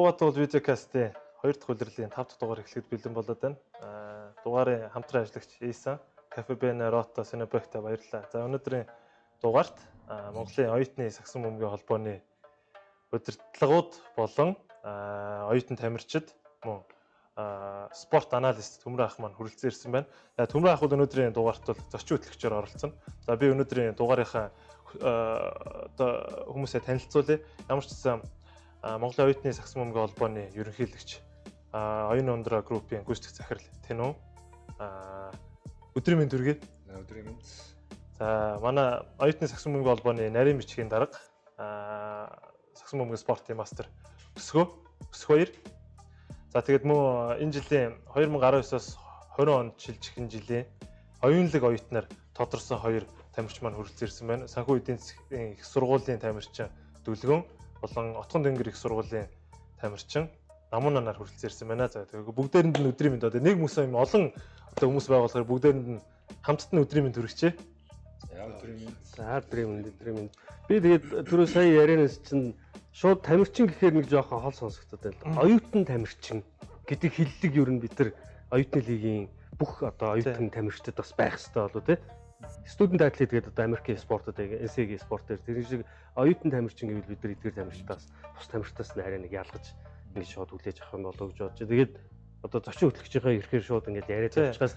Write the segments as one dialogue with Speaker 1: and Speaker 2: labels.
Speaker 1: Юугат бол видеокастын 2 дахь улирлын 5 дахь дугаар эхлэхэд бэлэн болоод байна. Дугаарын хамтран ажиллагч Исан, Кафе Бене, Рото, Синобекта баярлалаа. За, өнөөдрийн дугаарт Монголын оюутны сагсан бөмбөгийн холбооны удирдлагууд болон оюутан тамирчид мөн спорт аналист Төмөр ах маань хүрэлцэн ирсэн байна. За, Төмөр ах бол өнөөдрийн дугаарт бол зочин хөтлөгчөөр оролцсон. За, би өнөөдрийн дугаарынхаа одоо хүмүүсээ танилцуулъя. Ямар ч гэсэн Монголын оюутны сагсан бөмбөгийн холбооны ерөнхийлөгч, Оюун Ундра группийн гүйцэтгэх захирал Тэнүү, өдрийн мэнд хүргэе.
Speaker 2: Өдрийн мэнд.
Speaker 1: За, манай оюутны сагсан бөмбөгийн холбооны нарийн бичгийн дарга, сагсан бөмбөгийн спортын мастер Өсгөө Өсгөөр. За, тэгээд мөн энэ жилийн 2019-оос 20 онд шилжих энэ жилийн оюунлаг оюутнаар тодорсон хоёр тамирч маань хүрэлцэн ирсэн байна. Санхүү эдийн засгийн их сургуулийн тамирчин Дүлгөн болон Отгон Тэнгэр их сургуулийн тамирчин Намуунаар хүрэлцэн ирсэн байна. За, тэгээд бүгдээрэнд нь өдрийн мэнд. Одоо нэг хүмүүс юм олон одоо хүмүүс байгаа болохоор бүгдээрэнд нь хамтд нь өдрийн мэнд хүргэжээ.
Speaker 2: За, өдрийн мэнд.
Speaker 3: За, өдрийн мэнд, өдрийн мэнд. Би тэгээд түрүү сая ярианаас чинь шууд тамирчин гэхээр нэг жоохон хол сонсогдоод байна л да. Оюутан тамирчин гэдэг хэллэг ер нь бид нар оюутны лигийн бүх одоо оюутан тамирчдад бас байх хэрэгтэй болов, тий. Student athlete гэдэг одоо Америкийн спортод, NCAA спорт дээр тэр шиг оюутан тамирчин гэвэл бид нар эдгээр тамирчдаас бус тамирчдаас нь арай нэг ялгаж ингэж шууд хүлээж авах юм болов уу гэж бодож. Тэгээд одоо зочин хөтлөгчийнхээ ирэхээр шууд ингэж яриад явчихаас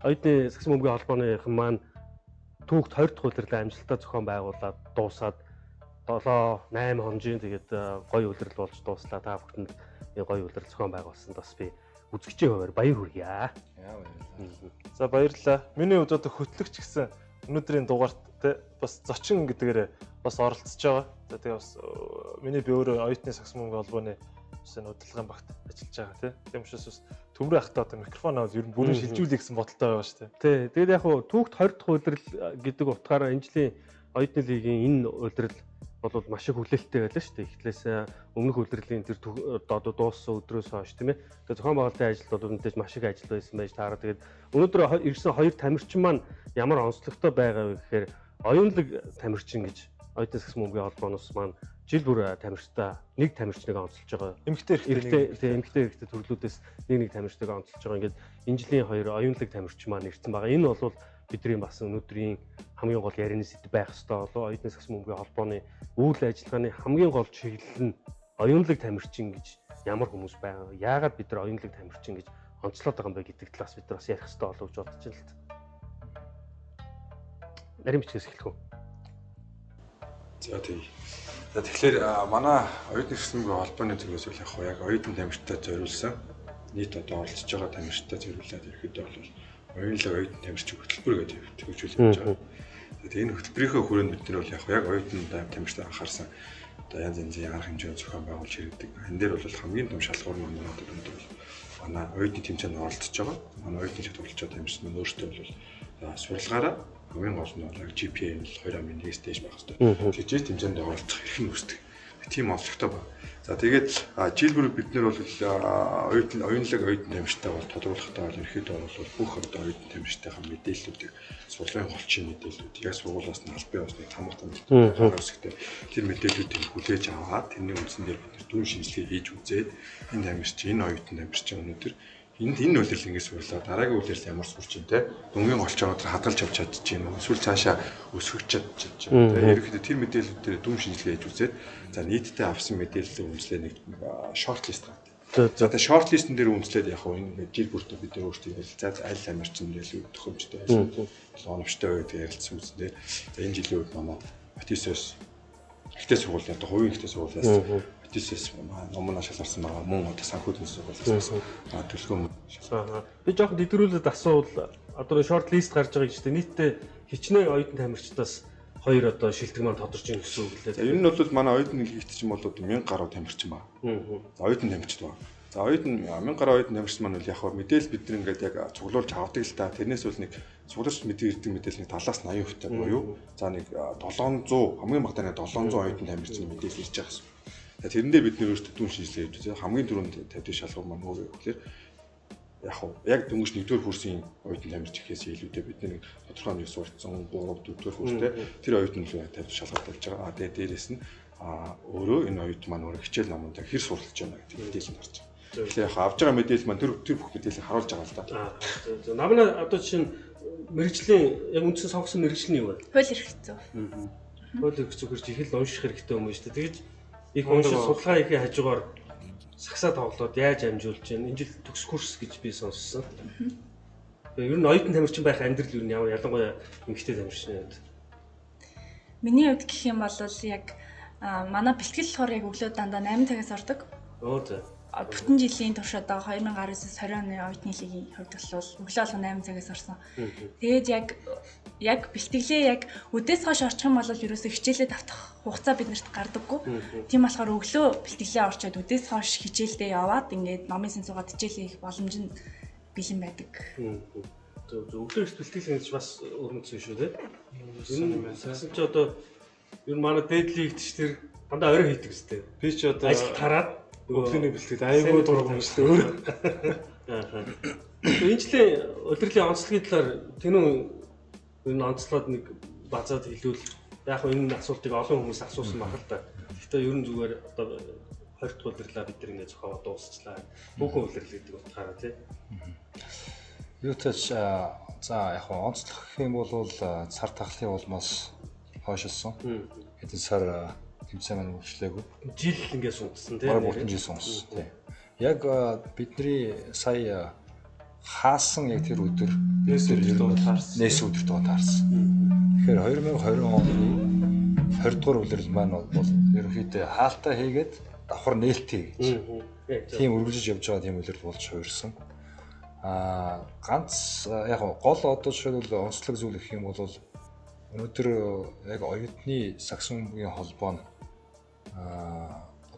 Speaker 3: оюутны сагсан бөмбөгийн холбооныхан маань түүхт 20 дахь улирлаа амжилттай зохион байгуулад дуусаад 7 8 хонжийн тэгээд гоё улирал болж дууслаа. Та бүхэнд гоё улирал зохион байгуулсанд бас би үзэгчийн хуваар баяр хүргье.
Speaker 2: Яа, баярлалаа.
Speaker 1: За, баярлалаа. Миний хувьд одоо хөтлөгч гэсэн өнөөдрийн дугаарт те бас зочин гэдгээрээ бас оролцож байгаа. За, тэгээ бас миний би өөрөө оюутны сагсан бөмбөгийн холбооны бас энэ удирдлагын багт ажиллаж байгаа, тий. Тийм учраас бас Төмөр ахтай одоо микрофон авал ер нь бүрэн шилжүүлэх гэсэн бодолтой байгаа шүү дээ.
Speaker 3: Тий. Тэгээд яг хуу түүхт 20 дахь улирал гэдэг утгаараа энэ жилийн оюутны лигийн энэ улирал бол маш их хүлээлттэй байлаа шүү дээ. Эхлээс өмнөх улирлын тэр одоо дууссан өдрөөс хойш, тийм ээ. Тэгээд зохион байгуулалтын ажилд бол мэдээж маш их ажил байсан байж таараа. Тэгээд өнөөдөр ирсэн хоёр тамирчин маань ямар онцлогтой байгаа вэ гэхээр оюунлаг тамирчин гэж оюутны сагсан бөмбөгийн холбооноос маань жил бүр тамирчтай нэг тамирчныг онцолж байгаа.
Speaker 1: Эмэгтэй
Speaker 3: эрэгтэй, тийм, эмэгтэй эрэгтэй төрлүүдээс нэг нэг тамирчныг онцолж байгаа. Ингээд энэ жилийн хоёр оюунлаг тамирчин маань ирсэн байгаа. Энэ бол бидний бас өнөөдрийн хамгийн гол ярианы сэдэв байх ёстой болов. Оюутны сагсан бөмбөгийн холбооны үйл ажиллагааны хамгийн гол чиглэл нь оюунлаг тамирчин гэж ямар хүмүүс байгаа. Яагаад бид нар оюунлаг тамирчин гэж онцлоод байгаа юм бэ гэдэг талаас бид нар бас ярих ёстой болов гэж бодож байна л та. Нарийн бичгээс эхлэх үү?
Speaker 2: За, тий. За, тэгэхээр манай оюутны сагсан бөмбөгийн холбооны зүгээс бол яг яг оюутан тамирчдад зориулсан, нийт одоо оролцож байгаа тамирчдад зориулаад ерөөдөө бол оюунлаг оюутан тамирчин хөтөлбөр гэдэг хөгжүүл явж байгаа. Тэгээд энэ хөтөлбөрийнхөө хүрээнд бид нар бол яг яг оюутан тамирчдад анхаарсан одоо янз янзын арга хэмжээ зохион байгуулж хэрэгдэг. Энэ дээр бол хамгийн том шалгуур нь манай одоо өндөр бол манай оюутны тэмцээнд оролцож байгаа. Манай оюутны чад оролцож байгаа тамирчин маань өөрсдөө бол сурлагаараа хамгийн гол нь бол GPA нь 2.1-ээс дээш байх хэрэгтэй. Тэгжээ тэмцээнд оролцох эрх нь үүсдэг. Тийм онцлогтой байна. За, тэгээд жил бүр бид нар бол оюутан оюунлаг оюутан тамирчтай бол тодруулахдаа бол ерөөхдөө бол бүх одоо оюутан тамирчтайхаа мэдээллүүдийг, сургуулийн голчийн мэдээллүүд, яг сургуулиас нь аль бие усны тамга тамирчтай хэсэгтэй тэр мэдээллүүдийг хүлээж аваад тэрний үндсэн дээр бид нар дүн шинжилгээ хийж үзээд энэ тамирч, энэ оюутан тамирчин өнөөдөр энд энэ улирал ингэж сурлаа, дараагийн улирал ямар сурч юм те, дүнгийн голчоо өнөөдөр хадгалж авч чадчих юм уу, эсвэл цаашаа өсгөх чадчих юм те. Ерөнхийдөө тэр мэдээллүүд дээр дүн шинжилгээ хийж үзээд, за, нийтдээ авсан мэдээллийн үндэслээ нэг short list гаргадаг. За, тэгээ short list-н дээр үндэслээд яг хөө энэ жил бүртээ бид нар өөрсдөө ярилцаад аль тамирчин илүү төхөмжтэй, аль оновчтой вэ гэдэг ярилцсан үндсэн дээр, за, энэ жилийн үед манай Отисос ихтэй сургуулийн одоо хувийн ихтэй сургуулиас Отисос номноо шалгарсан байгаа. Мөн одоо санхүү төмс сургуулиас төлхөө
Speaker 3: шалгарсан. Би жоохон дэдгэрүүлээд асуувал одоо short list гарч байгаа гэж чинь нийтдээ хичнээн оюутан тамирчдаас хоёр одоо шилдэг маань тодорч ийн гэсэн үг лээ.
Speaker 2: За, ер нь бол манай оюутан нийлэгч чинь бол одоо 1000 гаруй тамирчин байна. За, оюутан тамирчид байна. За, оюутан 1000 гаруй оюутан тамирчин маань бол яг хаа мэдээлэл бид нар ингээд яг цуглуулж авдаг л та. Тэрнээс бол нэг цуглуулж мэдээ ирдэг мэдээлэл нэг 70-аас 80% та буюу за нэг 700, хамгийн багадаа нэг 700 оюутан тамирчны мэдээлэл ирж байгаа гэсэн. За, тэрэн дээр бид нэр өөрсдөө дүн шинжилгээ хийж үзээ. Хамгийн түрүүнд тавьдаг шалгуур маань юу вэ гэхээр яг хуу яг дөнгөж нэгдүгээр курсын оюутан тамирч гэхээс илүүтэй бид нэг тодорхой нэг сурцсан 3 4 дугаар курстэй тэр оюутан руу тавьж шалгалт болж байгаа. А, тэгээд дээрэс нь Өөрөө энэ оюутан маань өөрөө хичээл номонд хэр суралцж байна гэдэг мэдээлэл гарч байгаа. Тэгэхээр яг авж байгаа мэдээлэл маань тэр бүх мэдээллийг харуулж байгаа л да.
Speaker 3: Зөв. Намна одоо жишээ нь мэргэжлийн яг үндсэн сонгосон мэргэжил нь юу вэ?
Speaker 4: Хууль эрх зүй.
Speaker 3: Хууль эрх зүй гэж их л унших хэрэгтэй юм байна шүү дээ. Тэгэж их уншиж судалгаа хийхээ хажуугаар сагсаа тоглоод яаж амжуулж байна? Энэ жил төгс курс гэж би сонссон. Тэгээ ер нь оюутан тамирчин байх амьдрал ер нь ямар ялангуяа эмэгтэй тамирчны хувьд.
Speaker 4: Миний хувьд гэх юм бол яг манай бэлтгэл болохоор яг өглөө дандаа 8 цагаас ордог.
Speaker 3: Оо за.
Speaker 4: Бүтэн жилийн турш одоо 2019-с 20 оны оюутны лигийн хувьд бол өглөө болгон 8 цагаас орсон. Тэгээд яг бэлтгэлээ яг өдөөс хойш орчих юм бол ерөөсөө хичээлээ давтах хугацаа биднэрт гардаггүй. Тийм болохоор өглөө бэлтгэлээ орчоод өдөөс хойш хичээлдээ яваад ингээд номын сэн суугаад хичээлээ хийх боломж нь бэлэн байдаг.
Speaker 3: Зөв зөв өглөө эрт бэлтгэл гэж бас өргөнцсөн шүү дээ. Энэ сагсан чи одоо ер нь манай дээд лигт ч тэр дандаа орой хийдэг үстэй.
Speaker 1: Би ч одоо
Speaker 3: ажил тараад
Speaker 1: өглөөний бэлтгэл айгүй дург юм шүү дээ өөрөө.
Speaker 3: Аа. Энэ жилийн удирдлын онцлогийн талаар тэнүү ер нь онцлоод нэг базаад хэлвэл яг энэ асуултыг олон хүмүүс асуусан баг л да. Гэхдээ ер нь зүгээр одоо 20 дахь удирдлаа бид нар ингээд зохиогоо дуусчлаа. Хүүхэн удирдал гэдэг утгаараа тий.
Speaker 5: Юутаач за яг онцлох гэх юм бол цар тахлын улмаас хойшилсан. Хэдэн сар тэмцээн маань үргэлжлээгүй.
Speaker 3: Жил ингээд сунтсан тий.
Speaker 5: Бараг бүтэн жил сунсан тий. Яг бидний сая хаасан яг тэр өдөр
Speaker 1: бид нар таарсан.
Speaker 5: Нээсэн өдөрт таарсан. Тэгэхээр 2020 оны 20 дугаар улирал маань бол ерөнхийдөө хаалтаа хийгээд давхар нээлттэй гэж. Тийм үргэлжиж явж байгаа тийм улирал болж хувирсан. Ганц яг гол одоо жишээлбэл онцлог зүйл гэх юм бол өнөөдөр яг оюутны сагсан бөмбөгийн холбоо нь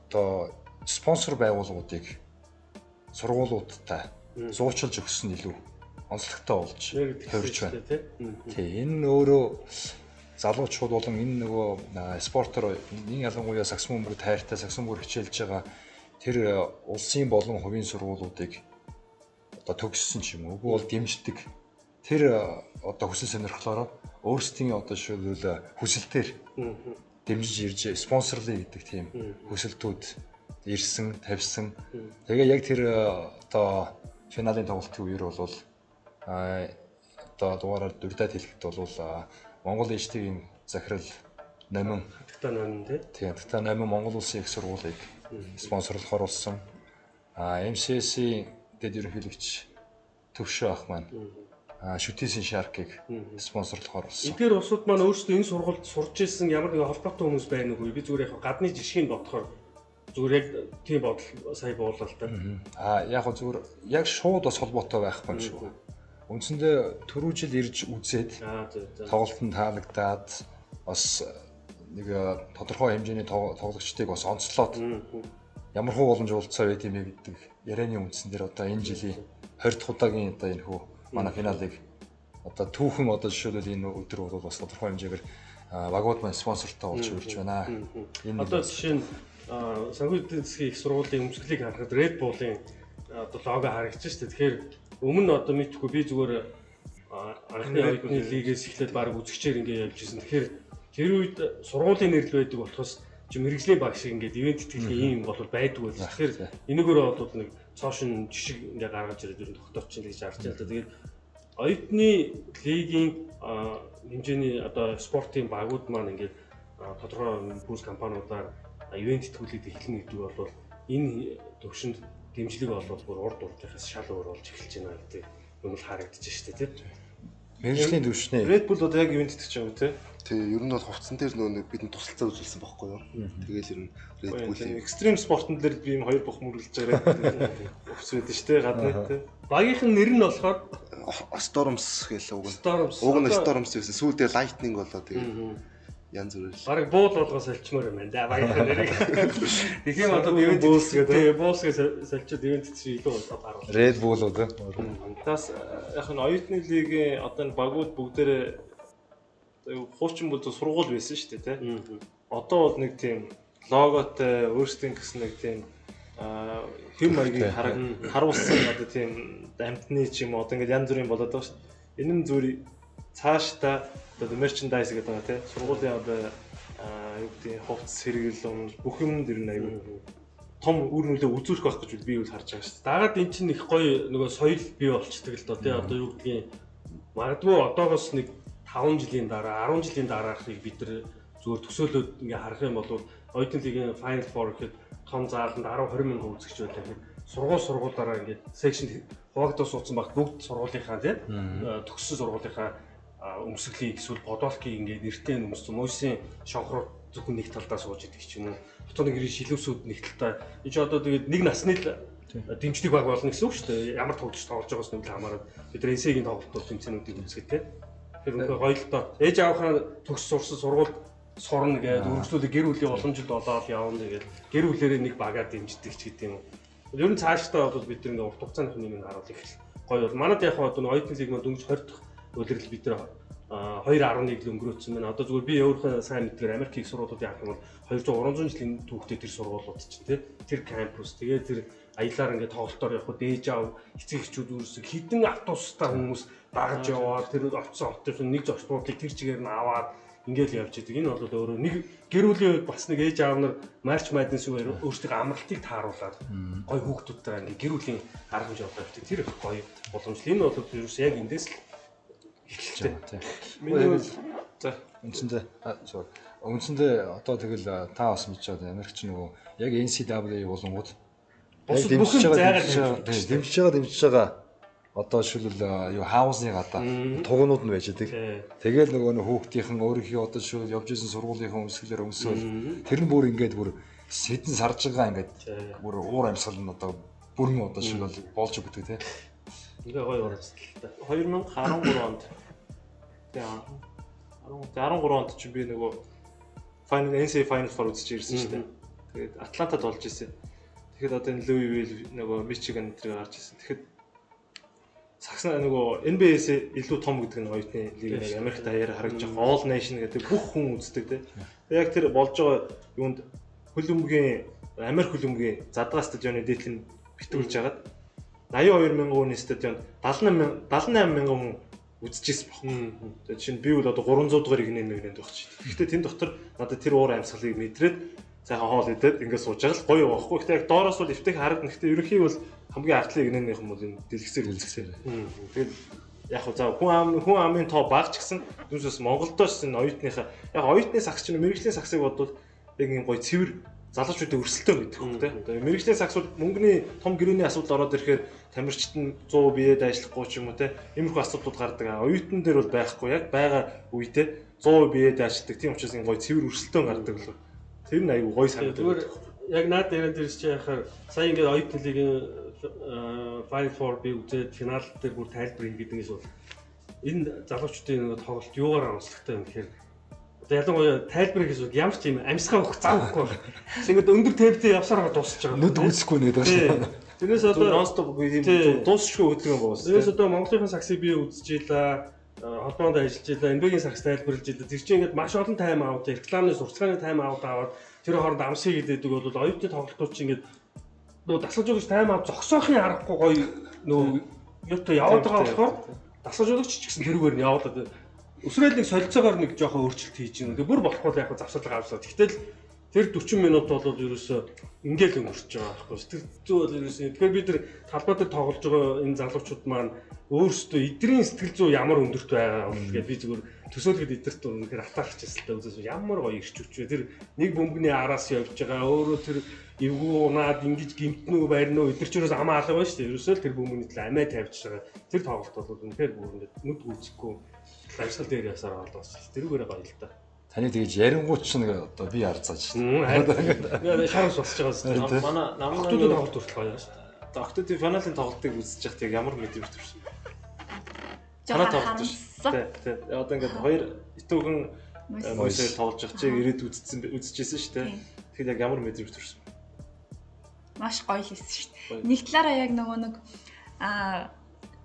Speaker 5: одоо спонсор байгууллагуудыг сургуулиудтай зуучилж өгсөн нь илүү онцлогтой болж хувирч байна. Тий, энэ нь өөрөө залуучууд болон энэ нөгөө спортоор энэ ялангуяа сагсан бөмбөг тайртай сагсан бөмбөг хичээлж байгаа тэр улсын болон хувийн сургуулиудыг одоо төгссөн ч юм уу үгүй бол дэмждэг тэр одоо хүсэл сонирхлоороо өөрсдийн одоо жишээлбэл хүсэлтээр дэмжиж ирж спонсорлоё гэдэг тийм хүсэлтүүд ирсэн, тавьсан. Тэгээ яг тэр одоо финалийн тоглолтын үеэр бол одоо дугаараар дурдаад хэлэхэд бол Монгол HT-ийн захирал Номин
Speaker 3: Хатагтай Номин
Speaker 5: тий. Хатагтай Номин Монгол Улсын их сургуулийг спонсорлохоор болсон. MCS-ийн дэд ерөнхийлөгч Төвшөө ах маань Шүтээсийн Шаркыг спонсорлохоор болсон.
Speaker 3: Эдгээр улсууд маань өөрсдөө энэ сургуульд сурч ирсэн ямар нэгэн холбоотой хүмүүс байна уу? Би зүгээр яг гадны жишгийг бодохоор зүгээр яг тийм бодол сая буулаа л да.
Speaker 5: Яг зүгээр яг шууд бас холбоотой байхгүй юм шиг. Үндсэндээ түрүү жил ирж үзээд тоглолт нь таалагдаад бас нэг тодорхой хэмжээний тоглогчдыг бас онцлоод ямар хуу боломж уулзсан байт юм бэ гэдэг ярианы үндсэн дээр одоо энэ жилийн 20 дахь удаагийн одоо энэ хүү манай финалыг одоо түүхэн одоо жишээлбэл энэ өдөр бол бас тодорхой хэмжээгээр багууд маань спонсортой болж үрж байна.
Speaker 3: Энэ одоо жишээ нь санхүү эдийн засгийн их сургуулийн өмсгөлийг харахад Red Bull-ын одоо лого харагдаж шүү дээ. Тэгэхээр өмнө нь одоо мэдхгүй би зүгээр анхны оюутны лигээс эхлээд баг үзэгчээр ингэ явж ирсэн. Тэгэхээр тэр үед сургуулийн нэрлэл байдаг болохоос чи мэрэгжлийн баг шиг ингээд ивент тэтгэлийн юм бол байдгүй байсан. Тэгэхээр энэгээр бол нэг цоошин жишг ингээ гаргаж ирээд ер нь тогтооч гэж харж байна л да. Тэгээд оюутны лигийн хэмжээний одоо спортын багууд маань ингээд тодорхой бүс компаниудаар ивент итгүүлээд эхэлнэ гэдэг бол энэ төвшөнд дэмжлэг болвол бүр урд урдынхаас шал өөр болж эхэлж байна гэдэг юм л харагдаж шүү дээ тийм.
Speaker 5: Мэргэжлийн төвшний
Speaker 1: Red Bull одоо яг ивент итгэж байгаа үү те?
Speaker 6: Тий, ер нь бол хувцсан дээр нөгөө бидэнд тусалцаа үзүүлсэн байхгүй юу? Тэгэл ер нь Red Bull-ийн
Speaker 1: экстрим спортон дээр би юм хоёр бух мөрөлж байгаа хувцс байдаг шүү дээ гадны те.
Speaker 3: Багийнх нь нэр нь болохоор
Speaker 6: Storms гээл уг нь.
Speaker 3: Storms.
Speaker 6: Уг нь Storms байсан. Сүүлдээ Lightning болоо тэгээд янз бүрээр.
Speaker 3: Бараг буул болгоо соличмоор юм байна да багийнх нь нэрийг. Тэгэх юм одоо ивент Bulls гэдэг. Bulls гэж соличод ивент чинь илүү харуул.
Speaker 5: Red Bull үү те.
Speaker 1: Тас яг нь оюутны лигийн одоо энэ багууд бүгдээрээ хуучин бол сургууль байсан шүү дээ тий. Одоо бол нэг тийм логотой өөрсдийн гэсэн нэг тийм хэм маягийг харуулсан одоо тийм амтны ч юм уу одоо ингээд янз бүрийн болоод байгаа шүү дээ. Энэ нь зүгээр цаашдаа одоо merchandise гэдэг байгаа тий. Сургуулийн одоо юу гэдэг хувцас хэрэгэл өмс бүх юмд ер нь аюу том үр нөлөө үзүүлэх байх гэж би үл харж байгаа шүү
Speaker 3: дээ. Дагаад эн чинь их гоё нөгөө соёл бий болчдөг л доо тий. Одоо юу гэдгийг магадгүй одоогоос нэг 5 жилийн дараа 10 жилийн дараахыг бид нар зүгээр төсөөлөөд ингээ харах юм бол оюутны лигийн Final Four гэхэд том зааланд 10 20 мянган үзэгч байлаа гэхэд сургуулаараа ингээд секшн хуваагдаа суудсан багт бүгд сургуулийнхаа тий төгссөн сургуулийнхаа өмсгөлийг эсвэл бодолкийг ингээд нэртэй өмссөн мөсийн шонхрууд зөвхөн нэг талдаа сууж идэг ч юм уу. Хотооны гэрийн шилүүсүүд нэг талдаа энэ ч одоо тэгээд нэг насны л дэмжлэг баг болно гэсэн үг шүү дээ. Ямар тоглогч тоглож байгаас нь үл хамааран бид нар NCAA-гийн тоглолтууд тэмцээнүүдийг үзэхэд тий. Тэр үнэхээр гоё л доо. Ээж аавынхаа төгс сурсан сургуульд сурна гэдэг үргэлжлүүлээ гэр бүлийн уламжилт болоод явна тэгээд гэр бүлэрээ нэг багаар дэмждэг ч гэдэг юм уу. Ер нь цаашдаа бол бид нэг урт хугацааны юм харуул их гоё бол. Манад яг одоо оюутны лиг маань дөнгөж 20 дахь улирал бид нар 2.11 л өнгөрөөцсөн байна. Одоо зүгээр би өөрийнхөө сайн мэдгээр Америк их сургуулиудын харах юм бол 200 300 жилийн түүхтэй тэр сургуулиуд чинь тий тэр кампус тэгээ тэр аялаар ингээд тоглолтоор явхад ээж аав эцэг эхчүүд үүрсэн хідэн автобустай хүмүүс дагаж яваад тэр очсон хотын нэг зочдлыг тэр чигээр нь аваад ингээл явж идэг. Энэ бол өөрөө нэг гэр бүлийн хувьд бас нэг ээж аав нар March Madness-ээр өөрсдөө амралтыг тааруулаад гоё хүүхдүүдтэй ингээ гэр бүлийн арга хэмжээ болоо явдаг. Тэр их гоё боломжтой. Энэ бол ерөөс яг эндээс л эхэлж байна.
Speaker 1: Миний бол
Speaker 2: за үндсэндээ үндсэндээ одоо тэгэл та бас мэдж байгаа Америкч нөгөө яг NCAA болонгууд
Speaker 3: дэмжиж
Speaker 2: байгаа дэмжиж байгаа одоо жишээлбэл юу хаусны гадаа тугнууд нь байж идэг. Тэгэл нөгөө нэг хүүхдийнхэн өөрийнхөө одоо жишээлбэл явж исэн сургуулийнхаа өмсгөлээр өмсөөл тэр нь бүр ингээд бүр сэдэн сарж байгаа ингээд бүр уур амьсгал нь одоо бүрэн одоо жишээлбэл болж өгдөг тий.
Speaker 3: Ингээ гоё оролцолтой.
Speaker 1: 2013 онд тэгээ 13 онд чи би нөгөө Final NCAA Final Four үзэж ирсэн шүү дээ. Тэгээд Атлантад болж исэн. Тэгэхэд одоо энэ Louisville нөгөө Michigan тэрийг гарч ирсэн. Тэгэхэд сагсна нөгөө NBA-с илүү том гэдэг нь оюутны лиг нэг Америкт даяар харагдаж байгаа. All Nation гэдэг бүх хүн үздэг тий. Яг тэр болж байгаа юунд хөлбөмбөгийн Америк хөлбөмбөгийн задгаа стадионы дээдл нь битүүлж хагаад 82 мянган хүний стадионд 78 мянган хүн үзчихсэн баг. Тэгээ жишээ нь би бол одоо 300 дугаар игнэ мэгнэнд байх чи. Гэхдээ тэн дотор надад тэр уур амьсгалыг мэдрээд сайхан хоол идээд ингээд сууж байгаа л гоё байхгүй. Гэхдээ яг доороос бол эвтэх харагдана. Гэхдээ ерөнхий бол хамгийн артлын игнэнийх юм бол энэ дэлгэсээр үзэхсээр. Тэгээд яг хөө за хүн амын тоо бага ч гэсэн түүнээс Монголдоос энэ оюутныхаа яг оюутны сагс чинь мэрэгжлийн сагсыг бодвол яг ийм гоё цэвэр залуучуудын өрсөлдөөн гэдэг юм те. Одоо мэрэгжлийн сагс бол мөнгөний том гэрээний асуудал ороод ирэхээр тамирчид нь 100 биед ажиллахгүй ч юм уу те. Иймэрхүү асуудлууд гардаг. Оюутан дээр бол байхгүй. Яг байгаа үедээ 100 биед ажилладаг. Тийм учраас ийм гоё цэвэр өрсөлдөөн гардаг л. Тэр нь айгүй гоё санагдав.
Speaker 3: Зүгээр яг наад яриан дээрс чи яхаар сая ингээд оюутны лигийн Final Four би үзээд финал дээр бүр тайлбар хийгээд ингэс бол энэ залуучуудын нэг тоглолт юугаар онцлогтой юм гэхээр одоо ялангуяа тайлбар хийхээс бол ямар ч юм амьсгаа өгөх зав өгөхгүй байна. Ингээд өндөр темптэй явсараа дуусч байгаа.
Speaker 2: Нүд үүсэхгүй нэг байна шүү.
Speaker 3: Тэрнээс одоо
Speaker 1: non stop тийм дуусшгүй хөдөлгөөн байгаас.
Speaker 3: Тэрнээс одоо Монголынхаа саксыг би үзэж илаа, холбоонд ажиллаж илаа, NBA-гийн сакс тайлбарлаж илаа. Тэр чинь ингээд маш олон тайм аут, рекламны сурталчилгааны тайм аут аваад тэр хооронд амсыг гэдэг бол оюутны тоглолтууд чинь ингээд нөгөө дасгалжуулагч тайм аут зогсоохын аргагүй гоё нөгөө юутай яваад байгаа болохоор дасгалжуулагч ч гэсэн тэрүүгээр нь яваад өсрөөл нэг солилцоогоор нэг жоохон өөрчлөлт хийж гин. Тэгээ бүр болохгүй л яг завсарлага авсан. Тэгтэл тэр 40 минут бол ерөөсөө ингээл өнгөрч байгаа байхгүй. Сэтгэл зүй бол ерөөсөө тэгэхээр бид нар талбай дээр тоглож байгаа энэ залуучууд маань өөрсдөө эдрийн сэтгэл зүй ямар өндөрт байгаа бол тэгээд би зүгээр төсөөлөхөд эдэрт үнэхээр атаарч байсан л та үзээс ямар гоё ирч хүч вэ. Тэр нэг бөмбөгний араас явж байгаа өөрөө тэр эвгүй унаад ингэж гимтнүү барина уу эдэр ч ерөөс амаа алга байна шүү дээ. Ерөөсөө л тэр бөмбөгний төлөө амиа тавьж байгаа. Тэр тоглолт бол үнэхээр бүр ингээд нүд гүйцэхгүй амьсгал дээр ясаар болоос тэрүүгээрээ гоё л та.
Speaker 2: Таны тэгж ярингууд ч нэг одоо би арцааж шүү дээ.
Speaker 3: Шаранс босч байгаа шүү дээ.
Speaker 1: Манай
Speaker 3: намын тоглолт хүртэл гоё шүү
Speaker 1: дээ. Октодын финалийн тоглолтыг үзэж байхад яг ямар мэдрэмж төрсөн бэ?
Speaker 4: Танаа тоглолт
Speaker 1: шүү дээ. Тий. Одоо ингээд хоёр итүүхэн Мойсээр тоглож явах чи ирээд үзчихсэн шүү дээ. Тэгэхэд яг ямар мэдрэмж төрсөн бэ?
Speaker 4: Маш гоё л байсан шүү дээ. Нэг талаараа яг нөгөө нэг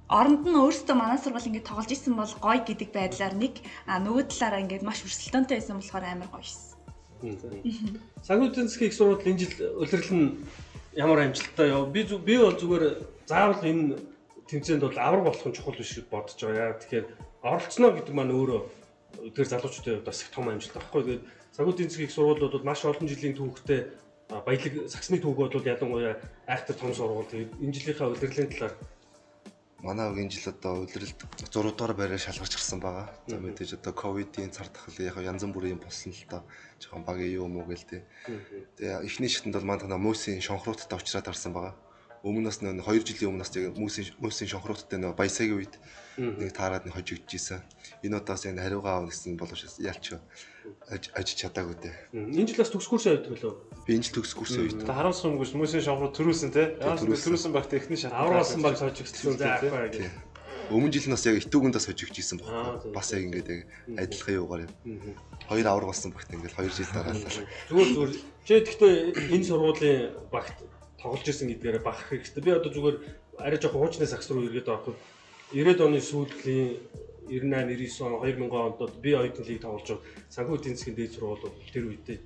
Speaker 4: оронд нь өөрсдөө манай сургууль ингээд тоглож исэн бол гоё гэдэг байдлаар нэг нөгөө талаараа ингээд маш өрсөлдөөнтэй байсан болохоор амар гоё шсэн.
Speaker 3: Санхүү эдийн засгийн их сургууль энэ жил улирал нь ямар амжилттай яв? Би бол зүгээр заавал энэ тэмцээнд бол авраг болох нь чухал биш гэж бодож байгаа. Тэгэхээр оролцсноо гэдэг маань өөрөө тэр залуучуудын хувьд бас их том амжилт байхгүй. Тэгээд Санхүү эдийн засгийн их сургууль бол маш олон жилийн түүхтэй баялаг саксны түүх бол ялангуяа айхтар том сургууль. Тэгээд энэ жилийнхаа улирлын талаар
Speaker 6: манай энэ жил одоо улиралд 6 дугаар байраар шалгарч гарсан байгаа. За мэдээж одоо ковидын цар тахал яг янз бүрийн болсон л доо. Жохон багийн юм уу гээл тээ. Тэгээ эхний шатанд бол манай мөсийн шонхрууттай уулзраад гарсан байгаа. Өмнөөс нь 2 жилийн өмнөөс яг мөсийн шонхрууттай нөө баясагийн үед нэг таарад нэг хожигдож исэн. Энэ удаас энэ хариугаа аавна гэсэн боловч ялч ажиж чадаагүй дээ.
Speaker 3: Энэ жил бас төгс курсын үед мөлөө?
Speaker 6: Би энэ жил төгс курсын үед.
Speaker 1: Та харамсах юмгүй мөсийн шонхруу төрүүлсэн те. Төрүүлсэн багт эхний шат.
Speaker 3: Аврал болсон баг хожигдсон за яах вэ.
Speaker 6: Өмнө жил нь бас яг итүүгэнд бас хожигдож исэн байхгүй. Бас яг ингээд яг адилхан юугаар юм. Хоёр авраг болсон багт ингээд 2 жил дараалал.
Speaker 3: Зүгээр. Чи гэхдээ энэ сургуулийн багт тоглож исэн гэдгээрээ бах хэрэгтэй. Би одоо зүгээр арай жоохон хуучны сакс руу эргээд ороход 90-ад оны сүүлийн 98, 99 он, 2000 онд би оюутан лиг тоглож байгаа. Санхүү эдийн засгийн дээд сургууль бол тэр үедээ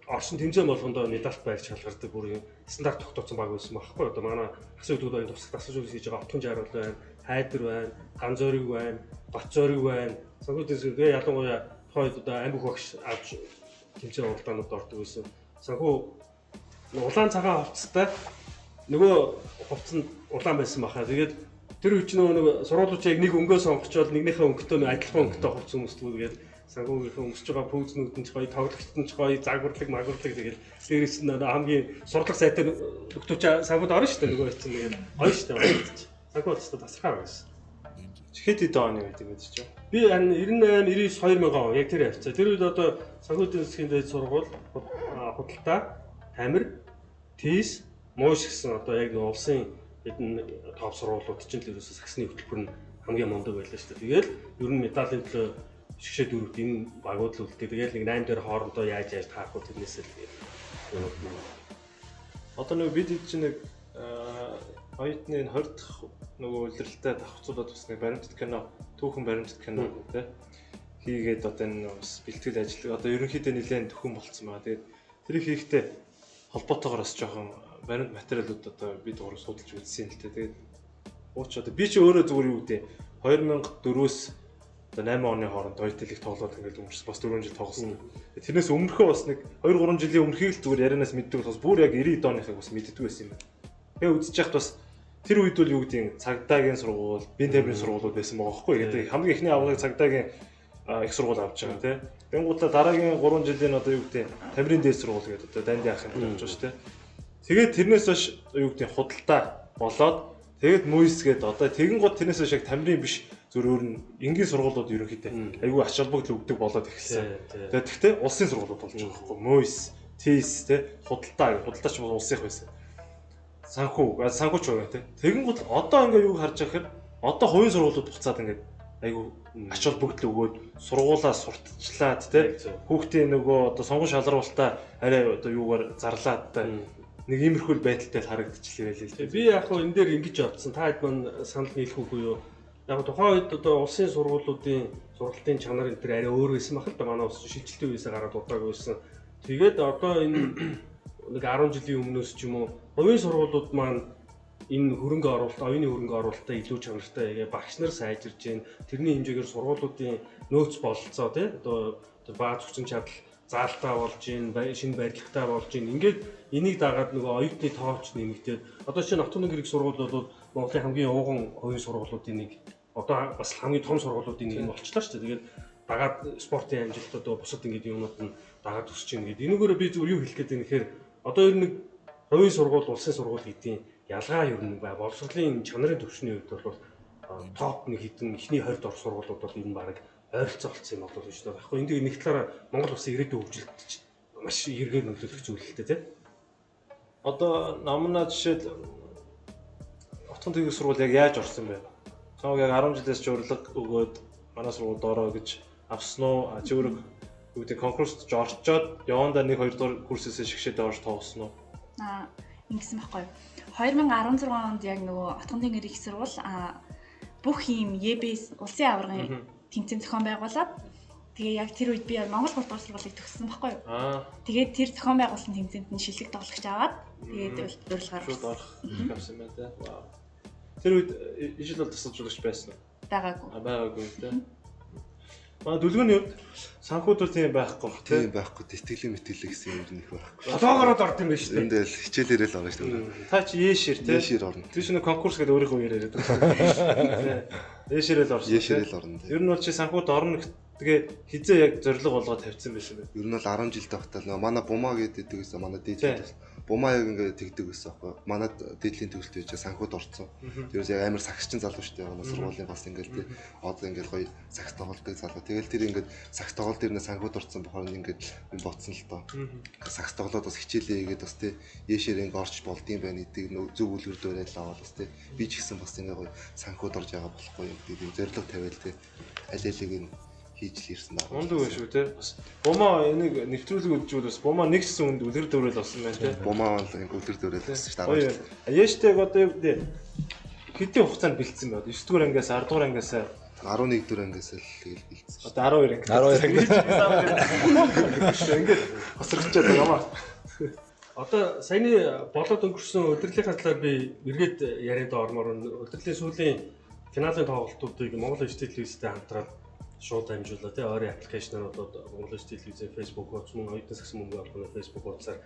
Speaker 3: Орчин тэмцээн болгондоо медальт байрч шалгардаг бүр юм стандарт тогтооцсон баг байсан байхгүй. Одоо манай хасан хөдөлгөөд оюун тусах дасгал жуулч хийж байгаа Отгон жаргал байна, Хайдар байна, Ган зориг байна, Бат зориг байна. Санхүү эдийн засгийн тэгээ ялангуяа тухайн үед одоо амь бүх багш авч тэмцээн уралдаанууд ордог байсан. Санхүү улаан цагаан хувцастай нөгөө хувцас нь улаан байсан баха. Тэгээд тэр үе чинь нөгөө сургуулиуд яг нэг өнгөө сонгочоод нэгнийхээ өнгөтэй нэг адилхан өнгөтэй хувцас өмсдөг. Тэгээд санхүүгийнхээ өмсөж байгаа пүүзнүүд нь ч гоё, тоглогчд нь ч гоё, загварлаг, магварлаг тэгээд дээрээс нь хамгийн сурлах сайтай нөхдөөч санхүүд орно шүү дээ нөгөө чинь тэгээд гоё шүү дээ. Санхүү бол өстө тасархаа байсан.
Speaker 1: Хэд хэдэн оны үед юм бэ чи?
Speaker 3: Би харин 98, 99, 2000 он яг тэр явцаа. Тэр үед одоо санхүү эдийн засгийн дээд сургууль худалдаа, Тамир, Тис, Мууш гэсэн одоо яг нэг улсын хэдэн топ сургуулиуд чинь л ерөөсөө саксны хөтөлбөр нь хамгийн мундаг байлаа шүү дээ. Тэгэл ер нь медалийн төлөө шигшээ дөрөвт энэ багууд л үлдээ. Тэгэл нэг 8 дээр хоорондоо яаж таарах вэ тэрнээсээ л тэгээд.
Speaker 1: Одоо нөгөө бид хэд чинь нэг оюутны 20 дахь нөгөө улиралтай давхцуулаад бас нэг баримтат кино, түүхэн баримтат кино тий хийгээд одоо энэ бас бэлтгэл ажил одоо ерөнхийдөө нэлээд төхөн болцсон байгаа. Тэгээд тэрийг хийхдээ холбоотойгоор бас жоохон баримт материалууд одоо бид гурав судалж үзсэн л дээ. Тэгээд ууч одоо би чи өөрөө зүгээр юу гэдэг 2004-өөс одоо 8 оны хооронд оюутны лиг тоглоод ингээд өнгөрсөн. Бас 4 жил тоглосон. Тэрнээс өмнөхөө бас нэг 2 3 жилийн өмнөхийг л зүгээр ярианаас мэддэг болохоос бүр яг 90 оныхыг бас мэддэг байсан юм байна. Тэгээ үзэж яхад бас тэр үед бол юу гэдэг цагдаагийн сургууль, бие тайврын сургуулиуд байсан байгаа байхгүй. Тэгээд хамгийн эхний аврагыг цагдаагийн их сургууль авч байгаа тий. Тэнгуудлаа дараагийн 3 жилийн одоо юу гэдэг Тамирын дээд сургууль гэдэг одоо Данди ахын авч байгаа шүү дээ. Тэгээд тэрнээс хойш юу гэдэг худалдаа болоод тэгээд мүйс гээд одоо тэгэн гот тэрнээс хойш яг Тамирын биш зүр өөр нь энгийн сургуулиуд ерөнхийдөө айгүй ач холбогдол өгдөг болоод эхэлсэн. Тэгээд тэгтээ улсын сургуулиуд болж байгаа байхгүй. Мүйс, ТИС тий худалдаа, худалдаач бол улсынх байсан. Санхүү ч байгаа тий. Тэгэн гот одоо ингээ юу харж байгаа гэхээр одоо хувийн сургуулиуд буцаад ингээд айгүй ач холбогдол өгөөд сургуулаа сурталчлаад тий хүүхдийн нөгөө одоо сонгон шалруултаа арай одоо юугаар зарлаад нэг иймэрхүү байдалтай харагдчихлаа байлээ л дээ.
Speaker 3: Би яг хөө энэ дээр ингэж бодсон. Та хэд маань санал нийлэх үгүй юу? Яг тухайн үед одоо улсын сургуулиудын сургалтын чанар энэ төр арай өөр байсан баг л да. Манай улс шилжилтийн үеэсээ гараад удааг байсан. Тэгээд одоо энэ нэг 10 жилийн өмнөөс ч юм уу хувийн сургуулиуд маань энэ хөрөнгө оруулалт, оюуны хөрөнгө оруулалтаа илүү чанартай ингээ багш нар сайжирж гин. Тэрний хэмжээгээр сургуулиудын нөөц бололцоо тий одоо баа зохицон чадал заалтаа болж гин, шинэ барилгатай болж гин. Ингээд энийг дагаад нөгөө оюутны тооч нэмэгдээд одоо чинь Нотын гэрэг сургууль бол Монголын хамгийн ууган хувийн сургуулиудын нэг, одоо бас хамгийн том сургуулиудын нэг болчлоо шүү дээ. Тэгээд дагаад спортын амжилт одоо бусад ингээд юмнууд нь дагаад өсөж гин гэдэг. Энүүгээрээ би зүгээр юу хэлэх гээд байна гэхээр одоо ер нь нэг хувийн сургууль, улсын сургууль гэдгийн ялгаа ер нь бай. Боловсролын чанарын түвшний хувьд бол топ нэг хэдэн эхний 20 дор сургуулиуд бол ер нь баг ойролцоо болсон юм болов уу шүү дээ. Яг энэ нэг талаараа Монгол улсын ирээдүйн хөгжилд маш эргээр нөлөөлөх зүйл л дээ тий.
Speaker 1: Одоо намнаа жишээд Отгон тэнхих сургууль яг яаж орсон бэ? Чамаг яг 10 жилээс ч урилга өгөөд манай сургуульд ороо гэж авсан уу? Чи өөрөө юу гэдэг конкурст ч орчоод явандаа 1 2 дугаар курсээсээ шигшээд орж тоглосон уу?
Speaker 4: Ингэсэн байхгүй юу? 2016 онд яг нөгөө Отгон тэнгэр их сургууль бүх ийм ЕБС улсын аваргын тэмцээн зохион байгуулад тэгээ яг тэр үед би Монгол 3 дугаар сургуулийг төгссөн байхгүй юу? Тэгээд тэр зохион байгуулсан тэмцээнд нь шилэг тоглогч аваад тэгээд урилгаар
Speaker 1: шууд орох авсан байна те. Вау. Тэр үед ижил бол тасалжуулагч байсан уу?
Speaker 4: Байгаагүй.
Speaker 1: Байгаагүй те. Манай дүлгөөний хувьд санхуд бол тийм байхгүй бах
Speaker 6: тийм байхгүй. Тэтгэлийн мэтгэлэг гэсэн юм нэг байхгүй.
Speaker 3: Толоогоороо орд юм байна шүү дээ.
Speaker 6: Энд л хичээлээрээ л орно шүү дээ.
Speaker 1: Та чи Ешэр тий.
Speaker 6: Ешэр орно.
Speaker 1: Тэр чинь конкурс гэдэг өөрийнхөө үеэр яриад байгаа. Ешэрэл орсон.
Speaker 6: Ешэрэл орно.
Speaker 1: Ер нь бол чи санхуд орно тэгээ хизээ яг зорилго болгоод тавьсан байсан бэ?
Speaker 6: Ер нь бол 10 жил тавтал нөгөө манай бумаа гэдэг байсан манай дээд бумаа яг ингээд тэгдэг байсан аахгүй. Манай дээдлийн төгсөлт байж санхуд орцсон. Тэрээс яг амар сагсчин залуу шүү дээ. Манай сургуулийн бас ингээд тий одоо ингээд гоё сагс тоглолтыг залуу. Тэгэл тэр ингээд сагс тоглолт дээрнээ санхуд орцсон бохор ингээд би ботсон л доо. Сагс тоглоод бас хичээлээ хийгээд бас тий ээшээр ингээд орч болдгийм байна гэдэг зөв үлгэр дуурайл аваад бас тий би ч гэсэн бас ингээд гоё санхуд орж байгаа болохгүй юм гэдэг юм зорилго тавиал тий аль алийг нь хийж л ирсэн байна.
Speaker 1: Мундаг байх шүү те. Бас бумаа энийг нэвтрүүлэг үзвэл бас бумаа нэг ч гэсэн үнд үлгэр дуурайл болсон байна те.
Speaker 6: Бумаа бол ингэ үлгэр дуурайл болсон шүү дээ.
Speaker 1: Яштэйг одоо юу гэдэг хэдийн хугацаанд бэлдсэн бэ? 9 дугаар ангиас 10 дугаар ангиас
Speaker 6: 11 дугаар ангиас л тэгэл бэлдсэн.
Speaker 1: Одоо 12 анги.
Speaker 5: 12 анги.
Speaker 1: Ингээд хосрогчоод байгаа юм аа.
Speaker 3: Одоо саяны болоод өнгөрсөн удирдлагын талаар би эргээд яриад ормоор удирдлагын сүүлийн финалийн тоглолтуудыг Монгол HD телевизтэй хамтраад шууд дамжуулаа тий ойрын аппликейшнаар болоод Монгол HD телевизийн Facebook хуудас мөн оюутан сагсан мөнгө холбооны Facebook хуудасаар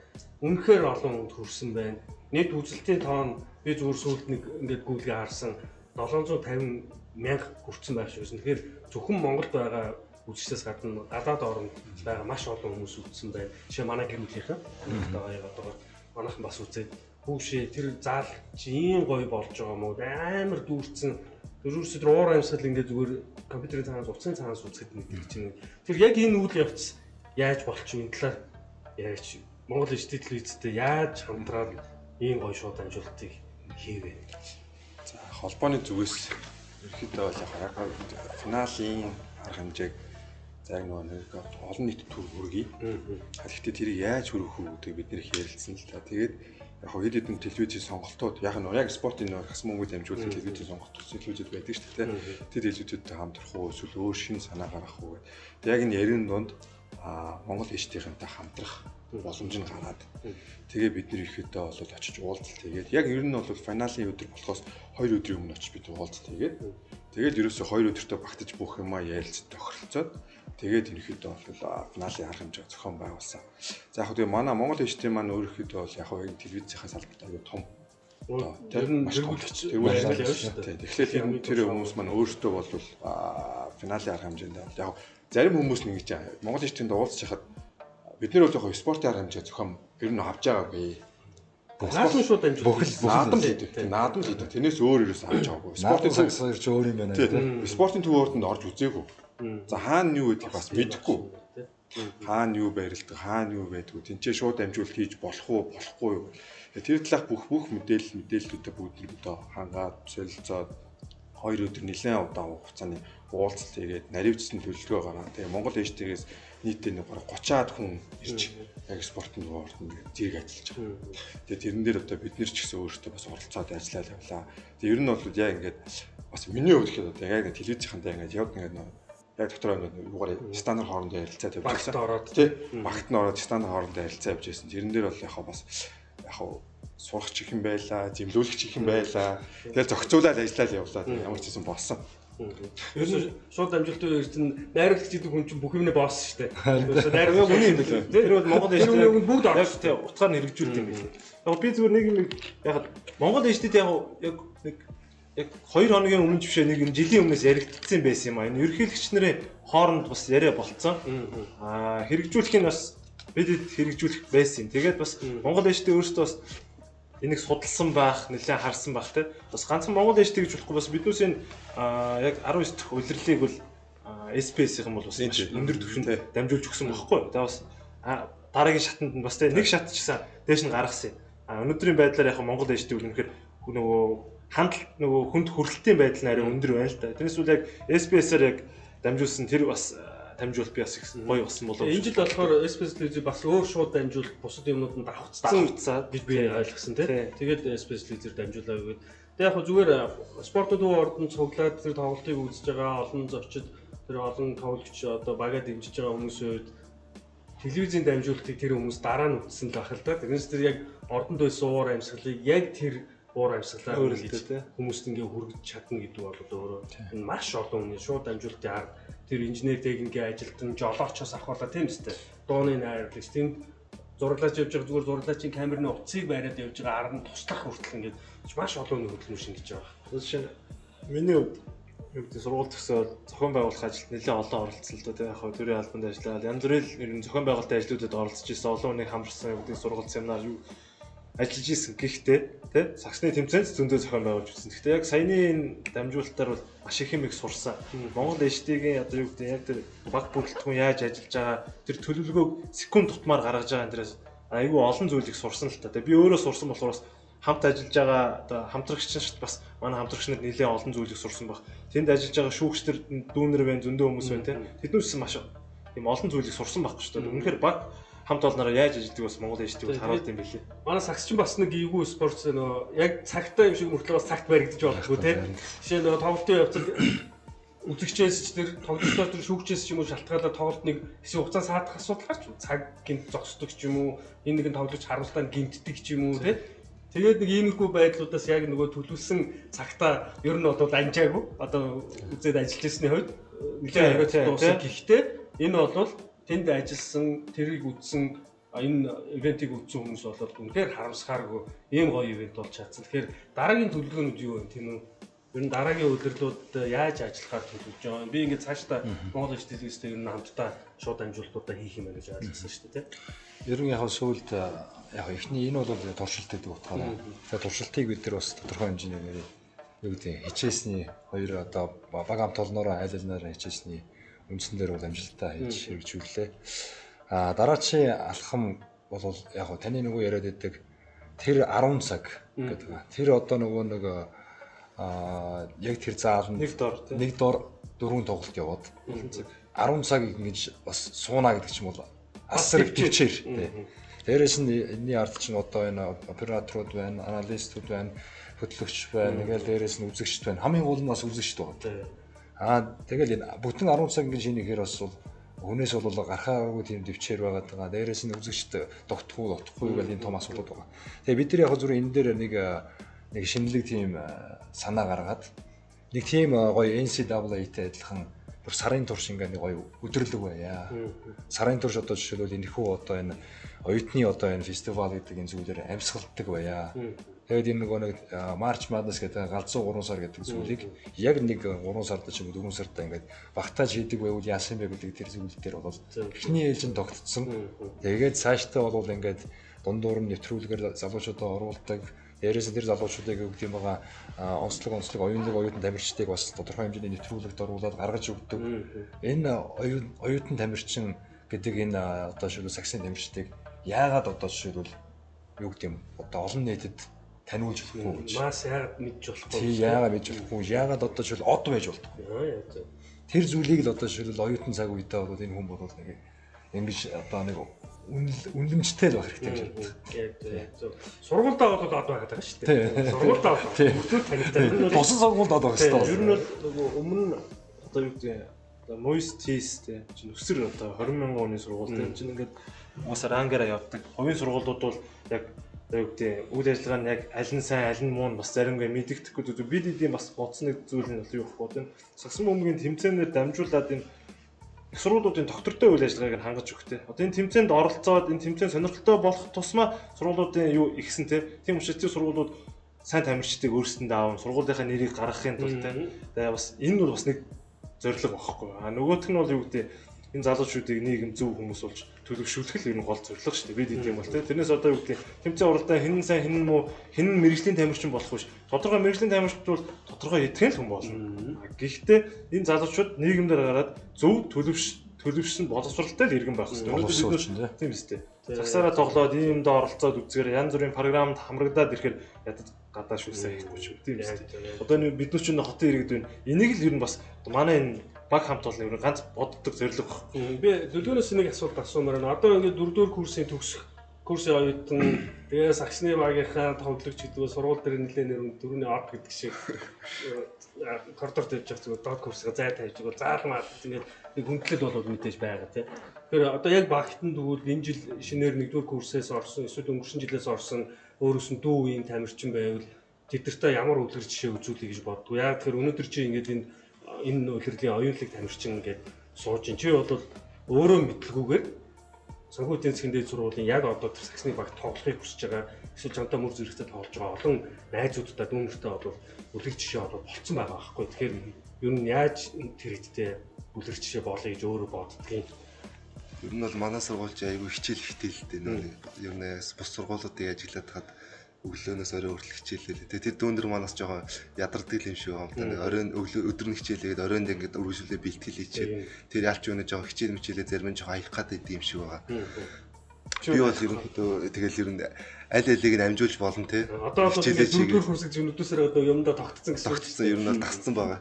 Speaker 3: үнэхээр олон хүнд хүрсэн байна. Нийт үзэлтийн тоон би зүгээр сүүлд нэг ингээд гүйлгээ харсан 750 мянга хүрсэн байх шиг байсан. Тэгэхээр зөвхөн Монголд байгаа үзэгчдээс гадна гадаад оронд байгаа маш олон хүмүүс үзсэн байна. Жишээ манай гэр бүлийнхэн одоо яагаад байгаа манайхан бас үзээд хүүшээ тэр заал чи ийм гоё болж байгаа мó амар дүүрсэн. Тэрүүрс тэр уур амьсгал ингээд зүгээр компьютерийн цаанаас утасны цаанаас үзэхэд мэдрэгч юм. Тэр яг энэ үйл явц яаж болчих вэ? Энэ талаар яриач. Монгол HD телевизтэй яаж хамтраад ийм гоё шууд дамжуулалтыг хийвэ?
Speaker 2: За холбооны зүгээс ерөнхийдөө бол яг финалийн арга хэмжээг за яг нөгөө нэг олон нийтэд төр хүргэе. Гэхдээ тэрийг яаж хүргэх үү гэдгийг бид нэр их ярилцсан л та. Тэгээд яг хэд хэдэн телевизийн сонголтууд яг нь яг спортын нөгөө хас мөнгө дамжуулах телевизийн сонголтууд телевизүүд байдаг шүү дээ. Тэр телевизүүдтэй хамтрах уу эсвэл өөр шинэ санаа гаргах уу гэдэг. Тэг яг энэ ярин дунд Монгол HD-ийнтэй хамтрах боломж нь гараад тэгээ бид нэр ихэдээ бол очиж уулзалт хийгээд яг ер нь бол финалийн өдөр болохоос 2 өдрийн өмнө очиж бид уулзалт хийгээд тэгээд ерөөсөө 2 өдөртөө багтаж бүх юмаа ярилцж тохиролцоод тэгээд ерөнхийдөө бол финалийн арга хэмжээ зохион байгуулсан. За яг тэгээ манай Монгол HD маань өөрөхдөө бол яг яг телевизийнхаа салбарт аягүй том
Speaker 3: тэр нь
Speaker 2: маш том тэргүүлж шүү дээ. Тэгэхээр тэр хүмүүс маань өөрсдөө бол финалийн арга хэмжээнд бол яг зарим хүмүүс нэг гэж Монгол HD-нд уулзч хахад бид нэр бол яг спортын арга хэмжээ зохион ер нь авч байгаагүй.
Speaker 3: Наадам шууд дамжуулах.
Speaker 5: Бүхэл
Speaker 2: наадам л хийдэг. Наадам л хийдэг. Тэрнээс өөр ерөөсөө авч байгаагүй.
Speaker 5: Спортын сагс хоёр ч өөр юм байна тийм.
Speaker 2: Спортын төв ордонд орж үзээгүй. За хаана юу гэдгийг бас мэдэхгүй. Хаана юу байрладаг, хаана юу байдгүй. Тинчээ шууд дамжуулалт хийж болох уу, болохгүй юу. Тэр талаарх бүх мэдээллүүдээ бүгд нэг одоо хангаад, солилцоод 2 өдөр нэлээд удаан хугацааны уулзалт хийгээд наривчсан төлөвлөгөө гараа. Тэгээ Монгол HD-гээс нийтдээ нэг бараг 30-аад хүн ирж яг спортын нөгөө ордонд зэрэг ажиллаж байгаа. Тэгээ тэрэн дээр одоо бид нэр ч гэсэн өөрсдөө бас оролцоод ажиллаад явлаа. Тэгээ ер нь бол яг ингээд бас миний хувьд гэхэд одоо яг телевизийнхантай ингээд явд ингээд яг дотор ингээд юугаар стандарт хоорондоо ярилцаад явж байсан. Тий. Багт нь ороод стандарт хоорондоо ярилцаа явж байсан. Тэрэн дээр бол яг бас яг сурагч их юм байлаа, зэмлүүлэгч их юм байлаа. Тэгэл зохицуулаад ажиллаад явлаа. Ямар ч гэсэн болсон.
Speaker 3: Ер нь шууд дамжуултын үеэр чинь найруулагч гэдэг хүн чинь бүх юмнээ босс шүү дээ.
Speaker 1: Найруулагч үнэн юм билээ. Тэр бол Монгол
Speaker 3: HD бүгд
Speaker 1: орж тий утгаар нь хэрэгжүүлдэг юм билээ. Яг би зүгээр нэг юм яг Монгол HD-д яг нэг яг 2 хоногийн өмнө ч бишээ нэг юм жилийн өмнөөс яригдсан байсан юм а. Энэ ерөнхийлөгч нарын хооронд бас яриа болцсон. Аа хэрэгжүүлэх нь бас бидэд хэрэгжүүлэх байсан юм. Тэгээд бас Монгол HD өөрсдөө бас энийг судалсан байх, нэлээд харсан байх те. Бас ганцхан Монгол HD гэж болохгүй бас биднээс энэ яг 19 дахь улирлыг бол SPS-ийн бол бас маш өндөр түвшинд дамжуулж өгсөн байхгүй. Тэгээ бас дараагийн шатанд нь бас те нэг шат ч гэсэн дээш нь гаргасан юм. А өнөөдрийн байдлаар яг Монгол HD үнэхээр нөгөө хандлт нөгөө хүнд хүрлэлтийн байдал нь арай өндөр байна л да. Тэрнээс үл яг SPS-аар яг дамжуулсан тэр бас дамжуулалт би бас их гоё болсон болов.
Speaker 3: Энэ жил болохоор SPS телевиз бас өөр шууд дамжуулалт бусад юмнууд нь давхцсан гэж би ойлгосон тий. Тэгээд SPS телевизээр дамжуулаа гэгээд. Тэгээд яг зүгээр спортын төв ордонд цуглаад тэр тоглолтыг үзэж байгаа олон зочид тэр олон тоглогч одоо багаа дэмжиж байгаа хүмүүсийн хувьд телевизийн дамжуулалтыг тэр хүмүүс дараа нь үзсэн л байх л да. Тэрнээс тэр яг ордонд байсан уур амьсгалыг яг тэр уур амьсгалаар ингэж хүмүүст ингээ хүргэж чадна гэдэг бол өөрөө энэ маш олон хүний шууд дамжуулалтын арга тэр инженер техникийн ажилтан жолоочоос ахуулаа тийм үстэй дууны найрлагч тэнд зураглаач явж байгаа зүгээр зураглаачийн камерны утсыг бариад явж байгаа арга нь туслах хүртэл ингээд маш олон хүний хөдөлмөр шингэж байгаа.
Speaker 1: Жишээ нь миний хувьд юу гэдэг сургууль төгсөөд зохион байгуулах ажилд нэлээд олон оролцсон л доо тийм яг төрийн албанд ажиллаад янз бүрийн ер нь зохион байгуулалтын ажлуудад оролцож ирсэн олон хүнийг хамарсан юу гэдэг сургууль семинар юу ажиллаж исэн гэхдээ тий саксны тэмцээнд зөндөө зохион байгуулж үзсэн. Гэхдээ яг саяны энэ дамжуулалтаар бол маш их юм их сурсан. Монгол HD-гийн одоо юу гэдэг яг тэр баг бүрэлдэхүүн яаж ажиллаж байгаа тэр төлөвлөгөөг секунд тутмаар гаргаж байгаа энэ дээрээс айгүй олон зүйлийг сурсан л та. Тэгээ би өөрөө сурсан болохоор бас хамт ажиллаж байгаа одоо хамтрагч нарт бас манай хамтрагч нар нэлээд олон зүйлийг сурсан баг. Тэнд ажиллаж байгаа шүүгчдэр дүүнер байна, зөндөө хүмүүс байна тий. Тэднээс маш тийм олон зүйлийг сурсан байхгүй шүү дээ. Үнэхээр баг хамт олноороо яаж ажилладаг бас Монгол HD-г харуулд юм билээ.
Speaker 3: Манай сагсчин бас нэг эвгүй спорт нөө яг цагтаа юм шиг мөртлөө бас цагт баригдаж болохгүй тий. Жишээ нь нөгөө тоглолтын явцад үзэгчээс ч тэр тоглогчдоос тэр шүүгчээс ч юм уу шалтгаалаад тоглолт нэг хэсэг хугацаанд саадах асуудал гарч цаг гинт зогсдог ч юм уу энэ нэгэн тоглогч харуултаа гинтдэг ч юм уу тий. Тэгээд нэг иймэрхүү байдлуудаас яг нөгөө төлөвлөсөн цагтаа ер нь бол амжаагүй. Одоо үзээд ажиллаж ирсний хувьд нэлээд хариуцлага дууссан. Гэхдээ энэ бол тэнд ажилласан, тэрийг үзсэн, энэ ивентийг үзсэн хүмүүс бол үнэхээр харамсахааргүй ийм гоё ивент болж чадсан. Тэгэхээр дараагийн төлөвлөгөөнүүд юу вэ тийм үү? Ер нь дараагийн удирлууд яаж ажиллахаар төлөвлөж байгаа юм? Би ингээд цаашдаа Монгол HD лигстэй ер нь хамтдаа шууд дамжуулалтуудаа хийх юм байна гэж ойлгосон шүү дээ, тийм.
Speaker 5: Ер нь яг сүүлд яг эхний энэ бол туршилт гэдэг утгаараа. Тэгээ туршилтыг бид нар бас тодорхой хэмжээний юу гэдэг хичээсний хоёр одоо баг хамт олноороо айл айлнаараа хичээсний үндсэн дээр бол амжилттай хийж хэрэгжүүллээ. А дараачийн алхам бол яг таны нөгөө яриад байдаг тэр 10 цаг гэдэг. Тэр одоо нөгөө нэг яг тэр зааланд нэг дор дөрвөн тоглолт яваад 10 цаг ингэж бас сууна гэдэг ч юм бол асар их төвчээр. Дээрээс нь энэний ард чинь одоо энэ операторууд байна, аналистууд байна, хөтлөгч байна, тэгэл дээрээс нь үзэгчд байна. Хамгийн гол нь бас үзэгчд байгаа. Аа тэгэл энэ бүтэн 10 цаг ингэж хийнэхээр бас бол хүнээс бол гарахаагүй тийм төвчээр байгаад байгаа. Дээрээс нь үзэгчд тогтохгүй, тогтохгүй гэл энэ том асуудал байгаа. Тэгээ бид нар яг зүгээр энэ дээр нэг шинэлэг тийм санаа гаргаад нэг тийм гоё NCAA-тэй адилхан бүр сарын турш ингээ нэг гоё өдөрлөг байя. Сарын турш одоо жишээлбэл энэхүү одоо энэ оюутны одоо энэ фестивал гэдэг энэ зүйлээр амьсгалдаг байя. Тэгээд энэ нөгөө нэг March Madness гэдэг галзуу 3 сар гэдэг зүйлийг яг нэг 3 сард ч юм уу 4 сард ингээд багтааж хийдэг байвал яасан бэ гэдэг тэр зүйл дээр бол эхний ээлжинд тогтцсон. Тэгээд цаашдаа бол ингээд дундуур нь нэвтрүүлгээр залуучуудаа оруулдаг. Дээрээс нь тэр залуучуудыг юу гэдэг юм байгаа онцлог оюунлаг оюутан тамирчдыг бас тодорхой хэмжээний нэвтрүүлэгт оруулаад гаргаж өгдөг. Энэ оюутан тамирчин гэдэг энэ одоо жишээлбэл саксын тамирчдыг яагаад одоо жишээлбэл юу гэдэг юм одоо олон нийтэд таниулж болохгүй гэж.
Speaker 3: Мас яагаад мэдж болохгүй.
Speaker 5: Тий яагаад мэдж болохгүй. Яагаад одоо жишээл од байж болохгүй. Тэр зүйлийг л одоо жишээлбэл оюутан цаг үедээ бол энэ хүн бол нэг ингэж одоо нэг үнэлэмжтэй л байх хэрэгтэй гэж боддог.
Speaker 3: Яг зөв. Сургуульдаа бол од байгаад байгаа шүү дээ. Сургуульдаа бол бүгд танигтай.
Speaker 5: Тусан сургуульд од байх хэрэгтэй.
Speaker 1: Ер нь бол нөгөө өмнө одоо юу гэдэг одоо Moist Tees те чинь өсөр одоо 20 мянган хүний сургууль те чинь ингээд угаасаа рангаараа явдаг. Хувийн сургуулиуд бол яг одоо юу гэдэг үйл ажиллагаа нь яг аль нь сайн аль нь муу нь бас заримгүй мэдэгдэхгүй зүйл. Бид эдийн бас бодсон нэг зүйл нь бол юу вэ? Энэ сагсан бөмбөгийн тэмцээнээр дамжуулаад энэ их сургуулиудын доктортой үйл ажиллагааг нь хангаж өгөх те. Одоо энэ тэмцээнд оролцоод энэ тэмцээн сонирхолтой болох тусмаа сургуулиудын юу ихсэн те. Тийм учраас тэр сургуулиуд сайн тамирчдыг өөрсдөндөө аавн сургуулийнхаа нэрийг гаргахын тулд те. Тэгээ бас энэ бол бас нэг зорилго багхгүй. А нөгөөх нь бол юу гэдэг энэ залуучуудыг нийгэм зөв хүмүүс болж төлөвшүүлэх л ер нь гол зорилго шүү дээ. Бид эдийн бол те. Тэрнээс одоо юу гэдэг тэмцээн уралдаан хэн нь сайн хэн нь муу хэн нь мэрэгжлийн тамирчин болох биш. Тодорхой мэрэгжлийн тамирчид бол тодорхой итгэл хүн болно. Гэхдээ энэ залуучууд нийгэмдэр гараад зөв төлөвшсөн боловсралтай л иргэн байх хэрэгтэй. Өнөөдөр бид тийм үстэй. Загсаараа тоглоод ийм юмд оролцоод үзгээр янз бүрийн програмд хамрагдаад ирэхээр ядаж гадаа шүүсээ хийхгүй ч юм тийм үстэй. Одоо бид нар чинь хотын иргэд байна. Энийг л ер нь бас манай энэ баг хамт олон ер нь ганц боддог зорилго
Speaker 3: багхгүй. Би төлөвнөөс нэг асуулт асуумаар байна. Одоо ингээд дөрөвдүгээр курсын төгсөх курсын оюутан тэгээ саксны багийнхаа тоглогч гэдэг нь сургууль дээр нэлээд нэр дөрөвний од гэдэг шиг коридорт явж байгаа зүгээр доод курсыг зай тавьж байгаа заалмаа ингээд нэг хүндлэл болоод мэдээж байгаа тий. Тэгэхээр одоо яг багтан тэгвэл энэ жил шинээр нэгдүгээр курсээс орсон эсвэл өнгөрсөн жилээс орсон өөрөөс нь дүү үеийн тамирчин байвал Тэдэртээ ямар үлгэр жишээ үзүүлэе гэж боддгоо. Яг тэгэхээр өнөөдөр чи ингээд энэ улирлын оюунлаг тамирчин ингээд сууж ин. Чи бол өөрөө мэдлгүйгээр санхүү эдийн засгийн дээд сургуулийн яг одоо тэр саксны багт тоглохыг хүсэж байгаа эсвэл чамтай мөр зэрэгтэй тоглож байгаа олон найзуудтай дүүнертэй бол үлгэр жишээ бол болцсон байгаа байхгүй. Тэгэхээр ер нь яаж тэр хэдтэй үлгэр жишээ болъё гэж өөрөө боддгийн.
Speaker 6: Ер нь бол манай сургууль чи айгүй хичээл ихтэй л дээ. Ер нь бус сургуулиудыг ажиглаад хаад өглөөнөөс орой хүртэл хичээлээ. Тэгээ тэр дүүнер манаас жоохон ядардаг юм шиг байгаа юм та. Нэг оройн өглөө өдөр нь хичээлээгээд оройн ингээд үргэлжлүүлээ бэлтгэл хийчихэд тэр ялч юуны жоохон хичээл мичээлээ зарим нь жоохон аях гад идэв юм шиг байгаа. Би бол ерөнхийдөө тэгэл ер нь аль алийг нь амжуулж болно те.
Speaker 3: Одоо бол дөрөвдүгээр курсыг зүүнүүдээсээ одоо юмдаа тогтцсон гэсэн.
Speaker 6: Тогтцсон ер нь бол тасцсан байгаа.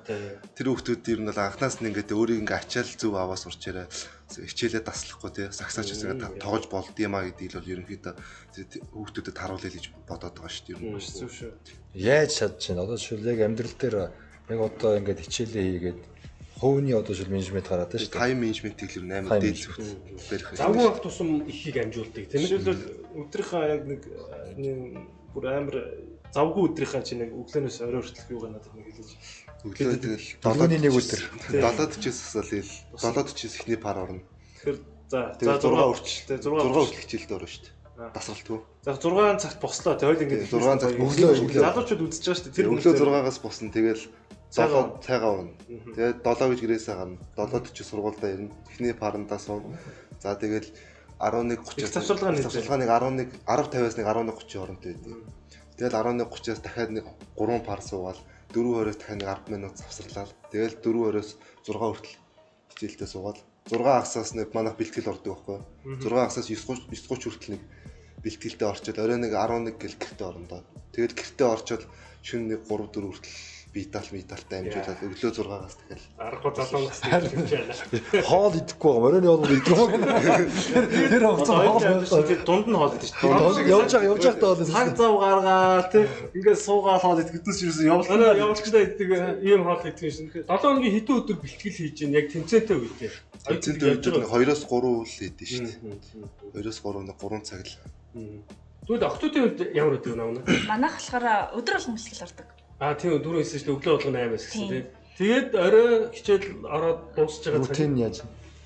Speaker 6: Тэр хүүхдүүд ер нь бол анханаас нь ингээд өөрийг ингээд ачаал зөв аваа сурчаарай. Хичээлээ таслахгүй те. Сагсаач бас ингээд тоглож болд юм а гэдгийг л бол ерөнхийдөө хүүхдүүдэд харуулъя гэж бодоод байгаа шүү дээ. Ер нь
Speaker 1: маш зөв шүү.
Speaker 5: Яаж чадж байна? Одоо жишээл яг амьдрал дээр яг одоо ингээд хичээлээ хийгээд хувийн одоо жишээл менежмент гараад байна шүү дээ.
Speaker 6: Тайм менежментийг л ер нь амар дээд зөвхт барих хэрэгтэй.
Speaker 3: Завгүй байх тусам ихийг амжуулдаг тийм ээ.
Speaker 1: Жишээлбэл өдрийнхөө яг нэг бүр амар завгүй өдрийнхөө чи нэг өглөөнөөс орой хүртэлх юугаа надад нэг хэлээж.
Speaker 6: Өглөө тэгэл
Speaker 5: 7-ны нэг өдөр
Speaker 6: 7:40-с асаал ил 7:40-с эхний пар орно.
Speaker 1: Тэгэхээр за 6 хүртэл 6
Speaker 6: хүртэл хичээлд орно шүү дээ. Дасгалтгүй.
Speaker 1: За 6 цагт бослоо. Тэг хойл ингээд
Speaker 6: 6 цагт
Speaker 5: өглөө
Speaker 1: залуучууд үзэж байгаа шүү дээ.
Speaker 6: Тэр өглөө 6-аас босно. Тэгэл 7 цайгаа уuna. Тэгээд 7 гэж гэрээсээ гарна. 7:40 сургуульдаа ирнэ. Эхний парандаа сууна. За тэгэл 11:30-аас завсарлагын 11 10:50-аас нэг 11:30 хооронд байдаг. Тэгэл 11:30-аас дахиад нэг 3 пар суугаал 4:20-оос дахиад нэг 10 минут завсарлаа. Тэгэл 4:20-оос 6 хүртэл хичээлдээ суугаал 6 хагасаас нэг манайх бэлтгэл ордог байхгүй. 6 хагасаас 9:30 хүртэл нэг бэлтгэлдээ орчоод орой нэг 11 гэл гэртээ орно доо. Тэгэл гэртээ орчоод шөнө нэг 3 4 хүртэл биталтай амжуулаад өглөө 6-аас дахиад
Speaker 3: аргагүй залуу насны хэмжээ байна.
Speaker 5: Хоол идэхгүй байгаа. Оройн хоол идэх юм. Тэр хугацаанд хоол
Speaker 1: идэх. Дунд нь хоол идэх шүү
Speaker 5: дээ. Явж байгаа явж байхдаа хоол идэх.
Speaker 1: Цаг зав гаргаал тий. Ингээд суугаал хоол идэх гэдээс юусэн явуулаа.
Speaker 3: Явуулчихлаа идэх ийм хоол идэх юм шиг. 7 хоногийн хэдэн өдөр бэлтгэл хийж гин яг тэмцээнтэй үедээ.
Speaker 6: Тэмцээнтэй үед 2-оос 3 үйл хийдэж шүү дээ. 2-оос 3 нэг 3 цаг л.
Speaker 3: Тэгвэл октоодын үед ямар өдөр навна?
Speaker 4: Манайх болохоор өдөр болгон бэлтгэл ордог.
Speaker 3: Аа тийм дөрөв хэлсэн шүү дээ. Өглөө болгоно 8-аас гэсэн тийм. Тэгээд орой хичээл ороод дуусч байгаа цаг.
Speaker 5: Рутин яаж?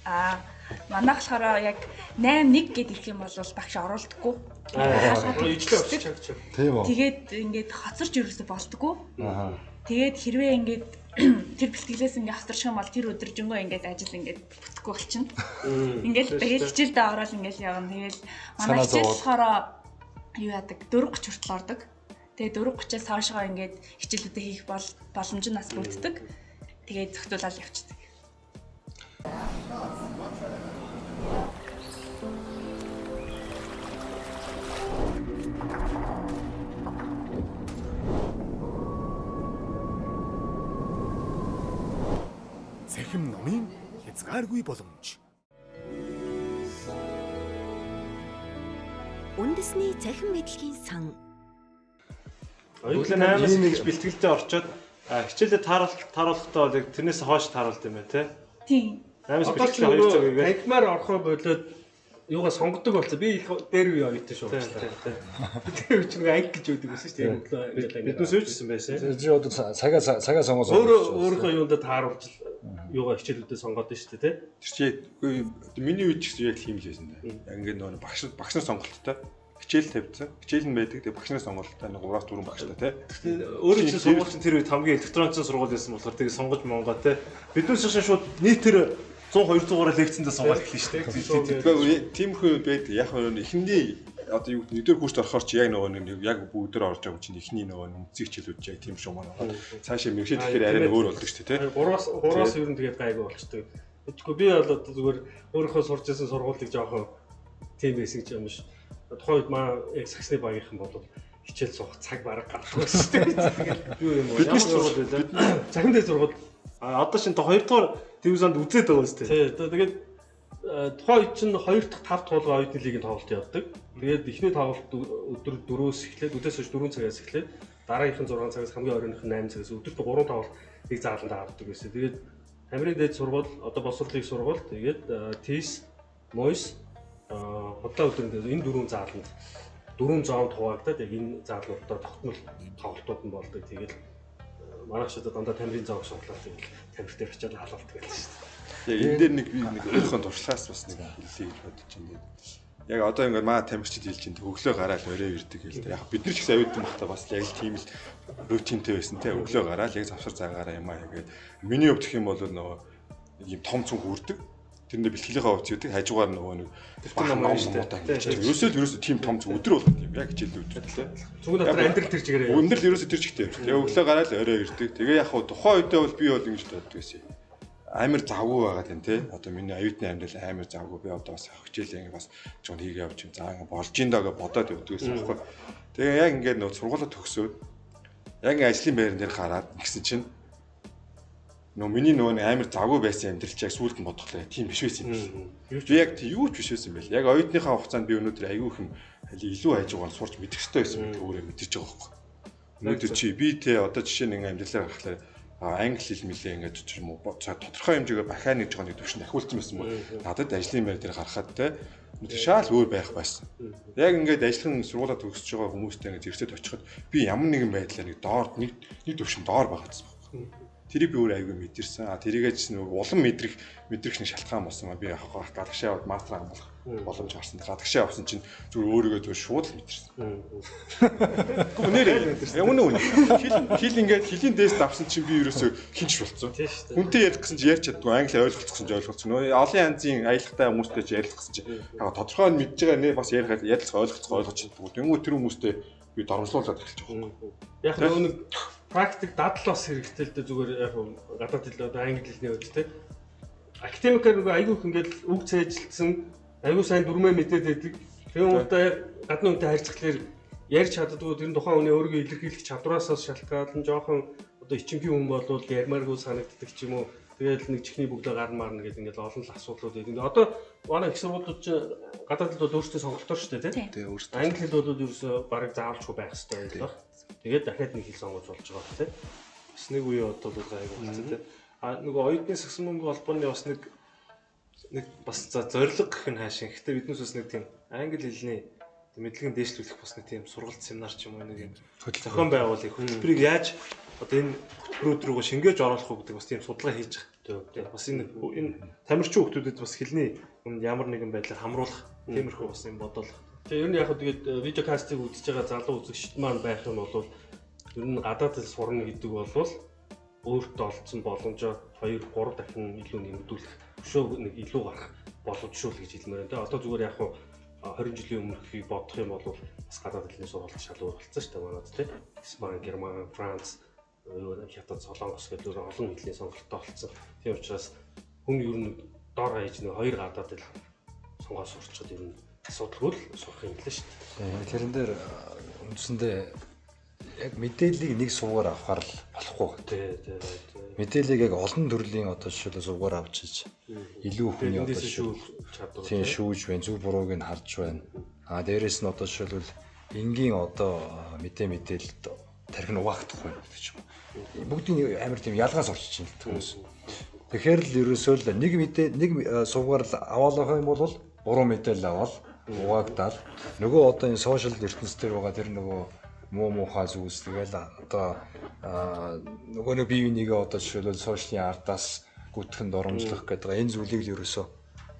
Speaker 4: Аа манайх болохоор яг 8-1 гэд ирэх юм бол багш оруулдаггүй.
Speaker 3: Ижлээ очиж.
Speaker 5: Тийм үү.
Speaker 4: Тэгээд ингээд хоцорч ерөөсө болдгоо.
Speaker 5: Аа.
Speaker 4: Тэгээд хэрвээ ингээд тэр бэлтгэлээс ингээд хоцорчих юм бол тэр өдөржингөө ингээд ажил ингээд бүтэхгүй болчихно. Ингээд тэгэл хичээлдээ ороод ингээд явна. Тэгэл манай хичээл болохоор юу яадаг 4:30 хүртэл ордог. Тэгээ 4:30-аас хоошгоо ингээд хичээлүүдээ хийх бол боломж нь бас бүрддэг. Тэгээд зохицуулаад явчихдаг.
Speaker 7: Цахим номын хязгааргүй боломж.
Speaker 8: Үндэсний цахим мэдлэгийн сан.
Speaker 1: Өглөө 8-аас нэг бэлтгэлдээ орчоод хичээлээ тааруулахдаа бол яг тэрнээс хойш тааруулд юм байна тий.
Speaker 4: Тийм.
Speaker 1: 8-аас бэлтгэл 2 цаг игээ.
Speaker 3: Танхимаар орохоо болоод юугаа сонгодог болсон. Би их дээр үе оюутан шүү. Тэр үе чинь нэг анги гэж өгдөг байсан шүү дээ. Өглөө
Speaker 1: биднээс үйжсэн байсан.
Speaker 5: Чи одоо цагаа сонгосон.
Speaker 3: Өөрөө өөрийнхөө юундаа тааруулж юугаа хичээлүүдээ сонгоод шүү дээ тий.
Speaker 2: Тэр чи миний үед ч гэсэн яг тийм л байсан дээ. Яг ингээд нөгөө багш нар сонголттой. Хичээл тавьсан. Хичээл нь байдаг. Тэгээ багш нар сонголттой нэг 3-4 багштай тий.
Speaker 1: Тэгэхээр өөрөө чинь сургууль чинь тэр үед хамгийн электронцын сургууль байсан болохоор тэгээ сонгож монгоо тий. Биднээс чинь шууд нийтээр 100 200-аараа лекцэндээ сонгоод эхэлнэ шүү дээ.
Speaker 2: Тэгээ тиймэрхүү юм байдаг. Яг нь эхэндээ одоо юу гэдэг нэгдүгээр курст орохоор чи яг нөгөө нэг яг бүгдээр орж байгаа чинь эхний нөгөө үндсэн хичээлүүд чи яг тийм шүү маань. Цаашаа мэрэгшээ тэгэхээр арай өөр болдог шүү дээ тий.
Speaker 3: 3-аас ер нь тэгээд гайгүй болчдөг. Тэгэхгүй би бол одоо зүгээр өөрийнхөө сурч байсан сургуулийг жоохон тийм байсан гэж юм биш. Тухайн үед маа яг саксны багийнхан бол хичээл суух цаг бараг гарахгүй шүү дээ.
Speaker 1: Тэгээд юу юм бэ? Ямар сургууль байлаа?
Speaker 3: Цахим дээр сургууль.
Speaker 1: А одоо чинь 2 дугаар дивизионд үзээд байгаа үстэй.
Speaker 3: Тий. Тэгээд тухайн үед чинь 2 дахь 5 туулгын оюутны лигийн тоглолт явдаг. Тэгээд эхний тоглолт өдөр 4-өөс эхлээд өдөөс хойш 4 цагаас эхлээд дараагийнх нь 6 цагаас хамгийн оройных нь 8 цагаас өдөрт 3 тоглолт нэг зааланд авдаг байсан. Тэгээд Тамирын дээд сургууль, одоо боловсролын сургууль, тэгээд ТИС, МОЙС худлаа өдрөнд энэ дөрвөн зааланд 4 зоонд хуваагдаад яг энэ заалнуудаа тогтмол тоглолтууд нь болдог. Тэгэл манайх ч одоо дандаа тамирын зоог суглаа, тэгэл тамир дээр очиад халаалт гээл шүү
Speaker 2: дээ. Яг энэ дээр нэг би нэг өөрийнхөө туршлагаас бас нэг хэлье гэж бодож байна. Яг одоо ингээд маа тамирчид хэлж чинь өглөө гараал орой ирдэг хэл дээ. Яг бид нар ч гэсэн авидсан бахта бас яг л тийм л рутинтэй байсан те. Өглөө гараал яг завсар цагаараа юм аа ингээд. Миний хувьд гэх юм бол нөгөө нэг юм том цүнх үрдэг. Тэрэндээ бэлтгэлийнхээ хувьд гэдэг хажуугаар нөгөө нэг
Speaker 1: тэр ном шүү
Speaker 2: дээ. Ерөөсөө тийм том цүнх өдөр болгон тийм яг хичээл өдөр лээ.
Speaker 3: Цүнх дотор амьдрал тэр чигээрээ.
Speaker 2: Амьдрал ерөөсөө тэр чигтээ. Тэгээ өглөө гараал орой ирдэг. Тэгээ яг хуу тухайн үедээ бол би бол ингэж боддог байсан. Амар завгүй байгаа тийм те. Одоо миний оюутны амьдрал амар завгүй. Би одоо бас хичээлээ ингэ бас жоон хийгээ явж юм. За ингэ болж ин доо гэж бодоод явдаг байсан байхгүй. Тэгээ яг ингээд нөгөө сургуулаа төгсөөд яг ингэ ажлын байран дээр гараад ингэсэн чинь нөгөө миний нөгөө амар завгүй байсан амьдрал чи яг сүүлд нь бодохлоо тийм биш байсан юм биш. Би яг тийм юу ч биш байсан юм байл. Яг оюутныхаа хугацаанд би өнөөдөр айгүй их юм илүү хажуугаар сурч мэдэх ёстой байсан гэдэг өөрөө мэдэрч байгаа байхгүй. Өнөөдөр чи би те одоо жишээ нь ингэ амьдралаар гарахлаар англи хэл мэлээ ингэж ч юм уу тодорхой хэмжээгээр бахаа нэг жоохон нэг төвшөнд ахиулсан байсан бол надад ажлын байр дээр гарахад те өнөөдөр шаал өөр байх байсан. Яг ингээд ажлын сургуулаа төгсөж байгаа хүмүүстэй ингээд зэрэгцээд очиход би ямар нэгэн байдлаар нэг доор нэг төвшин доор байгаа гэсэн байхгүй. Тэрийг би өөр айгүй мэдэрсэн. А тэрийгээ ч нэг улам мэдрэх нэг шалтгаан болсон. Би яг гадагшаа яваад мастер хамгаалах боломж гарсан. Гадагшаа явсан чинь зүгээр өөрийгөө зүгээр шууд л мэдэрсэн. Гэхдээ нэрээ үнэ үнэ. Хэл ингээд хөлийн тест авсан чинь би ерөөсөө хинч болцсон. Хүнтэй ярих гэсэн чинь ярьж чаддгүй, англи ойлгох гэсэн чинь ойлгоцсон. Олон янзын аялахтай хүмүүстэй ч ярилцах гэсэн чинь яг тодорхой нь мэдж байгаа нэ бас ярих ярилцах ойлгоцох ойлгож чаддгүй. Тэнгүү тэр хүмүүстэй би доромжлуулаад эхэлж байгаа юм.
Speaker 3: Яг нэг практик дадал бас хэрэгтэй л дээ, зүгээр яг гадаад хэл одоо англи хэлний хувьд те. Академикээр нөгөө айгүйх ингээд үг цээжилсэн, айгүй сайн дүрмээ мэдээд байдаг. Тэгээ хүмүүстээ яг гадны хүнтэй харьцахлаар ярьж чаддгүй, тэр нь тухайн хүний өөрийгөө илэрхийлэх чадвараасаа шалтгаалan жоохон одоо ичимхий хүн болвол ярмааргүй санагддаг ч юм уу. Тэгэл нэг чихний бүглээ гарна марна гэдэг ингээд олон л асуудлууд байдаг. Одоо манай их сургуулиуд чинь гадаад хэл бол өөрсдөө сонголтоор шүү дээ тий.
Speaker 6: Тий, өөрсдөө.
Speaker 3: Англи хэл бол ерөөсөө бараг заавалчгүй байх хэрэгтэй байлаа. Тэгээд дахиад нэг хэл сонгож болж байгаа тий.
Speaker 1: Бас нэг үе одоо бол гайгүй болсон тий. А нөгөө оюутны сагсан мөнгө холбооны бас нэг бас за зорилго гэх нь хаашин. Гэхдээ биднээс бас нэг тийм англи хэлний мэдлэгийн дээшлүүлэх бас нэг тийм сургалт семинар ч юм уу нэг юм зохион байгуулах хөтөлбөрийг яаж одоо энэ хөтөлбөрүүд рүүгээ шингээж оруулах уу гэдэг бас тийм судалгаа хийж байгаа. Бас энэ тамирчин хүмүүсд бас хэлний юм ямар нэгэн байдлаар хамруулах тиймэрхүү бас юм бодол.
Speaker 3: Тэгээ ер нь яг хөө тэгээд видеокастыг үзэж байгаа залуу үзэгчд маань байх юм бол ер нь гадаад хэл сурна гэдэг бол өөртөө олдсон боломжоо 2 3 дахин илүү нэмэгдүүлэх өшөө нэг илүү гарах боломжшгүй л гэж хэлмээр байна. Тэгээ одоо зүгээр яг хөө 20 жилийн өмнөхийг бодох юм бол бас гадаад хэлний сургалт шал өөр болсон шүү дээ манад тий. Испани, Герман, Франц, Хятад, Солонгос гэдэг өөр олон хэлний сонголттой болсон. Тийм учраас хүн ер нь дор хаяж нэг хоёр гадаад хэл сонгоод сурчхад ер нь асуудалгүй л сурах юм лээ шүү
Speaker 5: дээ. Тэрэн дээр үндсэндээ яг мэдээллийг нэг сувгаар авахар л болохгүй.
Speaker 3: Тий, тий.
Speaker 5: Мэдээллийг яг олон төрлийн одоо жишээлбэл сувгаар авч иж илүү хүний одоо
Speaker 3: чадвар
Speaker 5: тийм шүүж байна, зөв бурууг нь харж байна. А дээрэс нь одоо жишээлбэл энгийн одоо мэдээлэлд тархи нь угаагдахгүй байна гэдэг ч юм уу. Бүгдийн амар тийм ялгаа сурч чинь л хүмүүс. Тэгэхээр л ерөөсөө л нэг мэдээ нэг сувгаар л аваалах юм бол буруу мэдээлэл аваад угаагдаад нөгөө одоо энэ сошиал ертөнцийн байгаа тэр нөгөө муу муухай зүйлс тэгэл одоо нөгөө нэг бие бинийгээ одоо жишээлбэл сошиалын ардаас гүтгэн доромжлох гэдэг энэ зүйлийг л ерөөсөө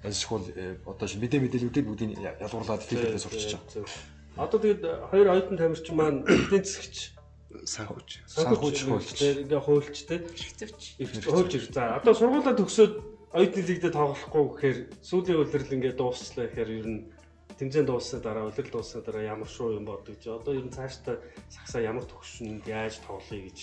Speaker 5: альсгүй одоо мэдээллүүдийг бүгдийг ялгуурлаад фильтрлээ сурчиж байгаа.
Speaker 3: Одоо тэгээд хоёр оюутан тамирчин маань эдийн засгч
Speaker 6: санхүүч
Speaker 3: хуульч ингээ хуульч те
Speaker 4: эрх зүйч
Speaker 3: хуульч. За одоо сургуулаа төгсөөд оюутны лигдээ тоглохгүй гэхээр сүүлийн улирал ингээ дуусчлаа гэхээр ер нь тэмцээн дууссаны дараа улирал дууссаны дараа ямар шуу юм боддог чи одоо ер нь цаашдаа сагсаа ямар төвшөнд яаж тоглоё гэж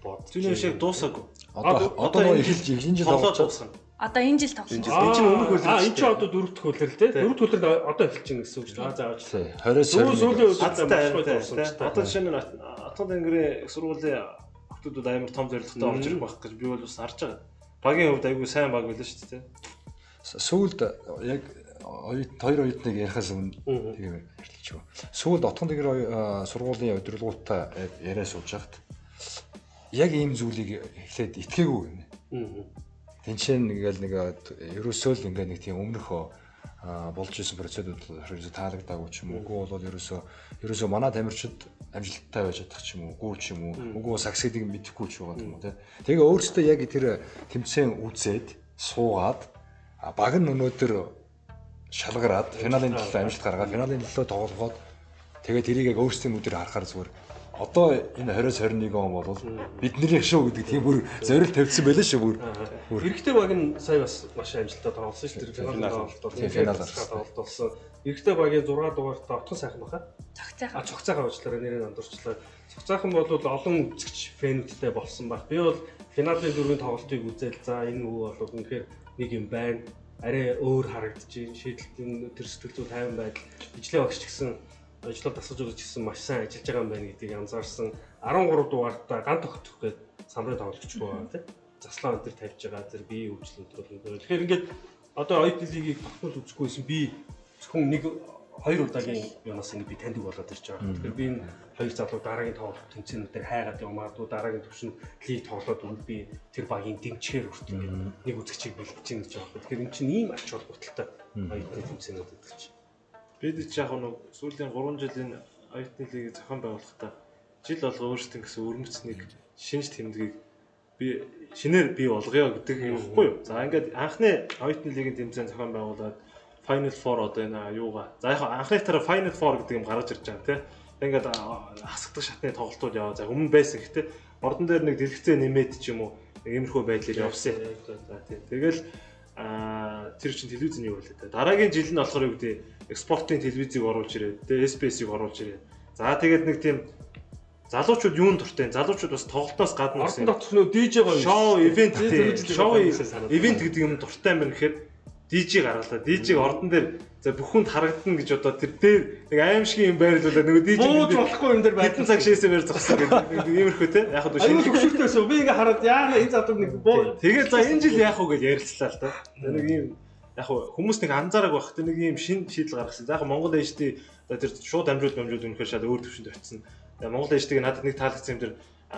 Speaker 3: бодож.
Speaker 1: Түүний шиг дуусаагүй.
Speaker 5: Одоо эхэлж энэ жил
Speaker 1: тоглоод дуусна.
Speaker 4: Одоо энэ жил тоглоно.
Speaker 1: Энэ чинь өмнөх улирал.
Speaker 3: Энэ чинь одоо дөрөв дэх улирал те. Дөрөв дэх улирал одоо эхэлж байна гэсэн үг шүү дээ. За заавч.
Speaker 5: 20-ос
Speaker 3: сүүлийн улирал
Speaker 1: одоо жишээ нь Атон Тэнгэрийн их сургуулийн хүүхдүүд амар том зорилготой орж ирэх байх гэж би бол бас харж байгаа. Багийн хувьд айгүй сайн баг байлаа шүү дээ.
Speaker 5: Сүүлд яг хоёр оюутныг ярихаас өмнө тийм ярьчих. Сүүлд Отгон Тэнгэр сургуулийн удирдлагуудтай яриа сууж байхад яг ийм зүйлийг эхлээд итгээгүй гэнэ. Тэнцэн ингээл нэг ерөөсөө л ингээ нэг тийм өмнөх Болж исэн процедур бол ерөөсөө таалагдаагүй ч юм уу. Үгүй бол ерөөсөө манай тамирчид амжилттай байж чадах ч юм уу, үгүй ч юм уу. Үгүй саксидыг мэдэхгүй ч байгаа юм уу те. Тэгээ өөрсдөө яг тэр тэмцээн үзээд суугаад баг нь өнөөдөр шалгараад финалийн төлөө амжилт гаргаад финалийн төлөө тоглоход тэгээ тэрийг яг өөрсдийн нүдээр харахаар зүгээр одоо энэ 20-21 он бол бидний шүү гэдэг тийм бүр зорилт тавьсан байлаа шүү бүр.
Speaker 3: Эрэгтэй баг нь сая бас маш амжилттай тоглосон шүү дээ. Финалийн тоглолт бол
Speaker 5: финал
Speaker 3: тоглолт болсон. Эрэгтэй багийн 6 дугаартаа отхон сайхан баха.
Speaker 4: Цогцайхан.
Speaker 3: Цогцайхан уучлаарай нэрийг андуурчлаа. Цогцайхан бол олон үзэгч фэнүүдтэй болсон баг. Би бол финалийн дөрвийн тоглолтыг үзээл за энэ үе бол үнэхээр нэг юм байна. Арай өөр харагдаж байна. Шийдэлтийн тэр сэтгэл зүй тайван байдал ижлээ багш ч гэсэн ажлаар дасгаж гэсэн маш сайн ажиллаж байгаа юм байна гэдгийг анзаарсан. 13 дугаартаа ган тогтох гээд самрын тоглогч байгаа тийм. Заслаа өнтер тавьж байгаа зэрэг бие хөгжил өнтер бол. Тэгэхээр ингээд одоо оюутны лигийг тогтмол үзэхгүйсэн би зөвхөн нэг хоёр удаагийн юунаас ингээд би таньдаг болоод ирж байгаа. Тэгэхээр би энэ хоёр залуу дараагийн тоглолт тэмцээнүүдээр хайгаад яваа магадгүй дараагийн төвшөнд лиг тоглоод үнд би тэр багийн дэмжихээр хүртэл ингээд нэг үзэгчийг бэлдэж гин гэж байгаа. Тэгэхээр эн чинь ийм ач холбогдолтой оюутны тэмцээнүүд гэдэг чинь.
Speaker 1: Бид ч яг нэг сүүлийн 3 жилийн оюутны лигийг зохион байгуулахдаа жил болго өөрсдөө гэсэн өрмөц нэг шинж тэмдгийг би шинээр бий болгоё гэдэг юм баггүй юу. За ингээд анхны оюутны лигийн тэмцээн зохион байгуулад Final Four одоо энэ юугаа. За яг анхны тараа Final Four гэдэг юм гаргаж ирж байгаа тийм. Ингээд хасагдах шатны тоглолтууд яваа. За өмнө байсан гэхдээ ордон дээр нэг дэлгэцээ нэмээд ч юм уу иймэрхүү байдлаар явсан. За тийм. Тэгэл тэр чинь телевизний юу вэ? Дараагийн жил нь болохоор юу гэдэг экспортын телевизийг оруулж ирээд, тэгээ SBS-ийг оруулж ирээд. За тэгээд нэг тийм залуучууд юунд дуртай? Залуучууд бас тоглолтоос гадна
Speaker 3: гэсэн дотор нөө DJ гоё.
Speaker 1: Шоу ивент шоу ивент гэдэг юм дуртай юм байна гэхээр DJ гаргалаа. DJ-г ордон дээр за бүх хүнд харагдана гэж одоо тэр дээр нэг аимшиг юм байрлуулаад нөгөө DJ
Speaker 3: бууж болохгүй юм дээр
Speaker 1: хэдэн цаг шээсээ байр зогссон гэдэг иймэрхүү те. Яг хөө
Speaker 3: шинэ төвшөртэй байсан. Би ингээ хараад яа энэ залуу нэг буу.
Speaker 1: Тэгээд за энэ жил яах вэ гэж ярилцлаа л та. Нэг ийм яг хүмүүс нэг анзаараг байх те нэг ийм шинэ шийдэл гаргасан. За яг Монгол HD тэр шууд дамжуул үнэхээр шал өөр төвшөнд очсон. Монгол HD-г надад нэг таалагдсан юм тэр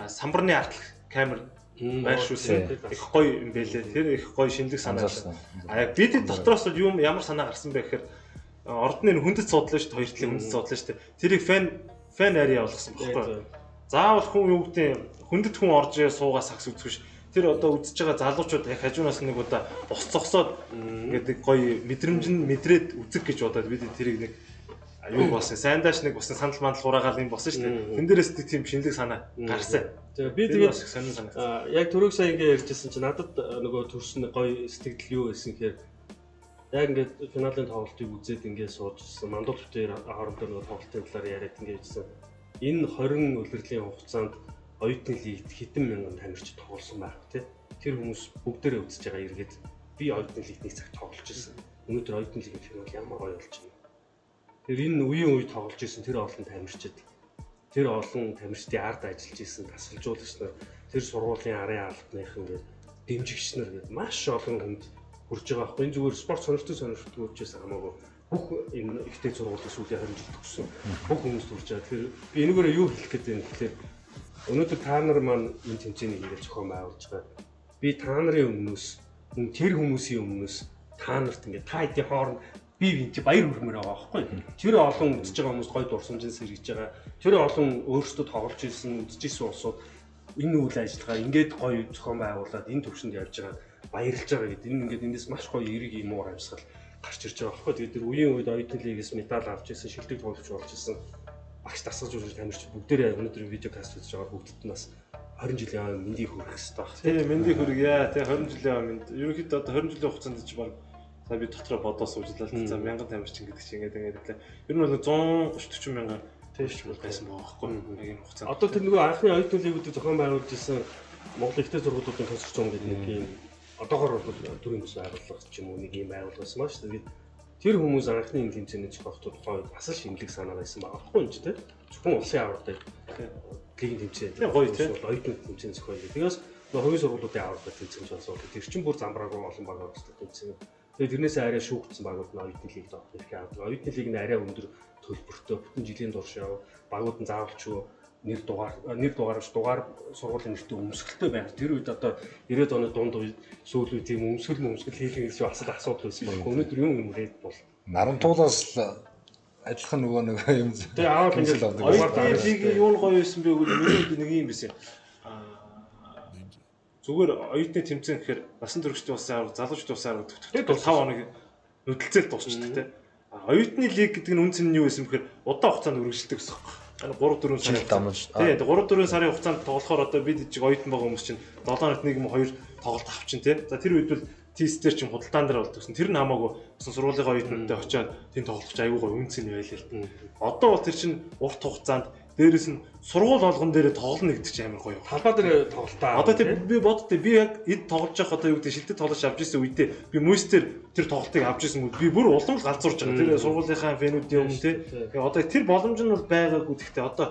Speaker 1: самбарны артлах камер байршуулсан их гоё юм байлээ. Тэр их гоё шинэлэг санаа. А яг бид дотроос юм ямар санаа гарсан бэ гэхээр ордны хүндэт судлаа шүү дээ. Хоёр талын хүндэт судлаа шүү дээ. Тэрийг фэн area болгосон байхгүй. Заавал хүн юу гэдэг хүндэт хүн орж суугаа сакс үзэх биш. Тэр одоо үзэж байгаа залуучууд яг хажуунаас нэг удаа бос зогсоод ингээд нэг гоё мэдрэмж нь мэдрээд үзэх гэж бодоод бид тэрийг нэг юу болсон. Сайндаач нэг болсон санал мандал хураагаал юм болсон шүү дээ. Тэн дээрээс тийм шинэлэг санаа гарсан.
Speaker 3: Тэгээ би тэгээд бас их сонин санагдсан. Яг түрүүг сая ингэ ярьжсэн чинь надад нөгөө төрсөн гоё сэтгэл юу байсан гэхээр яг ингээд финалийн тоглолтыг үзээд ингээд суужсэн. Мандал битээр хоорондоо нөгөө тоглолтын талаар яриад ингээд хэлсэн. Энэ 20 улирлын хугацаанд оюутны лигт хэдэн мянган тамирч тоглосон байх тий. Тэр хүмүүс бүгдээрээ үзэж байгаа эргээд би оюутны лигт нэг цаг тоглож ирсэн. Өнөөдөр оюутны лигийн финал ямар гоё болж байна. Тэр энэ үеийн үе тоглож исэн тэр олон тамирчид тэр олон тамирчдын ард ажиллаж исэн дасгалжуулагч нар тэр сургуулийн арын албаныхан гээд дэмжигч нар гээд маш олон хүнд хүрж байгаа байхгүй. Энэ зүгээр спорт сонирхдаг сонирхдаггүй ч хамаагүй бүх энэ ихтэй сургуулийн сүүлийн 20 жил төгссөн бүх хүмүүст хүрж байгаа. Тэгэхээр би энэгээр юу хэлэх гээд байна гэхээр өнөөдөр та нар маань энэ тэмцээнийг ингээд зохион байгуулж байгаа. Би та нарын өмнөөс мөн тэр хүмүүсийн өмнөөс та нарт ингээд та хэдийн хооронд би энэ чи баяр хүрмээр байгаа байхгүй. Тэр олон үзэж байгаа хүмүүс гоё дурсамжин сэргийж байгаа. Тэр олон өөрсдөө тоглож ирсэн, үзэж ирсэн улсууд энэ үйл ажиллагаа ингээд гоё зохион байгуулад энэ төвшөнд явж байгаа баярлж байгаа гэдэг. Энэ ингээд эндээс маш гоё эерэг юм уур амьсгал гарч ирж байгаа байхгүй. Тэгээд тэр үеийн үед оюутны лигээс медаль авч ирсэн, шилдэг тоглогч болж ирсэн багш дасгалж үзэж тамирч бүгдээрээ өнөөдөр видеокаст үзэж байгаа бүгдд нь бас 20 жилийн ой мэндийг хүргэх хэрэгтэй баг.
Speaker 1: Тийм, мэндийг хүргье. Тийм 20 жилийн ой мэнд. Ерөнхийдөө одоо 20 жилийн хугацаанд чи баг за би дотроо бодоо сууж лаа л за 1000 тамирчин гэдэг чинь ингээд ингээд лээ. Ер нь бол 130 40 мянган тийш байсан байгаа байхгүй яг энэ хугацаанд.
Speaker 3: Одоо тэр нөгөө анхны оюутны лигүүдийг зохион байгуулж ирсэн Монгол ихтэй сургуулиудын консорциум гэдэг нэг юм одоогор бол төрийн бас байгууллага ч юм уу нэг юм байгууллага байсан маш. Тэгээд тэр хүмүүс анхны энэ тэмцээний зохиоход тухайн үед бас л шинэлэг санаа байсан байгаа байхгүй юм чи тэ. Зөвхөн улсын аварга лигийн тэмцээн
Speaker 1: гоё тий.
Speaker 3: Оюутны тэмцээн зохион. Тэгээс нөгөө хувийн сургуулиудын аварга тэмцээн болсон. Тэр чинь бүр замбраагүй олон баг оролцдог тэмцээн. Тэгээд тэрнээсээ арай шүүгдсэн багууд нь оюутны лигт орох эрхээ авдаг. Оюутны лиг нь арай өндөр төлбөртэй бүтэн жилийн турш яв. Багууд нь заавалчгүй нэр дугаар биш дугаар сургуулийн нэртэй өмсгөлтэй байх. Тэр үед одоо 90-ад оны дунд үе сүүл үе тийм өмсгөл хийх гэж бас л асуудал байсан баг. Өнөөдөр юм юм Red Bull
Speaker 5: Нарантуулаас л адилхан нөгөө нэг юм.
Speaker 3: Тэгээ аавал ингээд
Speaker 5: авдаг.
Speaker 1: Оюутны лигийн юу нь гоё байсан бэ гэвэл миний хувьд нэг юм байсан. Зүгээр оюутны тэмцээн гэхээр насан туршидын улсын аварга, залуучдын улсын аварга төвтгөх 5 хоног нүдэлцэл дуусчихдаг те. Оюутны лиг гэдэг нь үн цэн нь юу байсан бэхээр удаан хугацаанд үргэлжилдэг гэсэн юм. 3 4 сарын
Speaker 5: дамж.
Speaker 1: Тий, 3 4 сарын хугацаанд тоглохоор одоо бид чиг оюутан байгаа хүмүүс чинь 7 хоногт нэг юм хоёр тоглолт авчин те. За тэр үед бол тест дээр чинь худалдаан дээр болдог гэсэн. Тэр нь хамаагүй бас сургуулийн оюутнуудтай очиад тийм тоглох чинь айгүй гоё үн цэн байлаа л. Одоо бол тэр чинь урт хугацаанд дээрэс нь сургууль болгон дээр тоглоно гэдэг чинь амар гоё.
Speaker 3: Талбай дээр тоглолтоо.
Speaker 1: Одоо тэр би боддоо би яг эд тоглож явах одоо юу гэдэг шилдэг тоглож авч ирсэн үедээ би мөстер тэр тоглолтыг авч ирсэн үед би бүр улам л галзуурж байгаа. Тэр сургуулийнхаа фэнүүдийн өмнө тий. Тэгээ одоо тэр боломж нь бол байгаагүй. Гэхдээ одоо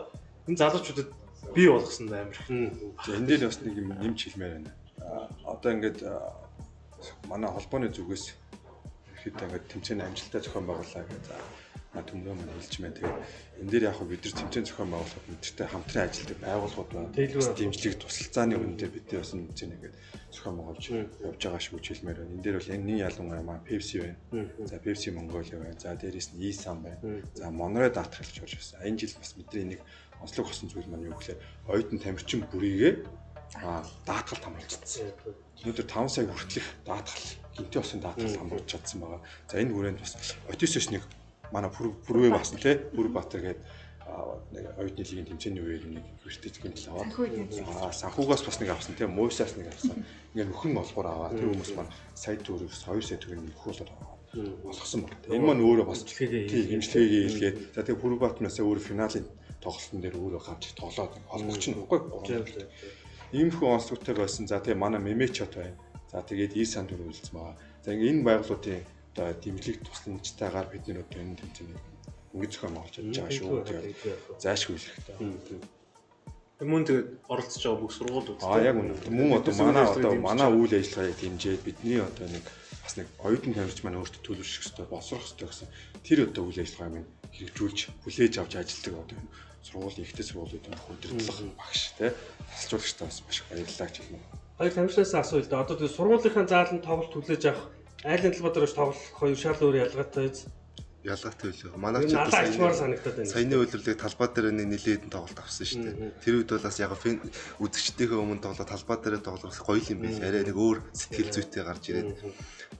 Speaker 1: энэ залуучуудад бий болгосон амар их.
Speaker 2: За энэ дээр бас нэг юм нэмж хэлмээр байна. Одоо ингээд манай холбооны зүгээс ихэд ингээд тэмцээний амжилттай зохион байгууллаа гэж за төмрөө маань хэлж байна. Тэгээд энэ дээр яг бид нар тэмцээн зохион байгуулахад бидэртэй хамтран ажилладаг байгууллагууд байна. Дэмжлэг тусалцааны үнэн дээр бид бас энэ тэмцээн ингээд зохион байгуулж явж байгаа шүү гэж хэлмээр байна. Энэ дээр бол энэ ялангуяа маань Pepsi байна. За Pepsi Mongolia байна. За дээрээс нь E-Sam байна. За Monroe даатгалж орж ирсэн. Энэ жил бас бидний нэг онцлог болсон зүйл маань юу гэхээр оюутан тамирчин бүрийгээ даатгал хамруулчихсан. Өнөөдөр 5 сая хүртэлх даатгал, гинтийн осын даатгал хамруулж чадсан байгаа. За энэ хүрээнд бас Отисош нэг манай Пүрвэ басан тий Пүрбатар гээд нэг оюутны лигийн тэмцээний үеэр нэг гэртэж гинтэл аваад санхугаас бас нэг авсан тий Муйсаас нэг авсан. Ингээ нөхөн олгоор аваад тэр хүмүүс маань сая төгрөг 2 сая төгрөг нөхөх болоод олгосон байна. Энэ маань өөрөө бас тий имжлэгээ хийлгээд за тэгээ Пүрбатар насаа өөр финалийн тоглолтын дээр өөрөө гарч тоглоод холбогч нь үгүй. Иймэрхүү онцлогтой байсан. За тэгээ манай Мемечот байна. За тэгээд Исан төр үйлдсэн байгаа. За ингээ энэ байгууллагуудын одоо дэмжлэг тусламжтайгаар бид нэр одоо энэ тэмцээнийг өнгө зохион байгуулж чадж байгаа шүү. Тэгээд зайлшгүй хэрэгтэй.
Speaker 1: Мөн тэгээд оролцож байгаа бүх сургуулиуд.
Speaker 2: Яг үнэ. Мөн одоо манай үйл ажиллагааг дэмжиж бидний одоо нэг бас нэг оюутан тамирч маань өөртөө төлөвшөх ёстой, боловсрох ёстой гэсэн тэр одоо үйл ажиллагааг минь хэрэгжүүлж хүлээж авч ажилладаг одоо энэ сургуулийн ихтэй сургуулиудын удирдлага багш тий тасалжуулагчтай бас маш их баярлалаа гэж хэлнэ.
Speaker 3: Хоёр тамирчнаас асууя л да. Одоо тэгээд сургуулийнхаа зааланд тоглолт хүлээж авах айлын талбай дээр тоглох хоёр шал өөр ялгаатай биз?
Speaker 6: Ялгаатай үлээ. Манай ч
Speaker 3: одоо санагдаад байна.
Speaker 6: Саяны үйлрэлийг талбай дээр нэг нэлээд хэдэн тоглолт авсан шүү дээ. Тэр үед бол бас яг үзэгчдийнхээ өмнө тоглоо талбай дээр тоглох бас гоё юм байл. Арай нэг өөр сэтгэл зүйтэй гарч ирээд.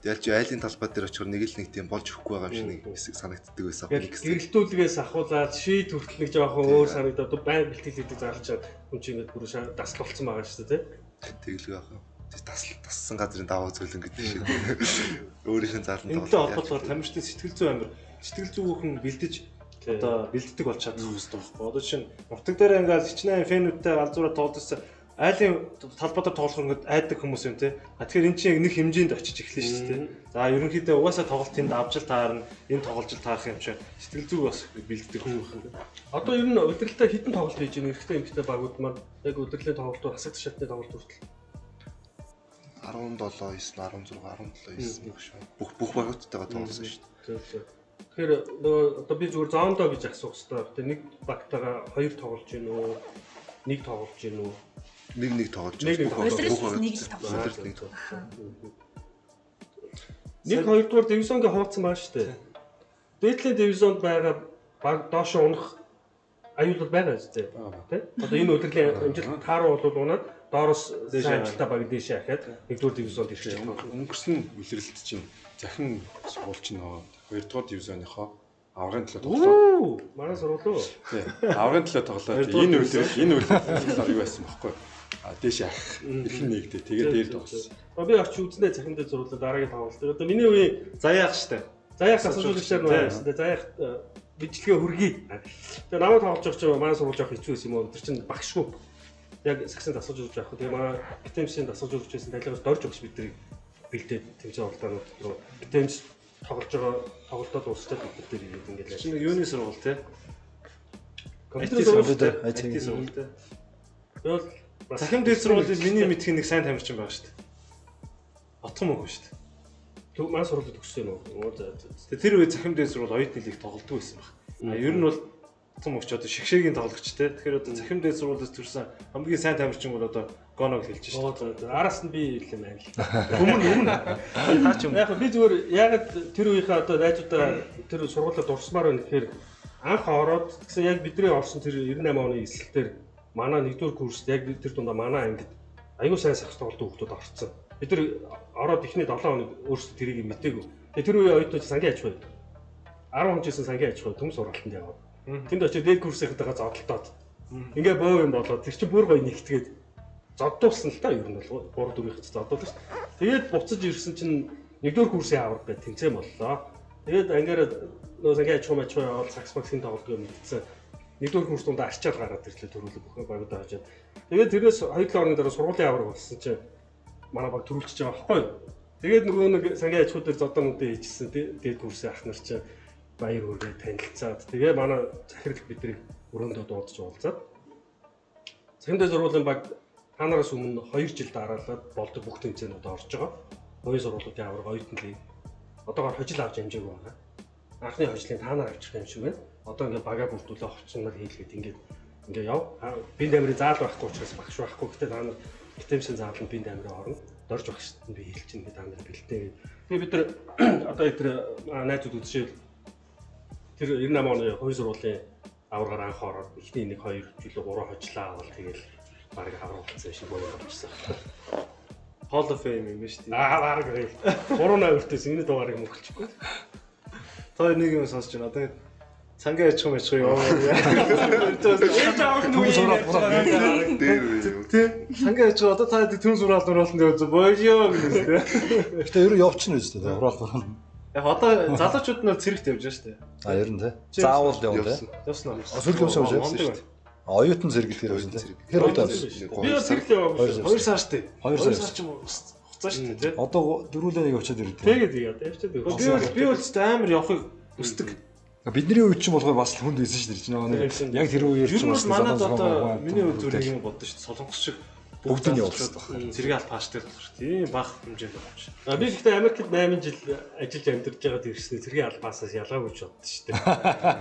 Speaker 6: Тэгэл чи айлын талбай дээр очихор нэг л нэг тийм болж өгөхгүй байгаа юм шиг нэг хэсэг санагддаг байсан.
Speaker 3: Гэрэлтүүлгээс ахуулаад шийд хүртэл нэг жоохон өөр санагдаад одоо байн бэлтгэл хийдэг зарлчаад хүн чинь ингээд бүр дасал болсон байгаа шүү дээ, тий?
Speaker 6: Тэгэлгүй яах вэ? Тассан газрын даваа зөөлөн гэдэг шиг. Өөрийнх нь зааланд
Speaker 1: тоглох. Энэтэй холбоотойгоор тамирчдын сэтгэл зүй амар сэтгэл зүйн бэлдэж одоо бэлддэг болж чадах хэрэгтэй байхгүй. Одоо жишээ нь нутаг дээр ингээл хичнээн фэнүүдтэй галзуураа тоглосон айлын талбай дээр тоглох ингээд айдаг хүмүүс юм те. А тэгэхээр эн чинь нэг хэмжээнд очиж эхлэн шүү дээ. За ерөнхийдөө угаасаа тоглолт тэнд авч л таарна, энэ тоглож л таарах юм чинь сэтгэл зүй бас бэлддэг байх.
Speaker 3: Одоо ер нь удирдалтаа хэдэн тоглолт хийж байна? Эрэгтэй эмэгтэй багууд маань яг удирдлын тоглолтууд хасагт шатны тоглолт хүртэл
Speaker 6: 17 9 16 17 9 шүү. Бүх багуудтайгаа тоглосон шүү
Speaker 3: дээ. Тэгэхээр нөгөө одоо би зүгээр зоондоо гэж асуух хэрэгтэй. Тэгээ нэг багтайгаа хоёр тоглож гин үү? Нэг тоглож гин үү?
Speaker 6: Нэг тоглож байна.
Speaker 4: Бүх нэг л тоглож.
Speaker 6: Нэг тоглож.
Speaker 3: Нэг хоёрдугаар дивизионд хуваацсан байгаа шүү дээ. Дээдлийн дивизионд байгаа баг доошо унах аюул бол байгаа шүү дээ. Тэ? Одоо энэ удирдлын амжилт тааруу бол унаад доороос сайн амжилттай баг дээшээ ахаад нэгдүгээр дивизионд ирчих.
Speaker 2: Өнгөрсөн үлрэлт чинь захин сургууль чинь нөгөө хоёрдугаар дивизионыхоо аврагын төлөө тоглоо.
Speaker 3: Манай сургууль уу?
Speaker 2: Тий. Аврагын төлөө тоглоод энэ үлрэл юу байсан бохоггүй. А дээшээ ах эрхэн нэгдээ. Тэгээд дээр тоглосон.
Speaker 3: Би очиж үзнэ захин дээр зурлаа дараагийн тоглолт. Одоо миний үеийн
Speaker 1: заяах штэ.
Speaker 3: Заяах асуулгчаар нөө байсан. Заяах бичлэгээ хүргэе. Тэгээ намайг тоглож байгаа чинь манай сургууль жоох хэцүү байсан юм уу? Тэр чинь багшгүй. Яг сагсан дасгалж өгч явах. Тэгээ манай ГТМС-ийн дасгалж өгч байсан талигаас дорж өгч биднийг бэлдээд тэмцээн уралдаанууд руу ГТМС тоглож байгаа тоглолтоо дуусчаад бид нар дээр ирээд ингээд
Speaker 1: чинь юуны сургууль те?
Speaker 3: Компьютер сургууль,
Speaker 1: IT сургууль те.
Speaker 3: Тэгэл
Speaker 1: Захим дээд сургуулийн миний мэдхийн нэг сайн тамирчин байгаа шүү дээ. Отхон мөнх шүү дээ.
Speaker 3: Төг манай сургуулиуд төгссөн юм уу? За.
Speaker 1: Тэр үед Захим дээд сургууль оюутны лиг тоглолтгүй байсан баг. А ер нь бол Отхон мөнх ч одоо шигшээгийн тоглогч те. Тэгэхээр одоо Захим дээд сургуулиас төрсэн хамгийн сайн тамирчин бол одоо Гоно гэж хэлж шээ.
Speaker 3: Оо араас нь би ирлээ юм байна л.
Speaker 1: Өмнө. Та ч юм.
Speaker 3: Яг би зүгээр ягаад тэр үеийнхээ одоо найзуудаа тэр сургуулиуд дурсмаар байна гэхээр анх ороод тэгсэн яг бидний орсон тэр 98 оны эсэлтээр манай 1-р курст яг тэр дундаа манай ангид аюу сайн сагс тоглодог хүмүүс орцсон. Бид нар ороод эхний 7 хоног өөрсдөө тэрийг мдээгүй. Тэгээ тэр үеийн оюутнууд сангийн аж ахуй. 10 хүн жисэн сангийн аж ахуй төмс сургалтанд яваад. Тэнд очиод дээд курсынхаа зодолдоод. Ингээ боо юм болоод тэр чинь бүр гоё нэгтгээд зоддуулсан л та ер нь бол 3 4-ийнх ч зоддуулсан шүү дээ. Тэгээд буцаж ирсэн чинь 1-р курсын аварга гэж тэмцээн боллоо. Тэгээд ангиараа нөө сангийн аж ахуй яваад сакс багсын тоглолтыг мэдсэн. 1-р курс дундаа арчаал гараад ирлээ төрүүлэг бүхэн багуудаа хожоод. Тэгээд тэрнээс 2-7 хоногийн дараа сургуулийн аварга болсон чинь манай баг төрүүлчихэж байгаа байхгүй юу. Тэгээд нөгөө нэг сангийн аж ахуй дээр зодоонуудыг хийжсэн дээд курсын ах нар чинь баяр хүргээ танилцаад тэгээ манай захирал биднийг өрөөндөө дуудаж уулзаад цахимтай сургуулийн баг та нараас өмнө 2 жил дараалаад болдог бүх тэмцээнүүд орж байгаа. Хувийн сургуулиудын аварга оюутан лиг одоогоор хожил авч амжаагүй байгаа. Анхны хожлыг та нар авчих юм шиг байна. Одоо ингээд багаа бүрдүүлээ хувцснаар хийлгээд ингээд ингээ яв. Бинд амирын заал байхгүй учраас багш байхгүй. Гэтэ та нар гитэмсэн заал нь бинд амирын орно. Дорж багшд нь би хэлчихнэ гэдэг та нар бэлтээ. Тэгээ бид нар одоо тэр найзууд үзчихвэл тэр 98 оны хувийн сургуулийн аваргаар анх ороод эхний 1 2 жилөө 3 хожлоо авал тэгэл бараг аварга болсон шиг боёо болчихсон.
Speaker 1: Hall of Fame юм байна шүү дээ.
Speaker 3: Аа бараг 3 80-ээс энэ дугаарыг мөхөлчихгүй.
Speaker 1: Та нэг юм сонсож байна. Одоо сангийн аж ахуй маж ахуй ёо.
Speaker 3: Ээж аав нь үе
Speaker 6: Дээр үе юм.
Speaker 1: Тэ сангийн аж ахуй одоо та төм сураал нураалсан дээр боёо гэнэ тэ.
Speaker 5: Гэтэ ер нь явчихна үстэй тэ хураал нураал.
Speaker 1: Яг одоо залуучууд нь цэрэгт явж байгаа шүү дээ.
Speaker 5: А ер нь тэ. Заавал явна тэ.
Speaker 1: Явсан уу?
Speaker 5: Сүүлд явсан юм шиг. Оюутан зэрэгэлдгээр явсан тэ. Тэр удаа явсан.
Speaker 3: Би бол зэрэгт яваагүй.
Speaker 1: 2 сар шүү дээ.
Speaker 5: 2
Speaker 1: сар ч юм уу хуцаа шүү дээ тэ.
Speaker 5: Одоо дөрүүлээ нэг явчихад ирдэг.
Speaker 3: Тэгээд яа явчихад.
Speaker 1: Би бол ч амар явахыг хүсдэг.
Speaker 5: Бидний үед ч болохоор бас хүнд байсан шүү дээ. Чинь нэг яг тэр үеэр
Speaker 1: ч бас манад одоо миний хувьд зүгээр юм бодсон шүү дээ. Солонгос шиг
Speaker 5: бүгд нь явуулсан.
Speaker 1: Цэргийн аль пааштай болохоор тийм бага хэмжээнд байгаа юм шиг.
Speaker 3: А би гэхдээ Америкт 8 жил ажиллаж амьдарч байгаад ирсэн цэргийн албаасаас ялгаагүй ч боддоо шүү дээ.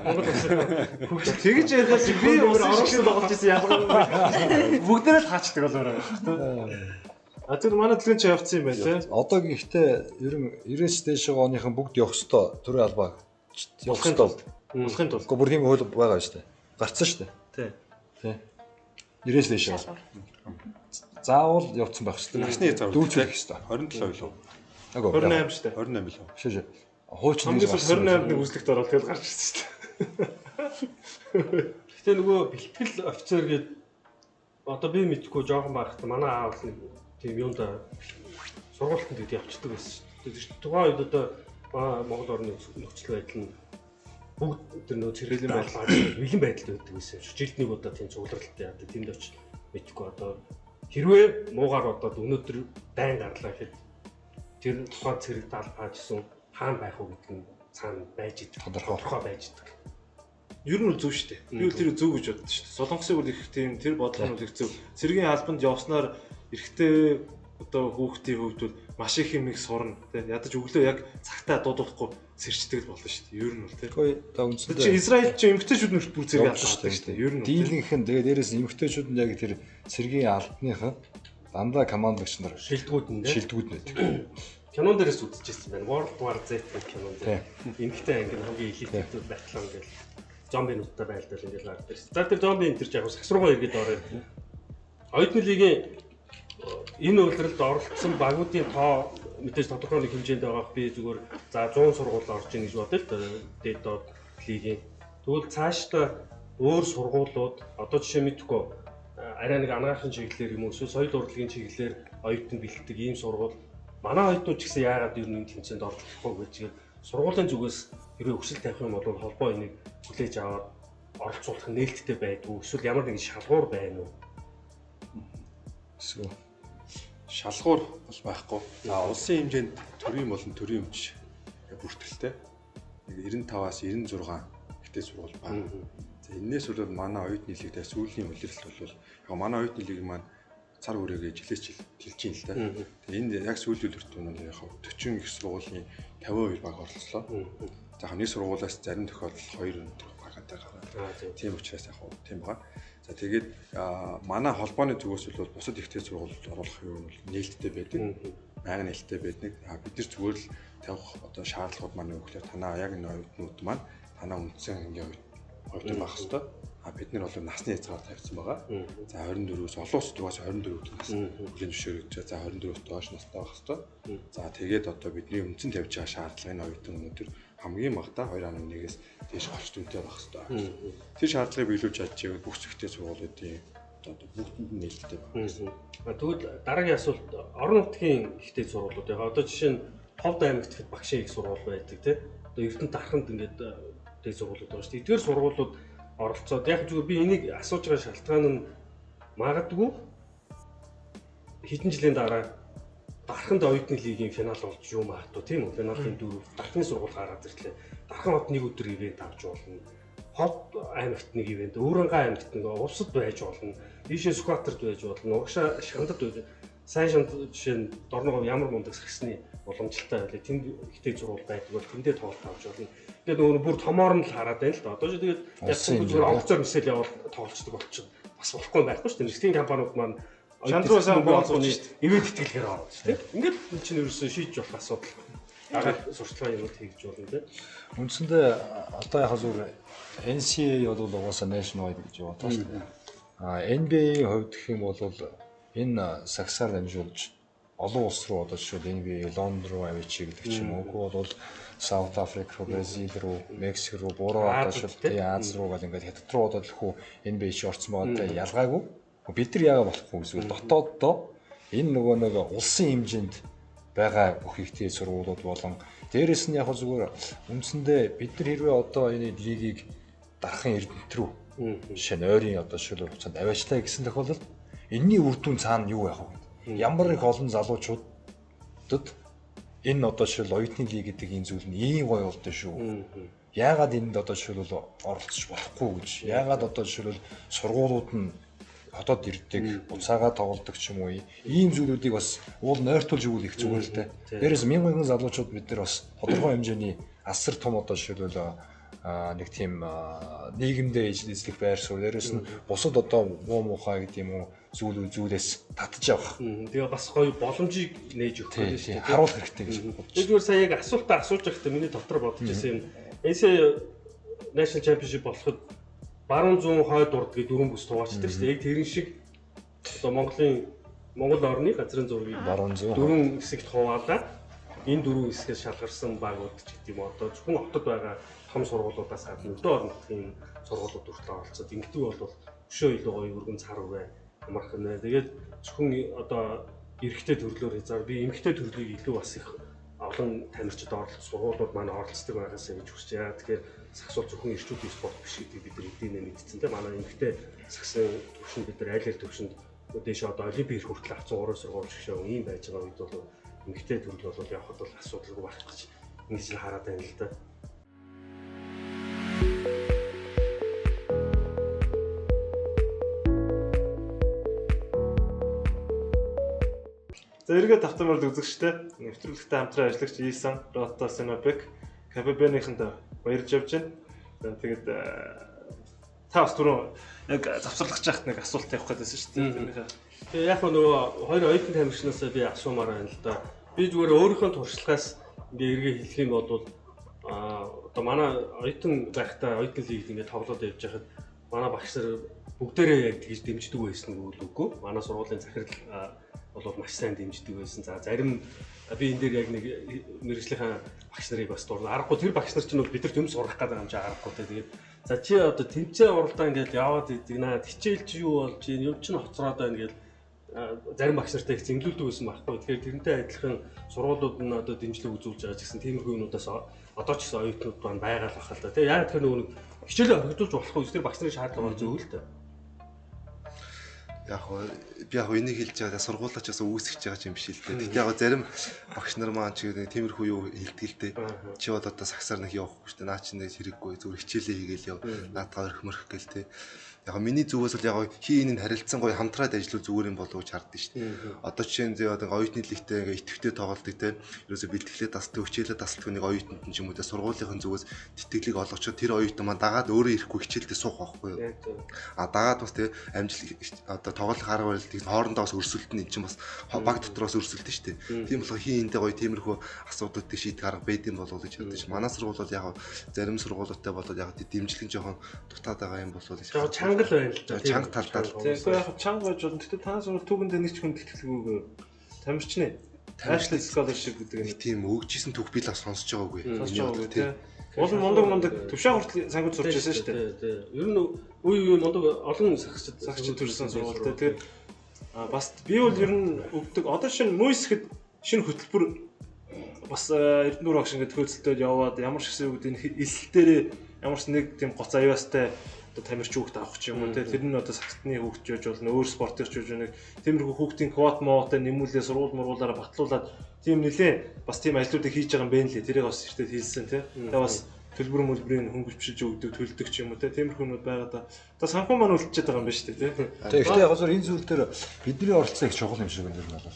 Speaker 3: Монгол улсад
Speaker 1: хөгжил тэгж яриад би өөр орон тоглож ирсэн ялгаагүй. Бүгдээрээ л хаачдаг болоорой шүү дээ. А тэр манай дэлгэн чи явцсан юм байна тий.
Speaker 5: Одоо гэхдээ ер нь 90-с дээш оныхан бүгд явах ёстой төрийн албаа
Speaker 1: болохын тулд. Болохын тулд.
Speaker 5: Гэхдээ бүр тийм хууль байгаа шүү дээ. Гарцсан шүү дээ.
Speaker 1: Тий.
Speaker 5: Тий. 90-с дээш. Заавал явцсан байх хэрэгтэй.
Speaker 2: Насны хязгаар
Speaker 5: дүүцэх хэрэгтэй.
Speaker 2: 27 билүү?
Speaker 1: 28 шүү дээ.
Speaker 2: 28 билүү?
Speaker 5: Биш биш. Хуучин
Speaker 1: нэг 28 нэг үзлэгт ороод тэгэл гарч ирсэн шүү дээ.
Speaker 3: Гэтэ нөгөө бэлтгэл офицер гээд одоо би мэдхгүй жоохон байхдаа манай аав нэг тийм юунд сургуультанд гээд явцдаг байсан шүү дээ. Тухайн үед одоо Монгол орны нөхцөл байдал нь бүгд тэр нөө цэргэлийн байдал бэлэн байдалд байдаг байсан юм шиг. Жилд нэг удаа тийм цугларалтай яадаг. Тэнд очиж мэдхгүй одоо хэрвээ муугаар бодоод өнөөдөр дайн гарлаа гэхэд тэр тухайн цэрэг даалгаажсэн хаана байх уу гэдэг нь цаана байж идэг. Тодорхой байж идэг.
Speaker 1: Ер нь бол зөв шүү дээ. Би бол тэр зөв гэж боддоо шүү дээ. Солонгосын бол их тийм тэр бодлого нь бол их зөв. Цэргийн албанд явснаар эрэгтэй одоо хүүхдийн хувьд бол маш их юм их сурна тий. Ядаж өглөө яг цагтаа дуудахгүй сэрчдэг л болно шүү дээ. Ер нь бол тий.
Speaker 5: Тэгэхгүй та үндсэндээ
Speaker 1: чи Израиль чи эмэгтэйчүүд нь бүр цэргийн албан шүү дээ. Ер нь
Speaker 5: дийлэнх нь тэгээ дээрээс нь эмэгтэйчүүд нь яг тэр цэргийн албаныхан дандаа командлагч нар
Speaker 3: шилдэгүүд нь тий.
Speaker 5: Шилдэгүүд нь байдаг.
Speaker 3: Кинон дээрээс үзчихсэн байна. World War Z гэх кинон дээр эмэгтэй анги нь хамгийн элиттэй батлан гэл зомбинуудтай байлдал ингээл гардаг. За тэр зомби энэ төр яг сакс руугаа эргээд орё. Оюутны лигийн энэ улиралд оролцсон багуудын тоо мэдээж тодорхой нэг хэмжээнд байгаах би зүгээр за 100 сургууль орж ийн гэж бодъё л доо. Дээд доод лигийн. Тэгвэл цаашдаа өөр сургуулиуд одоо жишээ мэдэхгүй арай нэг анагаахын чиглэлээр юм уу эсвэл соёл урлагийн чиглэлээр оюутан бэлтдэг ийм сургууль манай оюутнууд ч гэсэн яагаад ер нь энэ тэмцээнд орж болохгүй гэж сургуулийн зүгээс хэрвээ хүсэл тавих юм бол холбоо энийг хүлээж аваад оролцуулах нээлттэй байдгүй эсвэл ямар нэгэн шалгуур байна уу?
Speaker 5: Эсвэл
Speaker 2: шалгуур бол байхгүй. За улсын хэмжээнд төрийн болон төрийн өмч бүртгэлтэй. Нэг 95-аас 96 ихтэй сургууль байна. За энээс бол манай оюутны лигтэй сүүлийн улиралт бол яг манай оюутны лиг маань цар хүрээгээ жилээс жил тэлж юм л да. Тэгээ энд яг сүүлийн улиралт нь яг 40 их сургуулийн 52 баг оролцлоо. За нэг сургуулиас зарим тохиолдолд 2 өндөр багатай гараад. Тийм учраас яг тийм байгаа. За тэгээд манай холбооны зүгээс бол бусад их дээд сургуульд оруулах юм бол нээлттэй байдаг. Байнга нээлттэй байдаг. Бид нар зүгээр л тавих одоо шаардлагууд маань юу гэхээр танаа яг энэ оюутнууд маань танаа үндсэн ангийн оюутан байх хэвээр. Бид нар бол насны хязгаар тавьсан байгаа. За 24-өөс олон улсад угаасаа 24 нас хүлээн зөвшөөрөгдөж. За 24-өөс доош настай байх хэвээр. За тэгээд одоо бидний үндсэн тавьж байгаа шаардлага энэ оюутан өнөөдөр хамгийн багадаа 2.1-ээс дээш голч дүнтэй байх хэвээр. Тэр шаардлагыг биелүүлж чадчихвэл бүх зэгтэй сургуулиудын одоо бүгдэнд нь нээлттэй байна.
Speaker 3: Тэгвэл дараагийн асуулт орон нутгийн ихтэй сургуулиуд байгаа. Одоо жишээ нь Ховд аймагт ихэд багшийн их сургууль байдаг тий. Одоо Эрдэнэт Дарханд ингээд дээд сургуулиуд байгаа шүү дээ. Эдгээр сургуулиуд оролцоод яг зүгээр би энийг асууж байгаа шалтгаан нь магадгүй хэдэн жилийн дараа Дарханд оюутны лигийн финал болж юу магадгүй тийм үү? Финалын дөрөв Дархны сургууль гараад ирлээ. Дархан хот нэг өдөр ивент авч болно. Ховд аймагт нэг ивент, Өөрөнгөө аймагт нэг увсад байж болно. Ийшээ Сүхбаатарт байж болно. Урагшаа Шандад байж. Сайн шанд жишээ нь Дорногов ямар мундаг сагсны уламжлалтай байлаа. Тэнд ихтэй сургууль байдаг бол тэндээ тоглолт авч болно. Тэгээд нөгөө бүр томоор нь л хараад байна л да. Одоо ч тэгээд яг зүгээр онгоцоор мисэл явуул тоглолцдог болчихно. Бас болохгүй юм байхгүй шүү дээ. Нэрсгийн компаниуд маань
Speaker 1: Шанд руу сайн бооцсон шүү
Speaker 3: дээ. Ивэд итгэлгээр ороод шүү дээ. Ингээд энэ чинь ерөөсөө шийдэж болох асуудал. Дагаад сурталчилгаа юмуд хийж болно тийм.
Speaker 5: Үндсэндээ одоо яг зүгээр NCAA бол угаасаа nationwide гэж яваад байгаа шүү дээ. А NBA-ийн хувьд гэх юм бол энэ сагсаар дамжуулж олон улс руу одоо жишээл NBA Лондон руу авчиг гэдэг ч юм уу. Үгүй бол South Africa руу, Бразил руу, Мексик руу, буруу одоо жишээл Аз руу гал ингээд хятад руу одоо төлхөө NBA чи орсон байгаа даа ялгаагүй. Бид нар яагаад болохгүй эсвэл дотооддоо энэ нөгөө нэг улсын хэмжээнд байгаа бүх ихтэй сургуулиуд болон дээрэс нь яг зүгээр үндсэндээ бид нар хэрвээ одоо энэ лигийг дарахын Эрдэнэт рүү жишээ нь ойрын одоо жишээлбэл хугацаанд аваачлаа гэсэн тохиолдолд энэний үр дүн цаана юу байх вэ гэдэг. Ямар их олон залуучуудад энэ одоо жишээл оюутны лиг гэдэг энэ зүйл нь ийм гоё болдоо шүү. Яагаад энд одоо жишээлбэл оролцож болохгүй гэж. Яагаад одоо жишээлбэл сургуулиуд нь хотод ирдэг, буцаагаа тоглодог ч юм уу. Ийм зүйлүүдийг бас уул нойртуулж өгвөл их зүгээр л дээ. Дээрээс мянган залуучууд бид нар бас тодорхой хэмжээний асар том одоо жишээлбэл нэг тийм нийгэмдээ эзлэх байр суурь. Дээрээс нь бусад одоо муу мухай гэдэг юм уу зүйлээс татж авах.
Speaker 3: Тэгээ бас гоё боломжийг нээж өгөх гэдэг шүү дээ.
Speaker 5: Харуулах хэрэгтэй гэж бодож.
Speaker 3: Зүгээр сая яг асуултаа асууж байхдаа миний дотор бодож байсан юм. NCAA National Championship болоход баруун зүүн хойд урд гэдэг дөрвөн бүс туваачдаг шүү дээ. Яг тэрэн шиг одоо Монгол орны газрын зургийг
Speaker 5: баруун зүүн
Speaker 3: дөрвөн хэсэгт хуваалаад энэ дөрвөн хэсгээс шалгарсан багууд ч гэдэг юм одоо зөвхөн хотод байгаа том сургуулиудаас гадна өдөө орон нутгийн сургуулиуд хүртэл оролцоод ингэдэг бол өшөө илүү гоё өргөн цар бай амархан нэ. Тэгээд зөвхөн одоо эрэгтэй төрлөөр хязгаар би эмэгтэй төрлийг илүү бас их олон тамирчид оролцох сургуулиуд маань оролцдог байгаасаа гэж хүсэж байгаа. Тэгэхээр сагсуул зөвхөн эрчүүдийн спорт биш гэдгийг бид нар эдийнэ мэдсэн тийм. Манай эмэгтэй сагсын төвшөнд бид нар аль аль төвшөнд дээш одоо олимпийн эрх хүртэл авсан 3-3 шигшээ ийм байж байгаа үед бол эмэгтэй төрөл бол явхад бол асуудалгүй байх гэж ингэж л хараад байна л да.
Speaker 1: За эргээд тавтамаар үзэгчтэй нэвтрүүлэгтэй хамтран ажиллагч Исан, Рото Синопек, КББ-ийнхэнд баярлж явж байна. За тэгээд та бас түрүүн яг завсарлагч яхад нэг асуулт тавих гэдээсэн шүү дээ. Тэрнийхээ.
Speaker 3: Тэгээ яг нөгөө хоёр оюутан тамирчнаас би асуумаар байна л да. Би зүгээр өөрийнхөө туршлагаас ингээ эргээ хэлэх юм бол одоо манай оюутан байхдаа оюутан лигт ингээ тоглоод явж байхад манай багш нар бүгдээрээ яг тэгж дэмждэг байсан нь үгүй. Манай сургуулийн захирал бол маш сайн дэмждэг байсан. За зарим би энэ дээр яг нэг мэргэжлийнхаа багш нарыг бас дурна. Аргагүй тэр багш нар чинь бол бидэрт юм сурах гэдэг юм чи аргагүй те. Тэгээд за чи одоо тэмцээн уралдаан ингээл яваад идэг наа. Хичээл чи юу болж юм юм чинь хоцроод байна гэл зарим багш нартай их зэнглүүлдэг байсан байхгүй. Тэгэхээр тэрнтэй адилхан сургуулиуд нь одоо дэмжлэг үзүүлж байгаа ч гэсэн тиймэрхүү юмнуудаас одоо ч гэсэн оюутнууд маань байгаа л бахал та. Тэгээ яг тэр нөгөө нэг хичээлээ орхигдуулж болохгүй. Тэр багш нарын шаардлага бол зөв л дээ.
Speaker 6: Яг би яг энийг хэлж байгаа сургуулаач бас үүсгэж байгаа юм биш л дээ. Тэгтээ яг зарим багш нар маань ч гэдэг тиймэрхүү юу хэлдэг л дээ. Чи бол одоо сагсаар нэг явахгүй шүү дээ. Наа чи нэг хэрэггүй зүгээр хичээлээ хийгээл яв. Наадгаа орхи мөрөх гээл те. Яг миний зүгээс бол яг хий энэ харилцан гоё хамтраад ажиллавал зүгээр юм болов уу гэж хардсан шүү дээ. Одоо жишээ нь зөө одоо оюутны лигтэй ингээ идэвхтэй тоглолтыг те ерөөсө бэлтгэлээ дасдаг, хичээлээ дасдаг нэг оюутанд нь ч юм уу те сургуулийнхын зүгээс тэтгэлэг олгочоод тэр оюутан маань дагаад өөрөө ирэхгүй хичээлдээ суух байхгүй юу. А дагаад бас те амжилт одоо тоглох арга барилыг хоорондоо бас өрсөлдөн, эн чинь бас баг дотор бас өрсөлдөн шүү дээ. Тийм болохоор хий энтэй гоё тиймэрхүү асуудлуудыг шийдэх арга байд юм болов уу гэж бодож. Манай сургууль бол яг зарим сургуулиудтай болоод яг дэмжлэг нь жоохон дутаад байгаа юм болов уу гэж.
Speaker 3: Чанга л байна л да.
Speaker 6: Чанга талдаа.
Speaker 1: Тийм яг чанга байж болно. Гэхдээ та сургууль түүхэндээ нэг ч хүн тэтгэлгүйг тамирчны National Scholarship гэдэг
Speaker 6: нэг тийм өгжсэн түүх би л бас сонсож байгаагүй.
Speaker 1: Сонсож байгаагүй тийм. Уул нь мундаг төвшөө хүртэл сангууд сурч байсан шүү дээ.
Speaker 3: Тийм. Ер нь үе үе мундаг олон сагсчид
Speaker 1: төрсэн сургуультай. Тэгээд бас би бол ер нь өгдөг. Одоо шинэ мүйсгэд шинэ хөтөлбөр бас Эрдэнэ багш ингээд төхөөцөлтөд яваад ямар ч гэсэн үг гэдэг элсэл дээрээ ямар ч нэг тийм гоц аюултай одоо тамирч хүүхд авах ч юм уу те, тэр нь одоо сагсны хүүхд жиж болно, өөр спортын жиж нэг тиймэрхүү хүүхдийн квот моотой нэмүүлээ сургууль мургуулаараа батлуулаад тийм нэлээ бас тийм ажлуудыг хийж байгаа юм байна лээ. Тэрийг бас эртээ хийлсэн те. Тэгээ бас төлбөр мөлбөрийн хөнгөвчлж өгдөг, төлдөг ч юм уу те, тиймэрхүү юмуд байгаа да. Одоо санхүү маань үлдчихэд байгаа юм байна шүү дээ те.
Speaker 5: Тэгэхээр яг зөв энэ зүйл дээр бидний оролцоо их чухал юм шиг байна юм бол.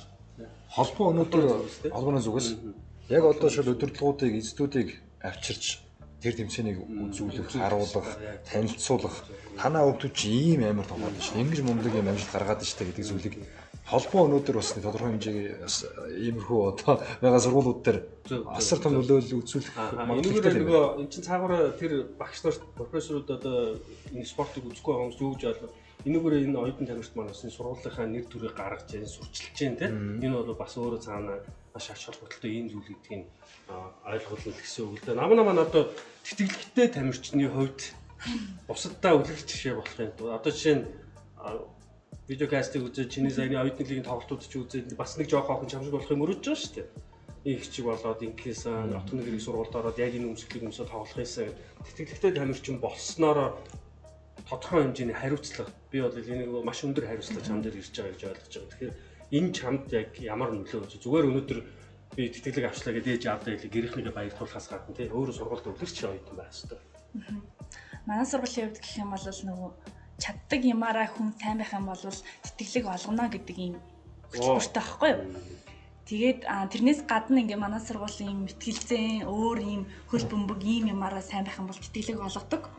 Speaker 5: Холбоо өнөөдөр холбооны зүгээс яг одоо шил удирдлагуудыг, эздүүдийг авчирч тэр тэмцээнийг үзүүлэх, харуулах, танилцуулах, танаа өвдөж чи ийм амар тоглоод шүү. Ингэж мундаг юм амжилт гаргаад шүү гэдэг зүйлийг холбоо өнөөдөр бас тодорхой хэмжээний бас иймэрхүү одоо байгаа сургуулиуд дээр асар том нөлөөлөл үзүүлэх
Speaker 3: магадлалтай. Нөгөө эн чинь цаагаараа тэр багш нар, профессорууд одоо энэ спортыг үзэхгүй байгаа хүмүүс юу гэж ойлгоо. Энүүгээр энэ оюутан тамирчид маань бас энэ сургуулийнхаа нэр төрийг гаргаж जैन сурчилж जैन те. Энэ бол бас өөрөө цаана маш ач холбогдолтой ийм зүйл гэдгийг ойлгуулна гэсэн үг л дээ. Нам маань одоо тэтгэлэгтэй тамирчны хувьд бусаддаа үлгэр жишээ болох юм. Одоо жишээ нь видеокастыг үзээд чиний саяны оюутны лигийн тоглолтууд чи үзээд бас нэг жоох охин чамшиг болох юм өрөөж байгаа шүү дээ. Их чиг болоод ингээсэн отгоны гэрийн сургуульд ороод яг энэ өмсгөлийг өмсөд тоглох юмсан. Тэтгэлэгтэй тамирчин болсноороо тодорхой хэмжээний хариуцлага, би бол энийг маш өндөр хариуцлага чам дээр ирж байгаа гэж ойлгож байгаа. Тэгэхээр энэ чамд яг ямар нөлөө үзүү? Зүгээр өнөөдөр би тэтгэлэг авчлаа гэдэг ээж аавдаа хэлээ гэрийнхнийгээ баярлуулахаас гадна тий өөрөө сургуульд өвлөрч оюутан байх хэрэгтэй.
Speaker 4: Манай сургуулийн хувьд гэх юм бол нөгөө чаддаг юмараа хүн сайн байх юм бол тэтгэлэг олгоно гэдэг ийм хөтөлбөртэй байхгүй юу? Тэгээд тэрнээс гадна ингээ манай сургуулийн мэтгэлзэн өөр ийм хөл бөмбөг ийм юмараа сайн байх юм бол тэтгэлэг олгодог.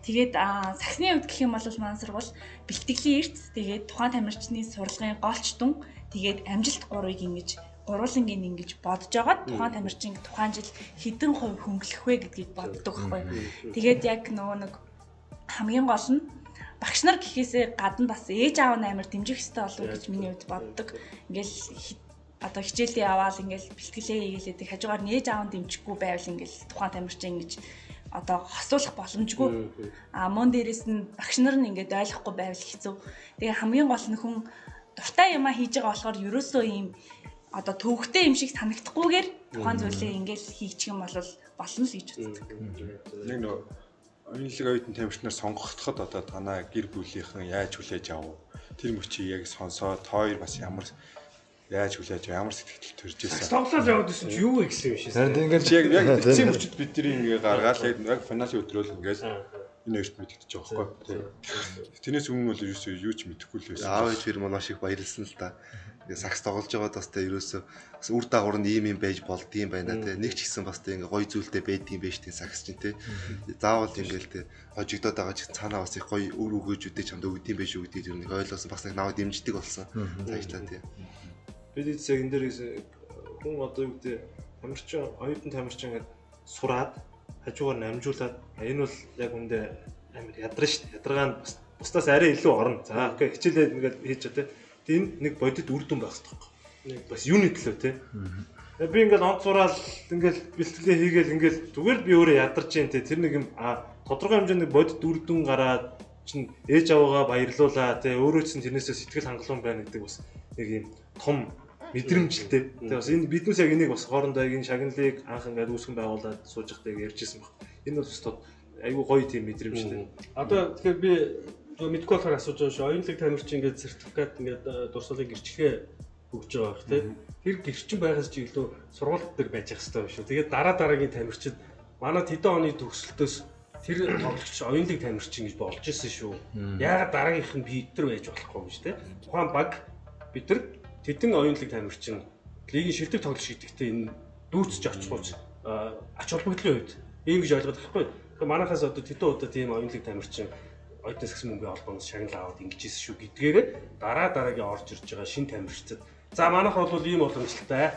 Speaker 4: Тэгээд сагсны хувьд гэх юм бол манай сургууль бэлтгэлийн эрц, тэгээд тухайн тамирчны сурлагын голч дүн, тэгээд амжилт гурвыг ингэж гурвуулангийн ингэж бодож байгаад тухайн тамирчин тухайн жил хэдэн хувь хөнгөлөх вэ гэдгийг боддог байхгүй юу? Тэгээд яг нөгөө нэг хамгийн гол нь багш нар гэхээсээ гадна бас ээж аав нь амар дэмжих ёстой болов гэж миний хувьд боддог. Ингээл одоо хичээлээ яваал ингээл бэлтгэлээ хийгэлээдэг хажуугаар нь ээж аав нь дэмжихгүй байвал ингээл тухайн тамирчин ингэж одоо хосуулах боломжгүй. А мөн дээрэс нь багш нар нь ингээд ойлгохгүй байвал хэцүү. Тэгээ хамгийн гол нь хүн дуртай юмаа хийж байгаа болохоор ерөөсөө ийм одоо төвөгтэй юм шиг санагдахгүйгээр тухайн зүйлээ ингээл хийчих юм бол болно л гэж боддог.
Speaker 2: Нэг нөө оюунлаг оюутан тамирчнаар сонгогдоход одоо танаа гэр бүлийнхэн яаж хүлээж авав? Тэр мөчийг яг сонсоод хоёр бас ямар яаж хүлээж ямар сэтгэл төрж ирсэн.
Speaker 3: Тоглоод яваад исэн чи юу вэ гэсэн юм шиг.
Speaker 5: Харин
Speaker 2: ингээд яг эцсийн мөчид бидний ингээ гаргаал яг финалын өдрөөл ингээд энэ хоёрт мэдэгдэж байгаа байхгүй. Тэрнээс өмнө бол ерөөсөө юу ч мэдэхгүй л байсан.
Speaker 6: Аав ээж хоёр маань маш их баярлсан л та. Тэгээ сагс тоглож байгаад бас тэ ерөөсөө бас үр дагавар нь ийм юм байж болдгийм байна тэ. Нэг ч гэсэн бас тэ ингээ гоё зүйлтэй байдгийм байж тэ сагс чинь тэ. Заавал ингээл тэ хожигдоод байгаа ч цаанаа бас их гоё үр өгөөжүүдээ чамд өгдөм байж шүү гэдгийг ер нь ойлгосон. Бас нэг наваа дэмждэг болсон. Цаашлаа тэ.
Speaker 1: Бид эцэг энэ дээр хүн одоо юу гэдэг тамирчин оюутан тамирчин ингээд сураад хажуугаар нь амжуулаад энэ бол яг үндэ амар ядран шүү дээ. Ядаргаа нь бусдаас арай илүү орно. За окей хичээлээ ингээд хийж байгаа те. Энэ нэг бодит үр дүн байх хэрэгтэй байхгүй. Нэг бас юуны төлөө те. Би ингээд онц сураал ингээд бэлтгэлээ хийгээл ингээд зүгээр би өөрөө ядарч जैन те. Тэр нэг юм тодорхой хэмжээний бодит үр дүн гараад чинь ээж аваагаа баярлуулаа те. Өөрөө чинь тэрнээсээ сэтгэл хангалуун байна гэдэг бас нэг юм том мэдрэмжлтэй. Тэгээ бас энэ биднээс яг энийг бас хоорондоо яг энэ шагналыг анх ингээд үүсгэн байгуулад сууж байхдаа яг ярьжсэн баг. Энэ бол бас айгүй гоё тийм мэдрэмжтэй.
Speaker 3: Одоо тэгэхээр би зөв мэдэхгүй болохоор асууж байгаа шүү. Оюунлаг тамирчин ингээд сертификат ингээд дурсгалын гэрчлэгээ өгж байгаа байх тий. Тэр гэрчин байгаас чи илүү сургууль дээр байж ах хэрэгтэй юм шүү. Тэгээд дараа дараагийн тамирчид манай тэдэн оны төгсөлтөөс Тэр тоглогч оюунлаг тамирчин гэж болж исэн шүү. Яагаад дараагийнх нь бид нар байж болохгүй гэж те. Тухайн баг бид нар тэдэн оюунлаг тамирчин лигийн шилдэг тоглогч гэдэгтээ энэ дүүцэж очихгүйч ач холбогдлын хувьд ийм гэж ойлгоод байхгүй. Тэгэхээр манайхаас одоо тэдэн удаа тийм оюунлаг тамирчин оюутнаас гэсэн мөнгөний холбооноос шагнал аваад ингэж исэн шүү гэдгээрээ дараа дараагийн орж ирж байгаа шин тамирчдад за манайх бол ийм боломжтой.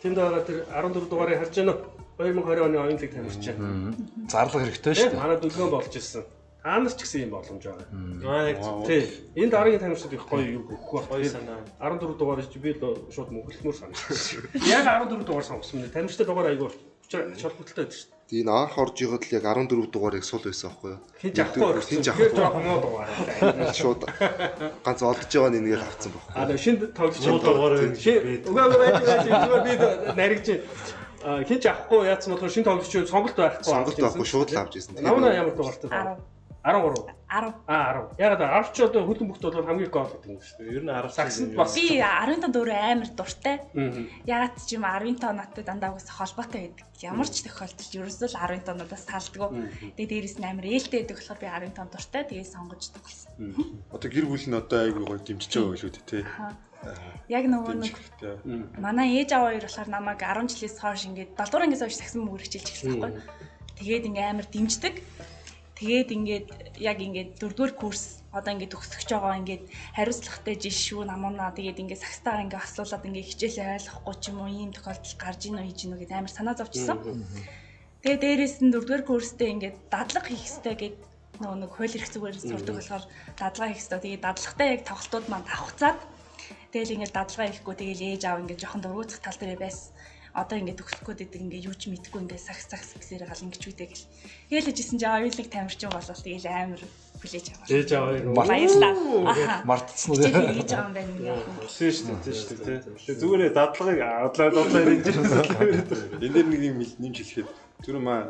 Speaker 3: Тэнд байгаа тэр 14 дугаарыг харж байна уу? 2020 оны оюунлаг тамирчин.
Speaker 5: Зарлага хэрэгтэй шүү дээ.
Speaker 3: Манай дүлгөөн болж исэн. Та нар ч гэсэн ийм боломж байгаа.
Speaker 1: Аа яг
Speaker 3: Тий. Энэ дараагийн тамирчид их гоё юу өгөх байх.
Speaker 1: гоё санаа.
Speaker 3: 14 дугаар чи би л шууд мөнхөлмөр санагдсан. Яг 14 дугаар сонгосон юм. Тамирчтай дугаар айгүй ач холбогдолтой байдаг шүү дээ.
Speaker 6: Тэгээ энэ анх орж ихэд л яг 14 дугаарыг сул байсан байхгүй юу?
Speaker 3: Хинч авахгүй орсон.
Speaker 6: Хинч
Speaker 3: Тэгэхээр
Speaker 6: авахгүй.
Speaker 3: жоохон муу дугаар.
Speaker 6: Шууд ганц олдож байгаа нь энэгээр авцсан байхгүй.
Speaker 3: Аа шинэ тоглогч
Speaker 1: Муу дугаар
Speaker 3: Үгүй үгүй байж байж зүгээр би наригж хинч авахгүй яатсан болохоор шинэ тоглогч сонголт байхгүй.
Speaker 6: Сонголт байхгүй шууд л авч ирсэн.
Speaker 3: Намна ямар дугаартай
Speaker 4: 10
Speaker 3: 13.
Speaker 4: 10.
Speaker 3: Аа 10. Ягаад 10 ч одоо хөлбөмбөгт бол хамгийн гол гэдэг юм шүү дээ.
Speaker 1: Ер нь 10
Speaker 3: Сагсанд бас
Speaker 4: Би 15 өөрөө амар дуртай.
Speaker 3: Аа.
Speaker 4: Ягаад ч юм 10 тоо надтай дандаа угсаа холбоотой байдаг. Ямар ч тохиолдолд ерөөсөө л 10 тоонуудаас салдгүй. Тэгээ дээрэс нь амар ээлтэй байдаг болохоор би 10 тоон дуртай. Тэгээ сонгож тоглосон.
Speaker 2: Одоо гэр бүл нь одоо айгүй гоё дэмжиж байгаа байлгүй дээ, тий.
Speaker 4: Яг нөгөө нэг
Speaker 2: Дэмжихтэй.
Speaker 4: манай ээж аваа хоёр болохоор намайг 10 жилээс хойш ингээд 7 дугаар ангиас хойш сагсан мөнгөөр хичээлж эхэлсэн байхгүй. Тэгээд ингээ амар дэмждэг. Тэгээд ингээд яг ингээд дөрөвдүгээр курс одоо ингээд төгсөх байгаа ингээд хариуцлагатай жил шүү намуунаа тэгээд ингээд сагстайгаа ингээд асуулаад ингээд хичээлээ ойлгохгүй ч юм уу ийм тохиолдол гарч ийн үү хийж ийн үү гэдээ амар санаа зовчихсон. Тэгээ дээрээс нь дөрөвдүгээр курстэй ингээд дадлага хийх хэрэгтэй гэд нөгөө нэг хууль эрх зүгээр сурдаг болохоор дадлага хийх хэрэгтэй. Тэгээ дадлагатай яг тоглолтууд маань давхцаад тэгэл ингээд дадлага хийхгүй тэгэл ээж аав ингээд жоохон дургуутсах тал дээр байсан. Одоо ингээд төгсөх гээд байдаг ингээд юу ч мэдэхгүй ингээд сагс сагс гэсээр гал ингэж үдэ гэл. Тэгэл хэлжсэн чинь оюунлаг тамирчин болол тэгэл амар хүлээж аваа.
Speaker 3: Ээж аваа хоёр.
Speaker 4: Баярлалаа. Аха.
Speaker 5: Мартцсан уу?
Speaker 4: Хичээл хийж байгаа юм байна ингээд.
Speaker 1: Өсөн шүү дээ, тийм шүү дээ, тий. Тэгээ зүгээрээ дадлагыг адлаа дадлаа ирж байсан.
Speaker 2: Энэ дээр нэг юм нэмж хэлэхэд түрүү маа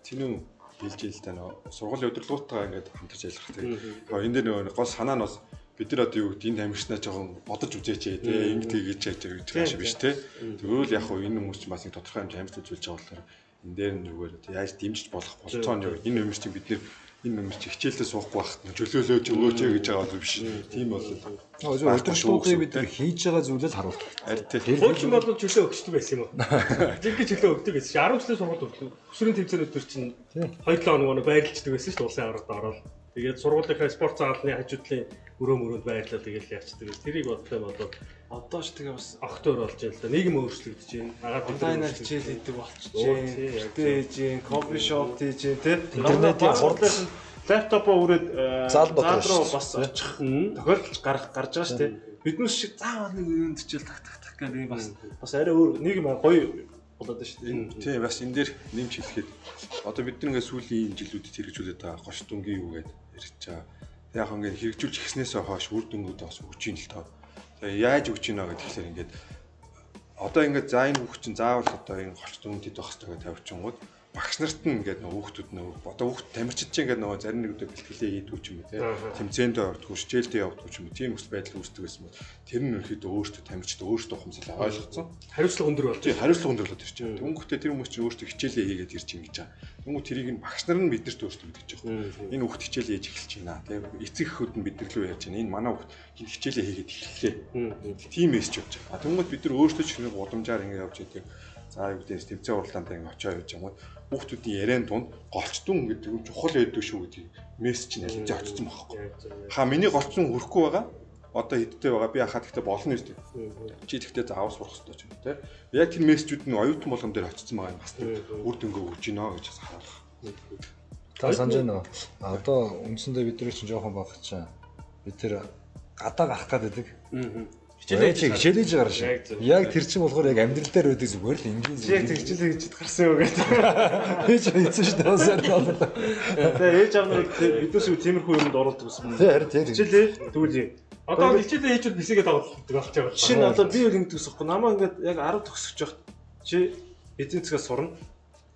Speaker 2: тэнүүн хэлж ийл та нөгөө сургуулийн удирдлагуудтайгаа ингээд хамтарч ажиллах тийм. Энэ дээр нөгөө гол санаа нь бас бид нар одоо юу гэдэг энэ тамирчнаа жоохон бодож үзээч ээ тий ингэ тэгэж яаж гэж байгаа шиг биш тий. Тэгвэл яг хуу энэ хүмүүс чинь бас нэг тодорхой хэмжээ амьд үзүүлж байгаа болохоор энэ дээр нь зүгээр тий яаж дэмжиж болох болцоо нь юу энэ хүмүүс чинь бид нэр энэ хүмүүс чинь хичээлдээ суухгүй байхад нь чөлөөлөөч өгөөч гэж байгаа бол биш. Тийм бол
Speaker 5: Удирдлагуудыг бид нар хийж байгаа зүйлээ л харуулдаг.
Speaker 2: Харин тий.
Speaker 3: Хуучин бол чөлөө өгчдөг байсан юм уу? Жинхэнэ чөлөө өгдөг байсан чинь 10 жилийн сургууль хүртэл өсвөрийн тэмцээнүүд төр чинь 2-7 хоног нэг байрлалчдаг байсан шүү дээ улсын аваргад ороод. Тэгээд сургуулийнхаа спорт заалны хажуудлын өрөө мөрөөнд байрлал тэгэл яачдаг. Тэрийг бодлоо болоод
Speaker 1: Одоо ч тэгээ бас
Speaker 3: огт өөр болж байна л да. Нийгэм өөрчлөгдөж байна. Агаар
Speaker 1: онлайнаар хичээл хийдэг болчихжээ.
Speaker 3: Оо, тий, яг
Speaker 1: Гэртээ хийж гин, кофе шоп хийж гин, тий.
Speaker 5: Интернетийн хурд.
Speaker 1: Лаптопоо үрээд
Speaker 5: Зал дотор
Speaker 1: зал руу
Speaker 5: шүү
Speaker 1: бас очих тохиолдолч гарах гарч байгаа шүү дээ. Биднээс шиг заавал нэг юунд хичээл так так так гэдэг бас бас арай өөр нийгэм гоё болоод байна шүү дээ.
Speaker 2: Тийм бас энэ дээр нэмж хэлэхэд одоо бид нар ингээд сүүлийн жилүүдэд хэрэгжүүлээд байгаа гош дүнгийн юу гэдээ ярьж байгаа. Яг ингээд хэрэгжүүлж эхснээсээ хойш үр дүнгуудээ бас өгч ийн л тоо. Тэгээ яаж өгч ийнэ гэдэг тэгэхээр ингээд одоо ингээд за энэ хүүхд чинь заавал одоо энэ голч дүнтэд байх хэрэгтэй гэж тавьчихгууд багш нарт нь ингээд нөгөө хүүхдүүд нөгөө одоо хүүхд тамирчид чинь ингээд нөгөө зарим нэг өдөр бэлтгэлээ хийдгүү ч юм уу те тэмцээндээ ордгоо хичээлдээ явдгүү ч юм уу тийм өсөл байдал үүсдэг байсан бол тэр нь ерөнхийдөө өөртөө тамирчид өөртөө ухамсарлаа ойлгоцсон.
Speaker 3: Хариуцлага өндөр болж
Speaker 2: Тийм хариуцлага өндөр болоод ирж байна. Тэнгүүтээ тэр хүмүүс чинь өөртөө хичээлээ хийгээд ирж ингэж байгаа. Тэнгүүт тэрийг нь багш нар нь биднэрт өөртөө мэдэж байгаа. Энэ хүүхд хичээлээ хийж эхэлж байна. Тийм эцэг эхүүд нь бид нар лүү яаж байна. Энэ манай хүүхд хин хичээлээ хийгээд эхэллээ. Тийм мессеж явж байгаа. Тэнгүүт бид нар өөртөө ч нэг гудамжаар ингэ явж идэг. За юу гэдэг тэмцээн уралдаанд ингэ очоо явж байгаа юм. Хүүхдүүдийн яриан дунд голчтун гэдэг нь чухал байдаг шүү гэдгийг мессеж нь аль хэзээ очсон байхгүй. Ха миний голчтун хөрөхгүй байгаа. Одоо хэдтэй байгаа. Би хахад гэхдээ болно шүү дээ. Чи тэгтээ заавал сурах хэрэгтэй ч юм те. Яг тэр мессежүүд нь оюутан болгон дээр очсон байгаа юм бас үр дүнгээ өгч гинэ гэж бас харуулах.
Speaker 5: Та санаж байна уу? Одоо үндсэндээ бид нар чинь жоохон баг чинь бид тэр гадаа гарах гээд байдаг.
Speaker 3: Хичээлээ
Speaker 5: Хичээлээ хийж гарна
Speaker 3: Яг
Speaker 5: шиг.
Speaker 3: зөв.
Speaker 5: Яг тэр чинь болохоор яг амьдрал дээр байдаг зүгээр л энгийн
Speaker 1: Чи яг тэг хичээлээ хийж гарсан юу гэдэг.
Speaker 5: Хийж хийсэн шүү дээ. Бас арай.
Speaker 1: Тэгээ ээж аав нар биднээс юу тиймэрхүү юмд оруулдаг гэсэн.
Speaker 5: Тий харин тий.
Speaker 1: Хичээлээ тэгвэл
Speaker 3: Одоо бол хичээлээ хийжүүл бисэгээ тоглолдог болж байгаа.
Speaker 1: Жишээ нь одоо би юу ингэдэг гэсэн юм. Намаа ингээд яг 10 төгсөж байхад чи эдийн засгаа сурна.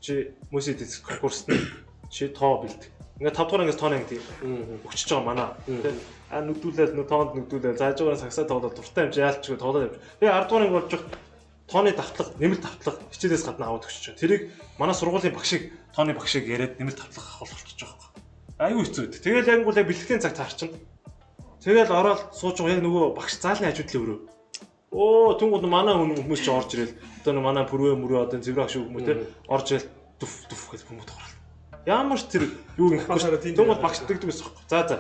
Speaker 1: Чи мөс эдийн засгийн конкурст нь чи тоо бэлт. Ингээд 5 дугаар ангиас тооны анги өгчөж байгаа манаа. Тэ а нүдүүлээл нүү тоонд нүдүүлээл зааж байгаа сагсаа тоглоод дуртай юм чи яалчгүй тоглоод явж. Тэгээ 10 дугаар анги болж байхад Тооны давтлага, нэмэлт давтлага хичээлээс гадна аваад өгч байгаа. Тэрийг манай сургуулийн багшийг тооны багшийг яриад нэмэлт давтлага авах болчихж байгаа байхгүй. Айгүй хэцүү байдаг. Тэгэл яг гол бэлтгэлийн цаг таарчин. Тэгэл ороод сууж байгаа яг нөгөө багш заалны хажуудлын өрөө. Оо түнгууд манай хүмүүс ч орж ирэл. Одоо нэг манай пүрвэ мөрөө одоо зэврэ агш юм уу те орж ирэл дүф дүф гэж хүмүүст орол. Ямар ч тэр юу ингэхгүй. Түнгууд багш дэгдэг байсан байхгүй. За за.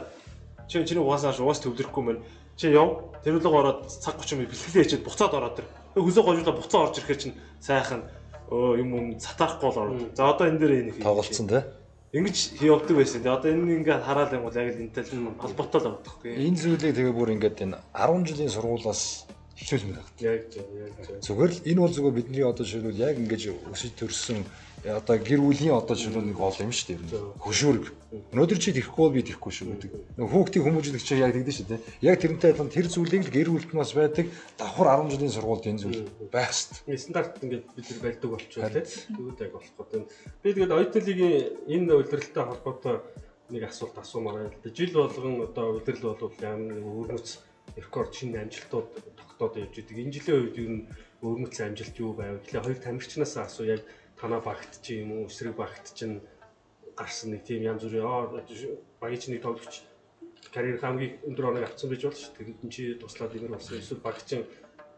Speaker 1: Чи чиний угаасаа угаас төвлөрөхгүй мэн. Чи яв. Тэр луг ороод цаг 30 минут бэлтгэлээ хийчихэд буцаад ороод ир. Хөсөө гожуулаа буцаа орж ирэхээр чинь сайхан өө юм юм сатаарахгүй л ороод. За одоо энэ дээр энэ хий.
Speaker 5: Тоглолцсон те.
Speaker 1: Ингэж явдаг байсан. Тэгээ одоо энэ ингээд хараал юм бол яг л энэтэй л холбоотой л байгаа байхгүй.
Speaker 5: Энэ зүйлийг тэгээ бүр ингээд энэ 10 жилийн сургуулиас хичээлмээр байна.
Speaker 3: Яг зөв, яг зөв.
Speaker 5: Зүгээр л энэ бол зүгээр бидний одоо жишээлбэл яг ингэж өсөж төрсөн одоо гэр бүлийн одоо жишээлбэл нэг гол юм шүү дээ. Хөшүүрэг. Өнөөдөр чи тэхгүй бол би тэхгүй шүү гэдэг. Нөгөө хүүхдийг хүмүүжүүлэх чинь яг тэгдэж шүү дээ. Яг тэрнтэй адилхан тэр зүйлийг л гэр бүлд нас байдаг давхар 10 жилийн сургуульд энэ зүйл байх хэрэгтэй.
Speaker 3: Стандарт ингээд бид нар барьдаг болчихвол тий. Тэгвэл яг болох гэдэг. Би тэгээд оюутны лигийн энэ улиралтай холбоотой нэг асуулт асуумаар байна л да. Жил болгон одоо улирал бол ямар нэг өвөрмөц рекорд шинэ амжилтууд тогтоод явж идэг. Энэ жилийн үед ер нь өвөрмөц амжилт юу байв? Тэгэхээр хоёр тамирчнаас асуу яг танаа багт чи юм уу эсрэг багт чинь гарсан нэг тийм янз бүрийн багийн чинь нэг тоглогч карьер хамгийн өндөр оног авсан байж болно шүү. Тэрэнд нь чи туслаад имэр болсон. Эсвэл баг чинь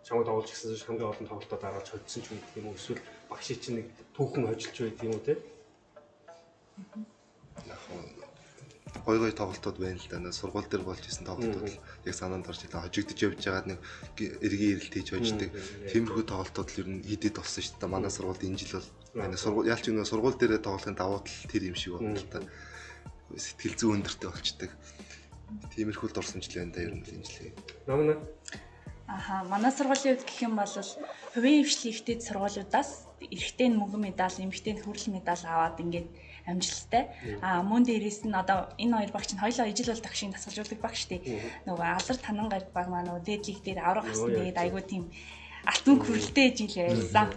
Speaker 3: чамайг тоглож гисэн хамгийн олон тоглолтоо дараалж хоцсон ч гэдэг юм уу? Эсвэл багшийн чинь нэг түүхэн хожилж байдаг юм уу те?
Speaker 6: Яг гой гой тоглолтууд байна л да. Сургууль дээр болж исэн тоглолтууд л яг санаанд орж ирлээ. Хожигдож явж байгаа нэг эргийн эрэлт хийж хождог. Тиймэрхүү тоглолтууд л ер нь хэд хэд болсон шүү дээ. Манай сургуульд энэ жил бол манай сургууль ялч нэг сургууль дээрээ тоглохын давуу тал тэр юм шиг байна л да. Сэтгэл зүйн өндөртэй болчдөг. Тиймэрхүү л дурсамжлаа энэ да ер нь л энэ жилийн.
Speaker 3: Намна.
Speaker 4: Аха, манай сургуулийн хувьд гэх юм бол хувийн хвшлийн ихтэй сургуулиудаас эрэгтэй нь мөнгөн медаль, эмэгтэй нь хүрэл медаль аваад ингээд амжилттай. Аа мөн дээрээс нь одоо энэ хоёр багч нь хоёулаа ижил бол тагшийн дасгалжуулдаг багш тий. Нөгөө алар танан гариг баг маань нөгөө дээд лиг дээр авраг авсан. Тэгээд айгүй тийм алтан хүрэлтэй жил байсан.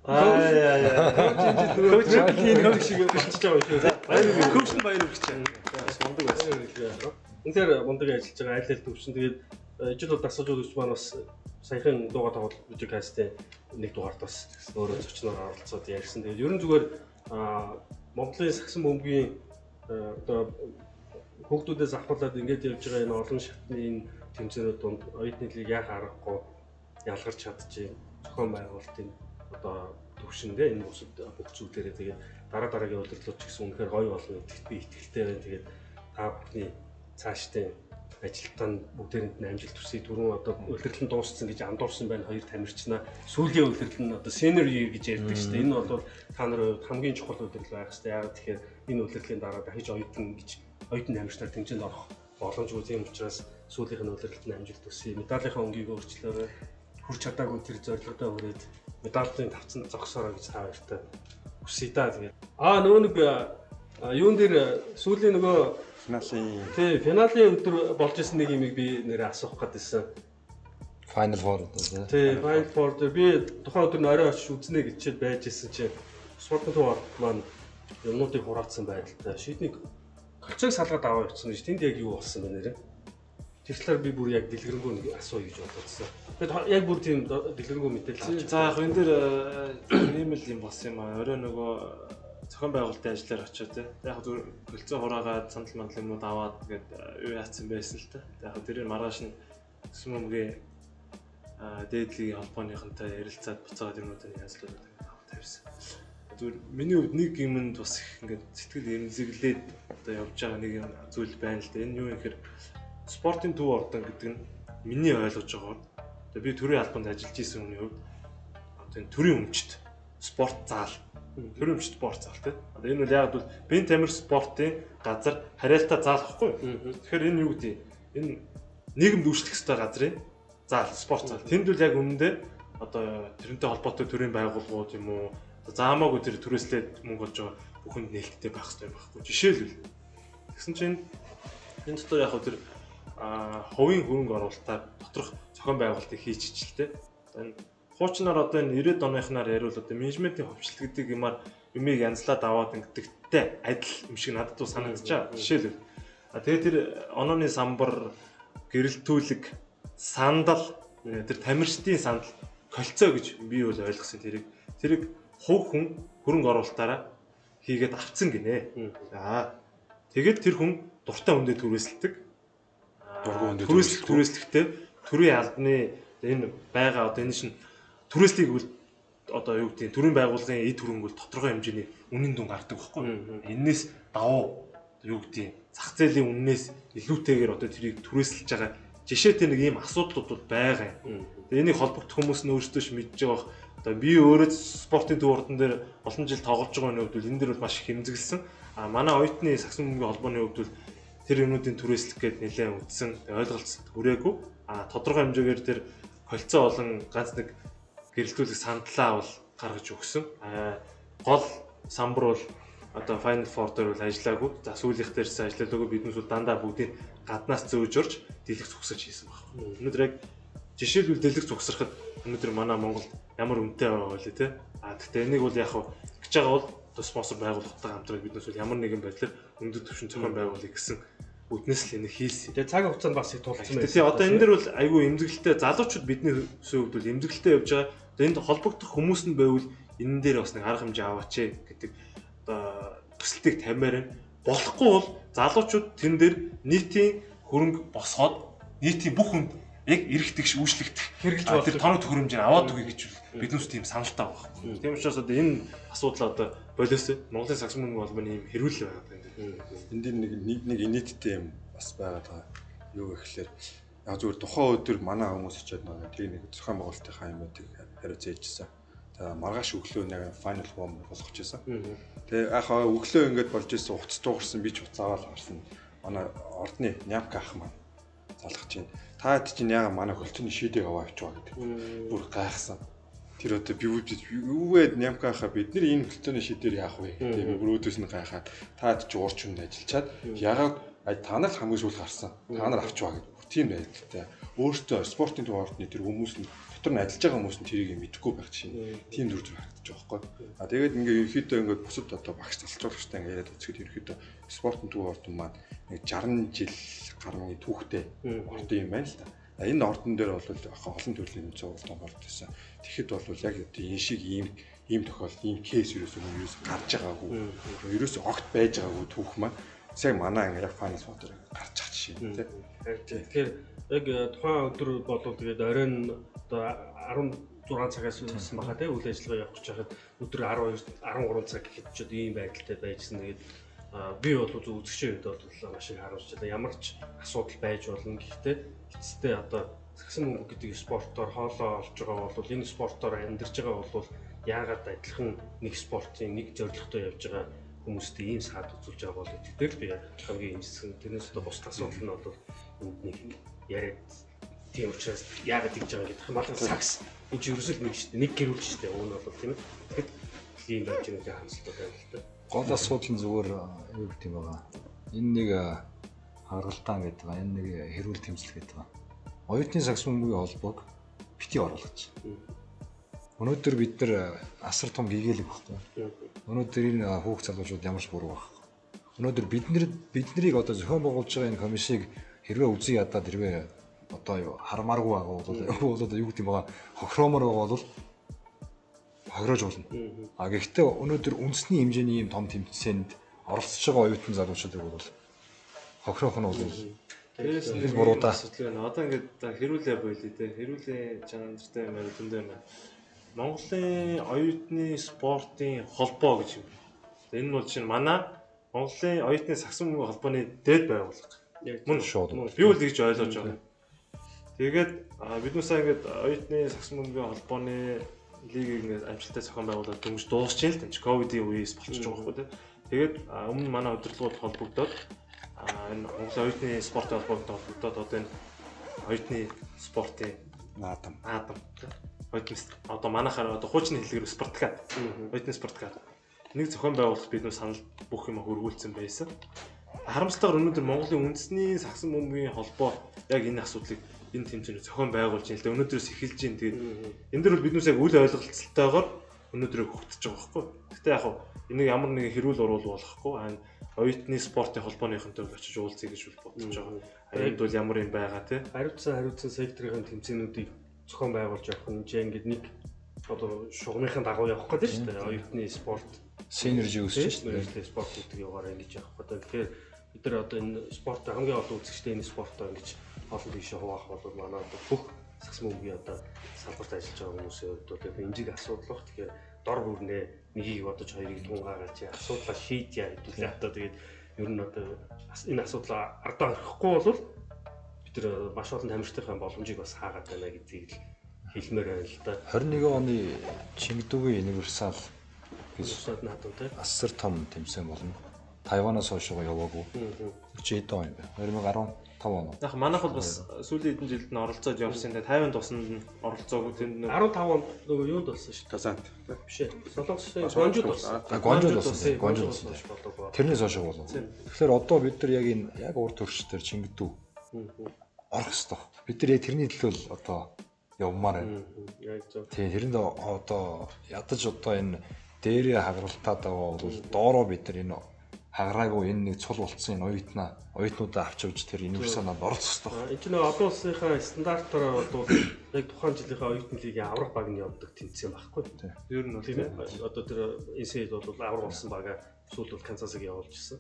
Speaker 1: Аа яа яа.
Speaker 3: Коуч энэ шиг болчихж байгаа юм шүү.
Speaker 1: Баяр коуч нь баяр өгч. Бас мундаг байсан.
Speaker 3: Үнэхээр мундаг ажиллаж байгаа айл айл төвшин. Тэгээд ижил бол дасгалжуулагч маань бас саяхан дууга тоглол видеокастын нэг дугаарт бас өөрөө зочноор оролцоод ярьсан. Тэгээд ерөн зүгээр Монголын сагсан бөмбөгийн одоо хүүхдүүдээс ахуулаад ингээд явж байгаа энэ олон шатны энэ тэмцээнүүд донд оюутны лиг яах аргагүй ялгарч чадчихээн зохион байгуулалтын одоо төвшөндөө энэ бусад бүх зүйлээрээ тэгээд дараа дараагийн удирдлууд ч гэсэн үнэхээр гоё болно гэдэгт би итгэлтэй байна. Тэгээд та бүхний цаашдын ажилтаа нь бүгдээрэнд нь амжилт хүсье. Түрүүн одоо улирлан дууссан гэж андуурсан байна хоёр тамирчнаа. Сүүлийн улирал нь одоо senior year гэж ярьдаг шүү дээ. Энэ бол та нарын хувьд хамгийн чухал улирал байх хэрэгтэй. Яагаад тэгэхээр энэ улирлын дараа дахиж оюутан гэж оюутан тамирчнаар тэмцээнд орох боломжгүй. Тийм учраас сүүлийнх нь улиралд нь амжилт хүсье. Медалийн өнгийг өөрчлөөрэй. Хүрч чадаагүй тэр зорилгодоо хүрээд медалийн тавцанд зогсоорой гэж та хоёртой хүсье да. Тэгээд нөгөө нэг юун дээр сүүлийн нөгөө
Speaker 2: финалийн
Speaker 3: тий финалийн өдөр болж исэн нэг юмыг би нэрээ асуух гэдээсэн.
Speaker 5: Final Four одоо
Speaker 3: тий Final Four дээр би тухайн өдөр нь орой очиж үзнэ гэж чид байж исэн чинь спортын төв орд маань юмнуудыг хураацсан байдалтай. Шийднийг кольцог салгаад аваа явчихсан гэж тэнд яг юу болсон бэ нэрээ? Тэр талаар би бүр яг дэлгэрэнгүй нэг асууя гэж бодсон. Тэгээд яг бүр тийм дэлгэрэнгүй мэдээлэл авч.
Speaker 1: За яг энэ дээр ийм л юм болсон юм аа. Орой нөгөө зохион байгуулалтын ажлаар очиод тий. Яг зүгээр кольцоо хураагаад сандал мандал юмнууд аваад тэгээд юу яатсан байсан л та. Яг тэрийг маргааш нь төсмөмгийн дээдлийн холбооныхонтой ярилцаад буцаагаад юмнуудыг янзлуулаад аваад тавьсан. Зүгээр миний хувьд нэг юмд бас их ингээд сэтгэл эмзэглээд одоо явж байгаа нэг юм зүйл байна л да. Энэ юу юм гэхээр спортын төв ордон гэдэг нь миний ойлгож байгаагаар одоо би төрийн албанд ажиллаж исэн хүний хувьд одоо энэ төрийн өмчт спорт заал төрийн өмчт спорт заал тий. Одоо энэ бол яг бол бие тамир спортын газар хариалтай заал гэхгүй юу? Тэгэхээр энэ юу гэдэг энэ нийгэмд үйлчлэх ёстой газрын заал спорт заал. Тэнд бол яг үнэндээ одоо тэрнтэй холбоотой төрийн байгууллагууд юм уу заамаагүй тэр түрээслээд мөнгө олж байгаа бүхэнд нээлттэй байх ёстой юм байхгүй. Жишээлбэл тэгсэн чинь энэ дотор яг тэр хувийн хөрөнгө оруулалтаар доторх зохион байгуулалтыг хийчихэл тэ. Энэ хуучнаар одоо энэ 90-ад оныхнаар яриул одоо менежментийн хувьчлал гэдэг юмар юмыг янзлаад аваад ингэдэгтэй адил юм шиг надад бол санагдаж байгаа. Жишээлбэл тэгээ тэр онооны самбар, гэрэлтүүлэг, сандал, тэр тамирчдын сандал, кольцо гэж би бол ойлгосон тэрийг. Тэрийг хувь хүн хөрөнгө оруулалтаараа хийгээд авцсан гинэ. За тэгээд тэр хүн дуртай хүндээ түрээсэлдэг.
Speaker 2: Дургүй хүндээ
Speaker 1: түрээслэхдээ төрийн албаны энэ байгаа одоо энэ чинь түрээслийг үл одоо юу гэдэг төрийн байгууллагын эд хөрөнгө бол тодорхой хэмжээний үнийн дүн гардаг байхгүй. Эннээс давуу юу гэдэг зах зээлийн үннээс илүүтэйгээр одоо тэрийг түрээсэлж байгаа жишээтэй нэг ийм асуудлууд бол байгаа юм. Тэгээ энийг холбогдох хүмүүс нь өөрсдөө ч мэдж байгаа бах. Одоо би өөрөө спортын төв ордон дээр олон жил тоглож байгаа хүний хувьд бол энэ дэр бол маш их хэмзэглсэн. А манай оюутны сагсан бөмбөгийн холбооны хувьд бол тэр юмнуудын түрээслэх гээд нэлээд үтсэн, ойлголцолт хүрээгүй. А тодорхой хэмжээгээр тэр кольцо болон ганц нэг гэрэлтүүлэх сандлаа бол гаргаж өгсөн. А гол самбар бол одоо Final Four дээр бол ажиллаагүй. За сүүлийнх дээрс ажиллаагүй. Биднээс бол дандаа бүгдийг гаднаас зөөж орж дэлгэц зогсож хийсэн баг. Өнөөдөр яг жишээлбэл дэлгэц зогсроход өнөөдөр манай Монголд ямар үнэтэй байгаа вэ те? А тэгтээ энийг бол яг гэж байгаа бол одоо спонсор байгууллагатай хамтраад биднээс бол ямар нэгэн байдлаар өндөр түвшин зохион байгуулъя гэсэн үднэс л энийг хийсэн.
Speaker 3: Тэгээ цаг хугацаанд бас их тулцсан
Speaker 1: байсан. Тэгээ одоо энэ дэр бол айгүй эмзэглэлтэй залуучууд бидний хувьд бол эмзэглэлтэй явж байгаа. Одоо энд холбогдох хүмүүс нь байвал энэ дээр бас нэг арга хэмжээ аваач гэдэг одоо төсөлтийг тавимаар байна. Болохгүй бол залуучууд тэн дээр нийтийн хөрөнгө босгоод нийтийн бүх хүнд яг эрх тэгш үйлчлэгдэх
Speaker 3: хэрэгжилж болох
Speaker 1: тэр тоног төхөөрөмжийг аваад өгье гэж биднээс тийм саналтай байгаа байхгүй. Тийм учраас одоо энэ асуудал одоо болоос Монголын сагсан бөмбөгийн холбооны ийм хэрүүлэл байгаа юм
Speaker 2: байна. Энэ дэр нэг инээдтэй юм бас байгаа даа. Юу гэхэлэр яг зүгээр тухайн өдөр манай хүмүүс очиад нэг тэр нэг зохион байгуулалтынхаа юмнуудыг хариу зээжсэн. За маргааш өглөө нэг Final Four болгож байсан. Тэгээ яг өглөө ингээд болж исэн утас дуугарсан би ч утас аваад гарсан. Манай ордны Нямка ах маань залгаж чинь. Та хэд чинь яага манай хөлтөний шийдэг аваа авч байгаа гэдэг. Бүр гайхсан. Тэр одоо би юу вэ Нямка ахаа бид нар энэ хөлтөний шийдээр яах вэ гэдэг би бүр өөдөөс нь гайхаад та хэд чи урч хүнд ажиллачаад ягаад та нар л хамгийн сүүл гарсан. Та нар авч байгаа гэдэг. Тийм байдалтай. Өөртөө спортын төв ордны тэр хүмүүс нь дотор нь ажиллаж байгаа хүмүүс нь тэрийг мэдэхгүй байх чинь тийм дүр зураг харагдаж байгаа байхгүй. А тэгээд ингээ ерөнхийдөө ингээ бусад одоо багш залчуулагчтай ингээ яриад үзэхэд ерөнхийдөө спортын төв ордон маань нэг 60 жил гаруй түүхтэй ордон юм байна л да. Энэ ордон дээр бол олон төрлийн цуглаан болж байсан. Тэгэхэд бол яг одоо энэ шиг ийм тохиолдол, ийм кейс ерөөсөө гарч байгаагүй. Ерөөсөө огт байж байгаагүй түүх маань сайн манай ингээ яг Final Four дээр гарч байгаа жишээ тийм.
Speaker 3: Тэгэхээр яг тухайн өдөр болов тэгээд оройн одоо 16 цагаас байсан баха тий үйл ажиллагаа явах гэж байхад өдөр 12 13 цаг гэхэд ч одоо ийм байдалтай байжсан. Тэгээд би бол зөв үзэгчийн хувьд бол маш их харуулж ямар ч асуудал байж болно. Гэхдээ эцэстээ одоо сагсан бөмбөг гэдэг спортоор хоолоо олж байгаа бол энэ спортоор амьдарч байгаа бол яагаад адилхан нэг спортын нэг зорилготой явж байгаа хүмүүстэй ийм саад үзүүлж байгаа бол гэдэг л би хамгийн имсгэн. Тэрнээс одоо бусад асуудал нь бол энд нэг яриад тийм учраас яагаад тэгж байгаа гэдэг юм бол сакс энэ чинь ерөөсөө нэг шүү дээ. Нэг гэрүүл шүү дээ. Уг нь бол тийм ээ. Тэгэхэд ийм байж байгаа хандлтууд байна л да.
Speaker 5: Гол асуудал нь зүгээр юу гэдэг юм байгаа. Энэ нэг харгалтаан гэдэг байгаа. Энэ нэг хэрүүл тэмцэл гэдэг байгаа. Оюутны сагс бөмбөгийн холбоог бити оруулах. Өнөөдөр бид нар асар том гэгээлэг байхгүй. Өнөөдөр энэ хүүхд залуучууд ямар ч буруу байхгүй. Өнөөдөр биднийг одоо зохион байгуулж байгаа энэ комиссийг хэрвээ үзэн ядаад хэрвээ одоо юу хармааргүй байгаа бол одоо юу гэдэг юм байгаа хохиромоор байгаа бол хохироож болно. А гэхдээ өнөөдөр үндэсний хэмжээний ийм том тэмцээнд оролцож байгаа оюутан залуучуудыг бол хохирох нь бол
Speaker 1: тэрээс
Speaker 5: нэг буруу да.
Speaker 1: Асуудал байна. Одоо ингээд хэрүүлээ болиё те. Хэрүүлээ чанартай юм байна, зөндөө юм байна. Монголын оюутны спортын холбоо гэж юм. Энэ нь бол жишээ нь манай Монголын оюутны сагсан бөмбөгийн холбооны дээд байгууллага. Мөн
Speaker 5: шууд.
Speaker 1: Би бол тэгж ойлгож байгаа. Тэгээд биднээсээ ингээд оюутны сагсан бөмбөгийн холбооны лигийг ингээд амжилттай зохион байгуулад дөнгөж дуусч л тань. Ковидын үеэс болчихж байгаа байхгүй тий. Тэгээд өмнө манай удирдлагууд холбогдоод энэ Монголын оюутны спортын холбоотой холбогдоод одоо энэ оюутны спортын
Speaker 2: наадам
Speaker 1: оюутны одоо манайхаар одоо хуучны хэллэгээр спорткад оюутны спорткад нэг зохион байгуулалт бидний санал бүх юм хөргүүлсэн байсан. Харамсалтайгаар өнөөдөр Монголын үндэсний сагсан бөмбөгийн холбоо яг энэ асуудлыг энэ тэмцээний зохион байгуулж байна л да. Өнөөдрөөс эхэлж байна. Тэгээд энэ дэр бол биднээс яг үл ойлголцолтойгоор өнөөдрөө хөгтөж байгаа байхгүй. Гэтэ яг хав энийг ямар нэгэн хэрүүл оруул болохгүй. Аа оюутны спортын холбооныхонтой очиж уулзъя гэж бодож байгаа. Энд бол ямар юм байгаа те.
Speaker 3: Хариуцсан секторын тэмцээнүүдийг зохион байгуулж явах нь энэ ингээд нэг одоо шугамынхын дагуу явах гэдэг шүү дээ. Оюутны спорт
Speaker 5: синержи үүсэж
Speaker 3: шүү дээ. Спорт гэдэг яваараа ингэж явах гэдэг. Тэгэхээр бид нар одоо энэ спорт хамгийн олон үзэгчтэй энэ спортоо ингэж олон тийшээ хуваах бол манай одоо бүх сагсан бөмбөгийн одоо салбарт ажиллаж байгаа хүмүүсийн хувьд бол эмзэг асуудал баг. Тэгэхээр дор бүрнээ нэгийг бодож хоёрыг тунгаагаад чи асуудлаа шийдье хэдүүлээ одоо тэгээд ер нь одоо энэ асуудлаа ардаа орхихгүй бол бид нар маш олон тамирчдынхаа боломжийг бас хаагаад байна гэдгийг л хэлмээр байна л да.
Speaker 5: 21 оны Чингдүгийн универсал
Speaker 3: гэж наадам тий.
Speaker 5: Асар том тэмцээн болно. Тайванаас хойшоо яваагүй. Чи хэдэн он юм бэ? 2015 он.
Speaker 1: Яг манайх бол бас сүүлийн хэдэн жилд нь оролцоод явсан. Тэгээ 50 тусанд нь оролцоогүй тэнд
Speaker 3: 15 онд нөгөө юунд болсон шүү
Speaker 2: дээ. Казанд.
Speaker 3: Биш ээ. Солонгосын Гонжууд болсон.
Speaker 5: Гонжууд болсон. Гонжууд болсон. Тэрнээс хойш болов. Тэгэхээр одоо бид нар яг энэ яг урд төрш дээр Чингдүү орох ёстой. Бид нар яг тэрний төлөө л одоо явмаар байна.
Speaker 3: Яг зөв.
Speaker 5: Тийм тэрэнд одоо ядаж одоо энэ дээрээ хагаралтаад байгаа бол доороо бид нар энэ хагараагүй энэ нэг цул болцсон энэ оюутнуудаа авч явж тэр универсал нанд оролцох ёстой.
Speaker 3: Энэ чинь олон улсынхаа стандартаараа бол яг тухайн жилийнхээ оюутны лигийн аврах баг нь явдаг тэмцээн байхгүй.
Speaker 1: Ер нь бол
Speaker 3: тийм ээ. Одоо тэр NCAA бол аврах болсон бага сүүлд бол Канзасыг явуулж ирсэн.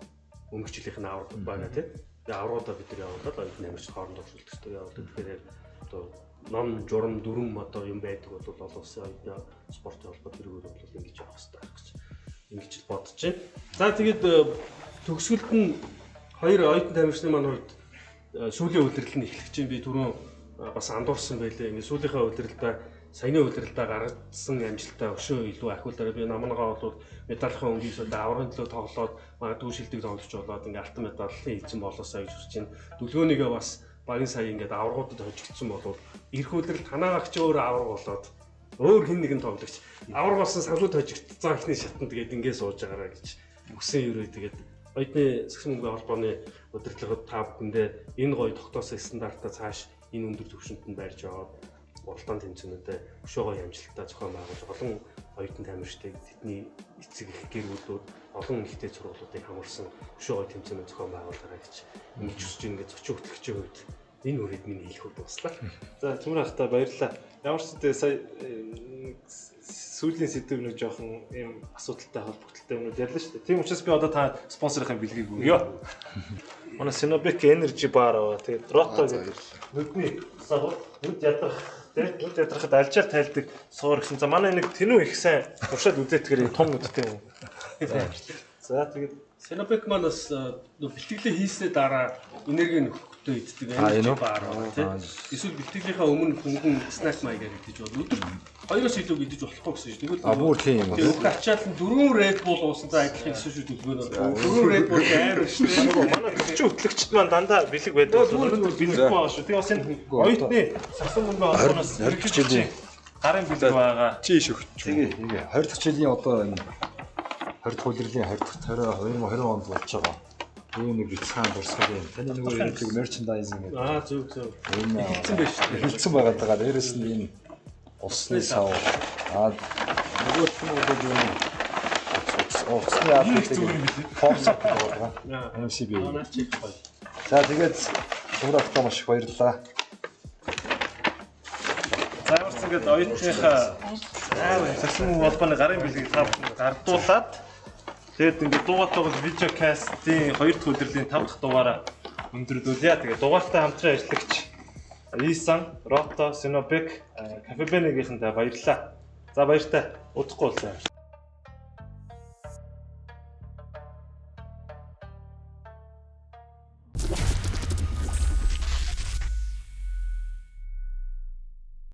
Speaker 3: Өмнөх жилийнх нь аврах бага тийм. Тэгээ аврагуудаа бид нар явуулаад оюутны тамирч хоорондоо өрсөлдөхтэй явуулдаг. Тэгэхээр одоо ном, журам, дүрм одоо юм байдаг бол олон улсын оюутны спортын холбоо тэрүүгээр бол ингэж явах хэрэгтэй байх гэж ингэж л бодож байна. За тэгээд төгсгөлд нь хоёр оюутан тамирчны маань хувьд сүүлийн улирал нь эхлэх чинь би түрүүн бас андуурсан байлээ. Ингээд сүүлийнхээ улиралдаа саяны улиралдаа гаргасан амжилтаа өшөө илүү ахиулаарай. Би намнагаа бол медалийн өнгийг сүүлдээ аврагын төлөө тоглоод магадгүй шилдэг тоглогч болоод ингээд алтан медалийн эзэн болоосаа гэж хүсэж байна. Дүлгөөнийгөө бас багийн сая ингээд аврагуудад хожигдсон болвол эх улирал танаагч өөр авраг болоод өөр хэн нэгэн тоглогч авраг болсон санхүүд хожигдсон ихний шатанд тэгээд ингээд сууж байгаараа гэж өсөн ерөө тэгээд оюутны сагсан бөмбөгийн холбооны удирдлагад та бүхэндээ энэ гоё тогтоосон стандартаа цааш энэ өндөр түвшинд нь барьж аваад уралдаан тэмцээнүүдэд өшөө гоё амжилттай зохион байгуулж олон оюутан тамирчдыг тэдний эцэг их гэр бүлүүд олон ихтэй сургуулиудыг хамарсан өшөө гоё тэмцээнүүд зохион байгуулаарай гэж ингэж хүсэж ингээд зочин хөтлөгчийн хувьд энэ үрээд миний хэлэх үг дуслаа.
Speaker 1: За Төмөр ахтай баярлалаа. Ямар ч үгүй сая сүүлийн сэдв нэг жоохон ийм асуудалтай холбогдлолтой юмнууд ярьлаа шүү дээ. Тийм учраас би одоо та спонсорынхаа бэлгийг өгье. Манай Sinobec Energy Bar аа. Тэгээд Roto гэдэг нүдний сагуу нүд ядрах тийм нүд ядрахад альжаар тайлдаг суур гэсэн. За манай нэг тэнүү их сайн туршаад үзээтгэр том нүдтэй юм. За тэгээд
Speaker 3: Sinobec маань бас бэлтгэлээ хийснээр дараа энерги нөхөхдөө иддэг energy bar байна тийм. Эсвэл бэлтгэлийнхаа өмнө хөнгөн snack маягаар идэж бол өдөр 2-оос илүү идэж болохгүй гэсэн чинь.
Speaker 5: Тэгвэл бүр тийм юм
Speaker 3: байна. Бүх ачаал нь 4 Red Bull уусантай адилхан гэсэн шүү дүлгөөнө. 4 Red Bull амар шүү дээ.
Speaker 1: Манай төчөө хөтлөгчд маань дандаа бэлэг байдаг. Өнөөдөр бэлэггүй байгаа шүү. Тэгээ бас энэ оюутны сагсан бөмбөгийн холбооноос
Speaker 5: 20 дахь жилийн
Speaker 1: гарын бэлэг байгаа.
Speaker 2: Чи шөгч.
Speaker 5: Тэгээ 20 дахь жилийн одоо энэ 20 дахь улирлын 20 дахь 2020 онд болж байгаа. Ийм нэг бяцхан дурсгал юм. Таны нөгөө ярьдаг merchandising гэдэг.
Speaker 3: Аа зөв зөв.
Speaker 5: Энэ
Speaker 3: хэлсэн байж шүү дээ.
Speaker 5: Хэлсэн байгаа даа. Дээрээс нь энэ усны сав. Аа нөгөөх нь бол юу юм? Усны албадаг фокс гэдэг байгаа. MCB. За тэгээд Төмөр ахтай маш их баярлалаа.
Speaker 1: За ямар ч ингээд оюутныхаа сагсан холбооны гарын бэлгийг та бүхэнд гардуулаад тэгээд ингээд дуугатайг видео кастын 2 дахь удирдлын 5 дахь дугаараа өндөрлүүлье. Тэгээд дугаартай хамтран ажиллагч Исан, Рото, Синобек, Кафе Бенегийнхэнтэй баярлалаа. За баяртай. Удахгүй уулзъя.